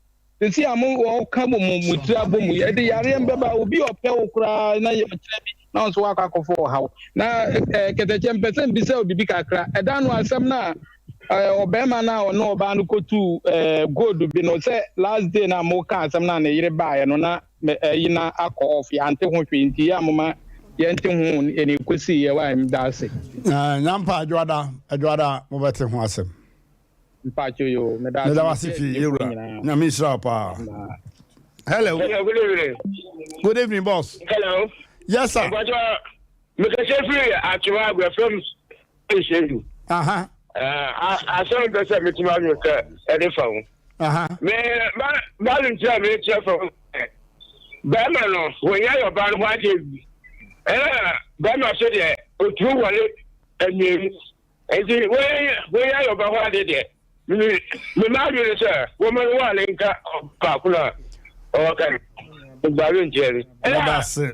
sisi a mo wɔka mo mo mo tiri abɔ mu yi, ɛde yareɛ mbɛba obi a ɔpɛ wo koraa na yɛ ɔkyerɛ bi na ɔnso wakɔ akɔfo ɔhaw. Na ɛɛ kɛtɛkyɛ mpɛ sɛ mbisa wo biribi kakra. Ɛda no asɛm no a ɛɛ ɔbɛrima no a ɔne ɔbaa no kɔtuu ɛɛ gold bi no sɛ last day no a moka asɛm no a ne yere baeɛ no na me ɛyi na akɔ off yɛante ho hwee nti yɛ a moma yɛnte ho ɛne ɛkɔsii yɛ wa mda ase. Nyampa adwoada adwoada mobɛte ho asɛm. Mpacho yo meda ase. Meda wase pii yɛwura. Nyame nhyira wo paa. Hello. Hello, good evening. Good evening, boss. Hello. Yes, sir. Mpatsɔ, mekasa firi Atwewa Aguafam Nhyɛdu. Aha. Asɛm pɛ sɛ metumi adwene sɛ ɛde fa ho. Aha. Me ba ba no nti a mekyerɛ fa ho bɛrima no wɔnyɛ yɛ ɔbaa no ho adeɛ bi. Ɛna bɛrima so deɛ otumi wɔle mmienu. Nti wɔnyɛ yɛ ɔbaa ho adeɛ deɛ me me ma adwene sɛ wɔma no wɔale nka baako no a ɔwɔ ka no. Ba no nkyerɛ no. Ɛna mesɛ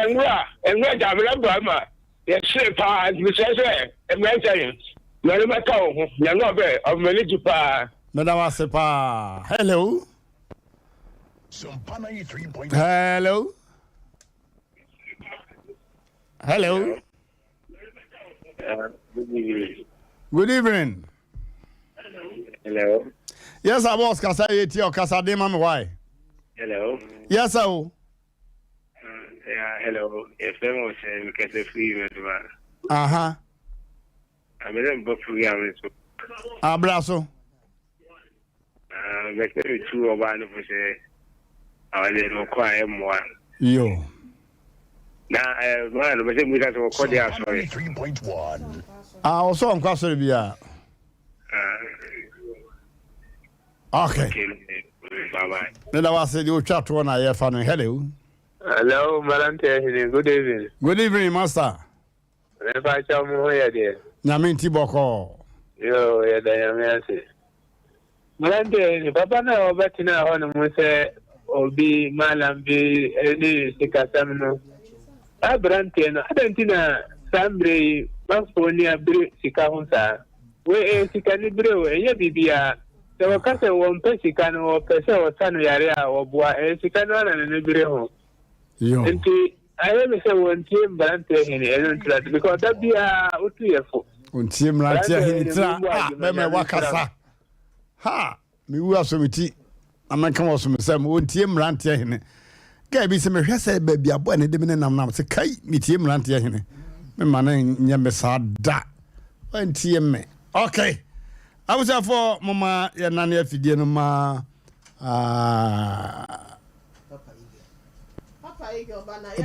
nwura nwura gyamena bɛrima Yɛsere paa nti mesrɛ sɛ mmeranteɛ no ma no mɛka wo ho na no ɔbɛ ɔbɛ m'ani gye paa. Meda wo ase paa. Hello. Hello. Hello. Good evening. Good evening. Hello. Yes, sir, boss. Kasa yɛ tie ɔkasa den ma me why? Hello. Yes, sir. O. Yeah, hello. Yɛfrɛ me Ɔsɛn, mekasa firi Mɛdoma. Aha. Amene mbɔ program no so. Abra so. Ah, bɛsɛ metu ɔbaa no fo sɛ awadeɛ no ɔkɔ a ɛmmoa. Yo. Na eh, maa no bɛsɛ musa sɛ wɔkɔ deɛ asɔre. Ah, ɔsɔ ɔnkɔ asɔre biara. Ah. Okay. Bye bye. Meda wase deɛ otwa toɔ na yɛfa no. Hello. Hello, Mmeranteɛ Hene. Good evening. Good evening, Master. Mepa kyɛw mo ho yɛ deɛ. Nyame nti bɔkɔɔ. Yo, yɛda Nyame ase. Mmeranteɛ Hene, papa no a ɔbɛtena hɔ no mu sɛ obi malam bi ne sikasɛm no. Saa aberanteɛ no, adɛn nti na saa mmerɛ yi manfoɔ ni abere sika ho saa? Wei ɛyɛ sikanibere o, ɛnyɛ biribiara. Sɛ wɔka sɛ wɔmpɛ sika no, wɔpɛ sɛ wɔsa no yare a, wɔboa. Ɛyɛ sika no ara na n'ani bere ho. Nti ayɛ me sɛ wɔntie mmeranteɛ hene ɛno ntira so because da biara wotu yɛ fo. Wɔntie mmeranteɛ hene tira a bɛmɛ wakasa. Ha! Me wu aso me ti na menka wɔ so me sɛm wɔntie mmeranteɛ hene gaa bi sɛ mehwɛ sɛ baabi aboa ne de me ne nam nam sɛ kai metie mmeranteɛ hene mema no nyɛ me saa da wɔntie me okay abusuafoɔ moma yɛnane afidie no ma uh,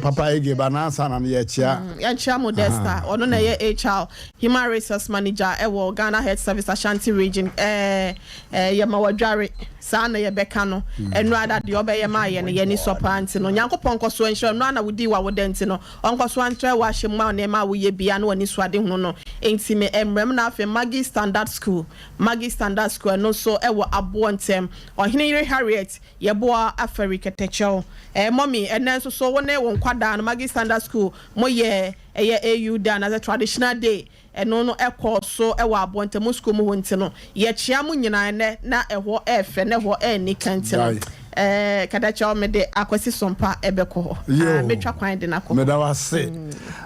Papa Ege ba na ansa na no yɛkyea. Mm, yɛnkyea Modesta, ɔno na ɛyɛ HR Human Resource Manager ɛwɔ Ghana Health Service Ashanti Region. Ɛɛ ɛɛ yɛma wadware, saa na yɛbɛka no. Ɛno ada deɛ ɔbɛyɛ maa yɛ no yɛn ani sɔ paa nti no Nyankopɔn nkɔ so nhyira ɛno na wodii w'awoda nti no ɔnkɔ so antrɛ w'ahyɛ mu ma nneɛma a woyɛ bia na w'ani so adehunu no nti me mmerɛ mu na afei Maggie Standard School Maggie Standard School ɛno nso ɛwɔ aboɔ ntɛm Ɔhene yere Harriet Yɛboa afɛri kɛtɛkyɛw. Eh mummy ɛnɛ nso so wo ne wo nkwadaa no Maggie Standard School mo yɛ ɛyɛ AU day anaasɛ traditional day ɛno no ɛkɔɔ so ɛwɔ abɔntamu school mu hɔ nti no yɛkyea mo nyinaa ɛnɛ na ɛhɔ ɛɛfɛ na ɛhɔ ɛɛnika nti no eh kɛtɛkyɛw mede Akwasi Sompa ɛbɛkɔ hɔ ah mɛtwa kwan de no akɔ hɔ. Meda wo ase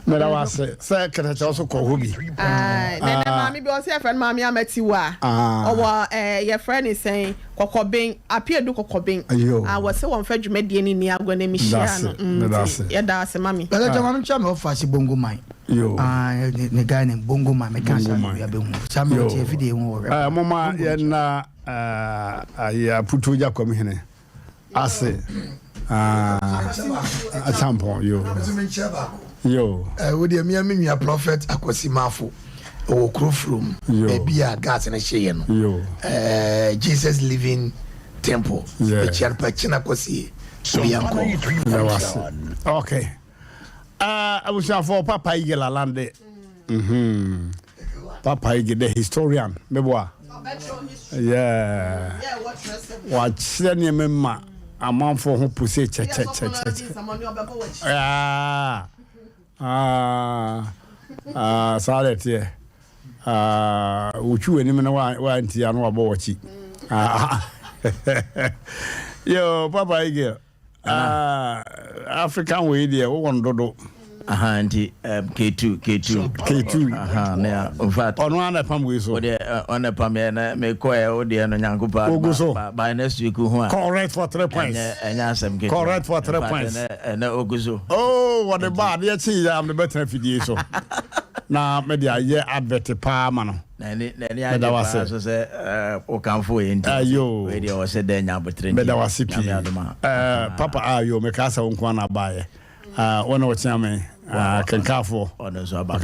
meda wo ase sɛ kɛtɛkyɛw so kɔ hɔ bi. Ae na ɛnɛ maame bi ɔsɛ yɛfrɛ no maame Amatiwa ɔwɔ eh yɛfrɛ no sɛn Kɔkɔben, Apeadu Kɔkɔben, a wɔse wɔmfa dwumadie no nni agorɔ na mehyiaa no nti yɛda ase mame. Ɛsɛ kyɛ maame kyɛ me ɔfa se bongo man. Yo. Ah, ne guy name bongo man. Me kan sa no ya be hu. Sa me ɔte afidie ho wɔ rep. Moma yɛn na ayi aputuo gya kwam hene. Ase ah achampɔn yo. Yo. Eh, wo deɛ mea me nua Prophet Akwasi Mafo wɔ kuro furom baabi a gas no hyeeɛ no. Yo. Eh, Jesus Living Temple. Yeah. Mekyia no pa kyena kwasie. Obi ankɔ. Meda wo ase. Okay. Ah, abusuafoɔ Papa Ige Lalande. Mm-hmm. Papa Ige, the historian. Meboa. Yeah. Wakyerɛ nneɛma ma amanfoɔ ho pose kyɛkyɛkyɛkyɛ. Ah. Ah. Ah, saa na ɛteɛ. Ah, wotwi w'anim na wantia na wabɔ w'akyi. Ah. Yo, Papa Ige. Ah, African wei deɛ wowɔ no dodo. Aha, nti um, K2, K2. K2. Aha, ne in fact. Ɔno ara na ɛpam wei so. Wodeɛ ɔna ɛpam yɛ na mekɔ ɛ wodeɛ no Nyankopɔn. Ogu so. By next week ho a. Correct for three points. Ɛnyɛ ɛnyɛ asɛm ketewa. Correct for three points. Ɛnɛ ogu so. Oh, wɔde ba adeɛ kye yɛ a mede bɛtena fidie so. Na mede ayɛ advert paa ma no. N'ani n'ani Meda agye wo paa ase. so sɛ eh, wokamfo yɛ nti. Ayo. Wei deɛ ɔsɛ dɛ nya abotere nti. Meda wo ase pii. Nyame adom a. Eh, papa ayo, mekaa sɛ wo nko ara na abaeɛ. Ah, wo na wokyea me. Ah, kenkafoɔ. Ɔno nso aba.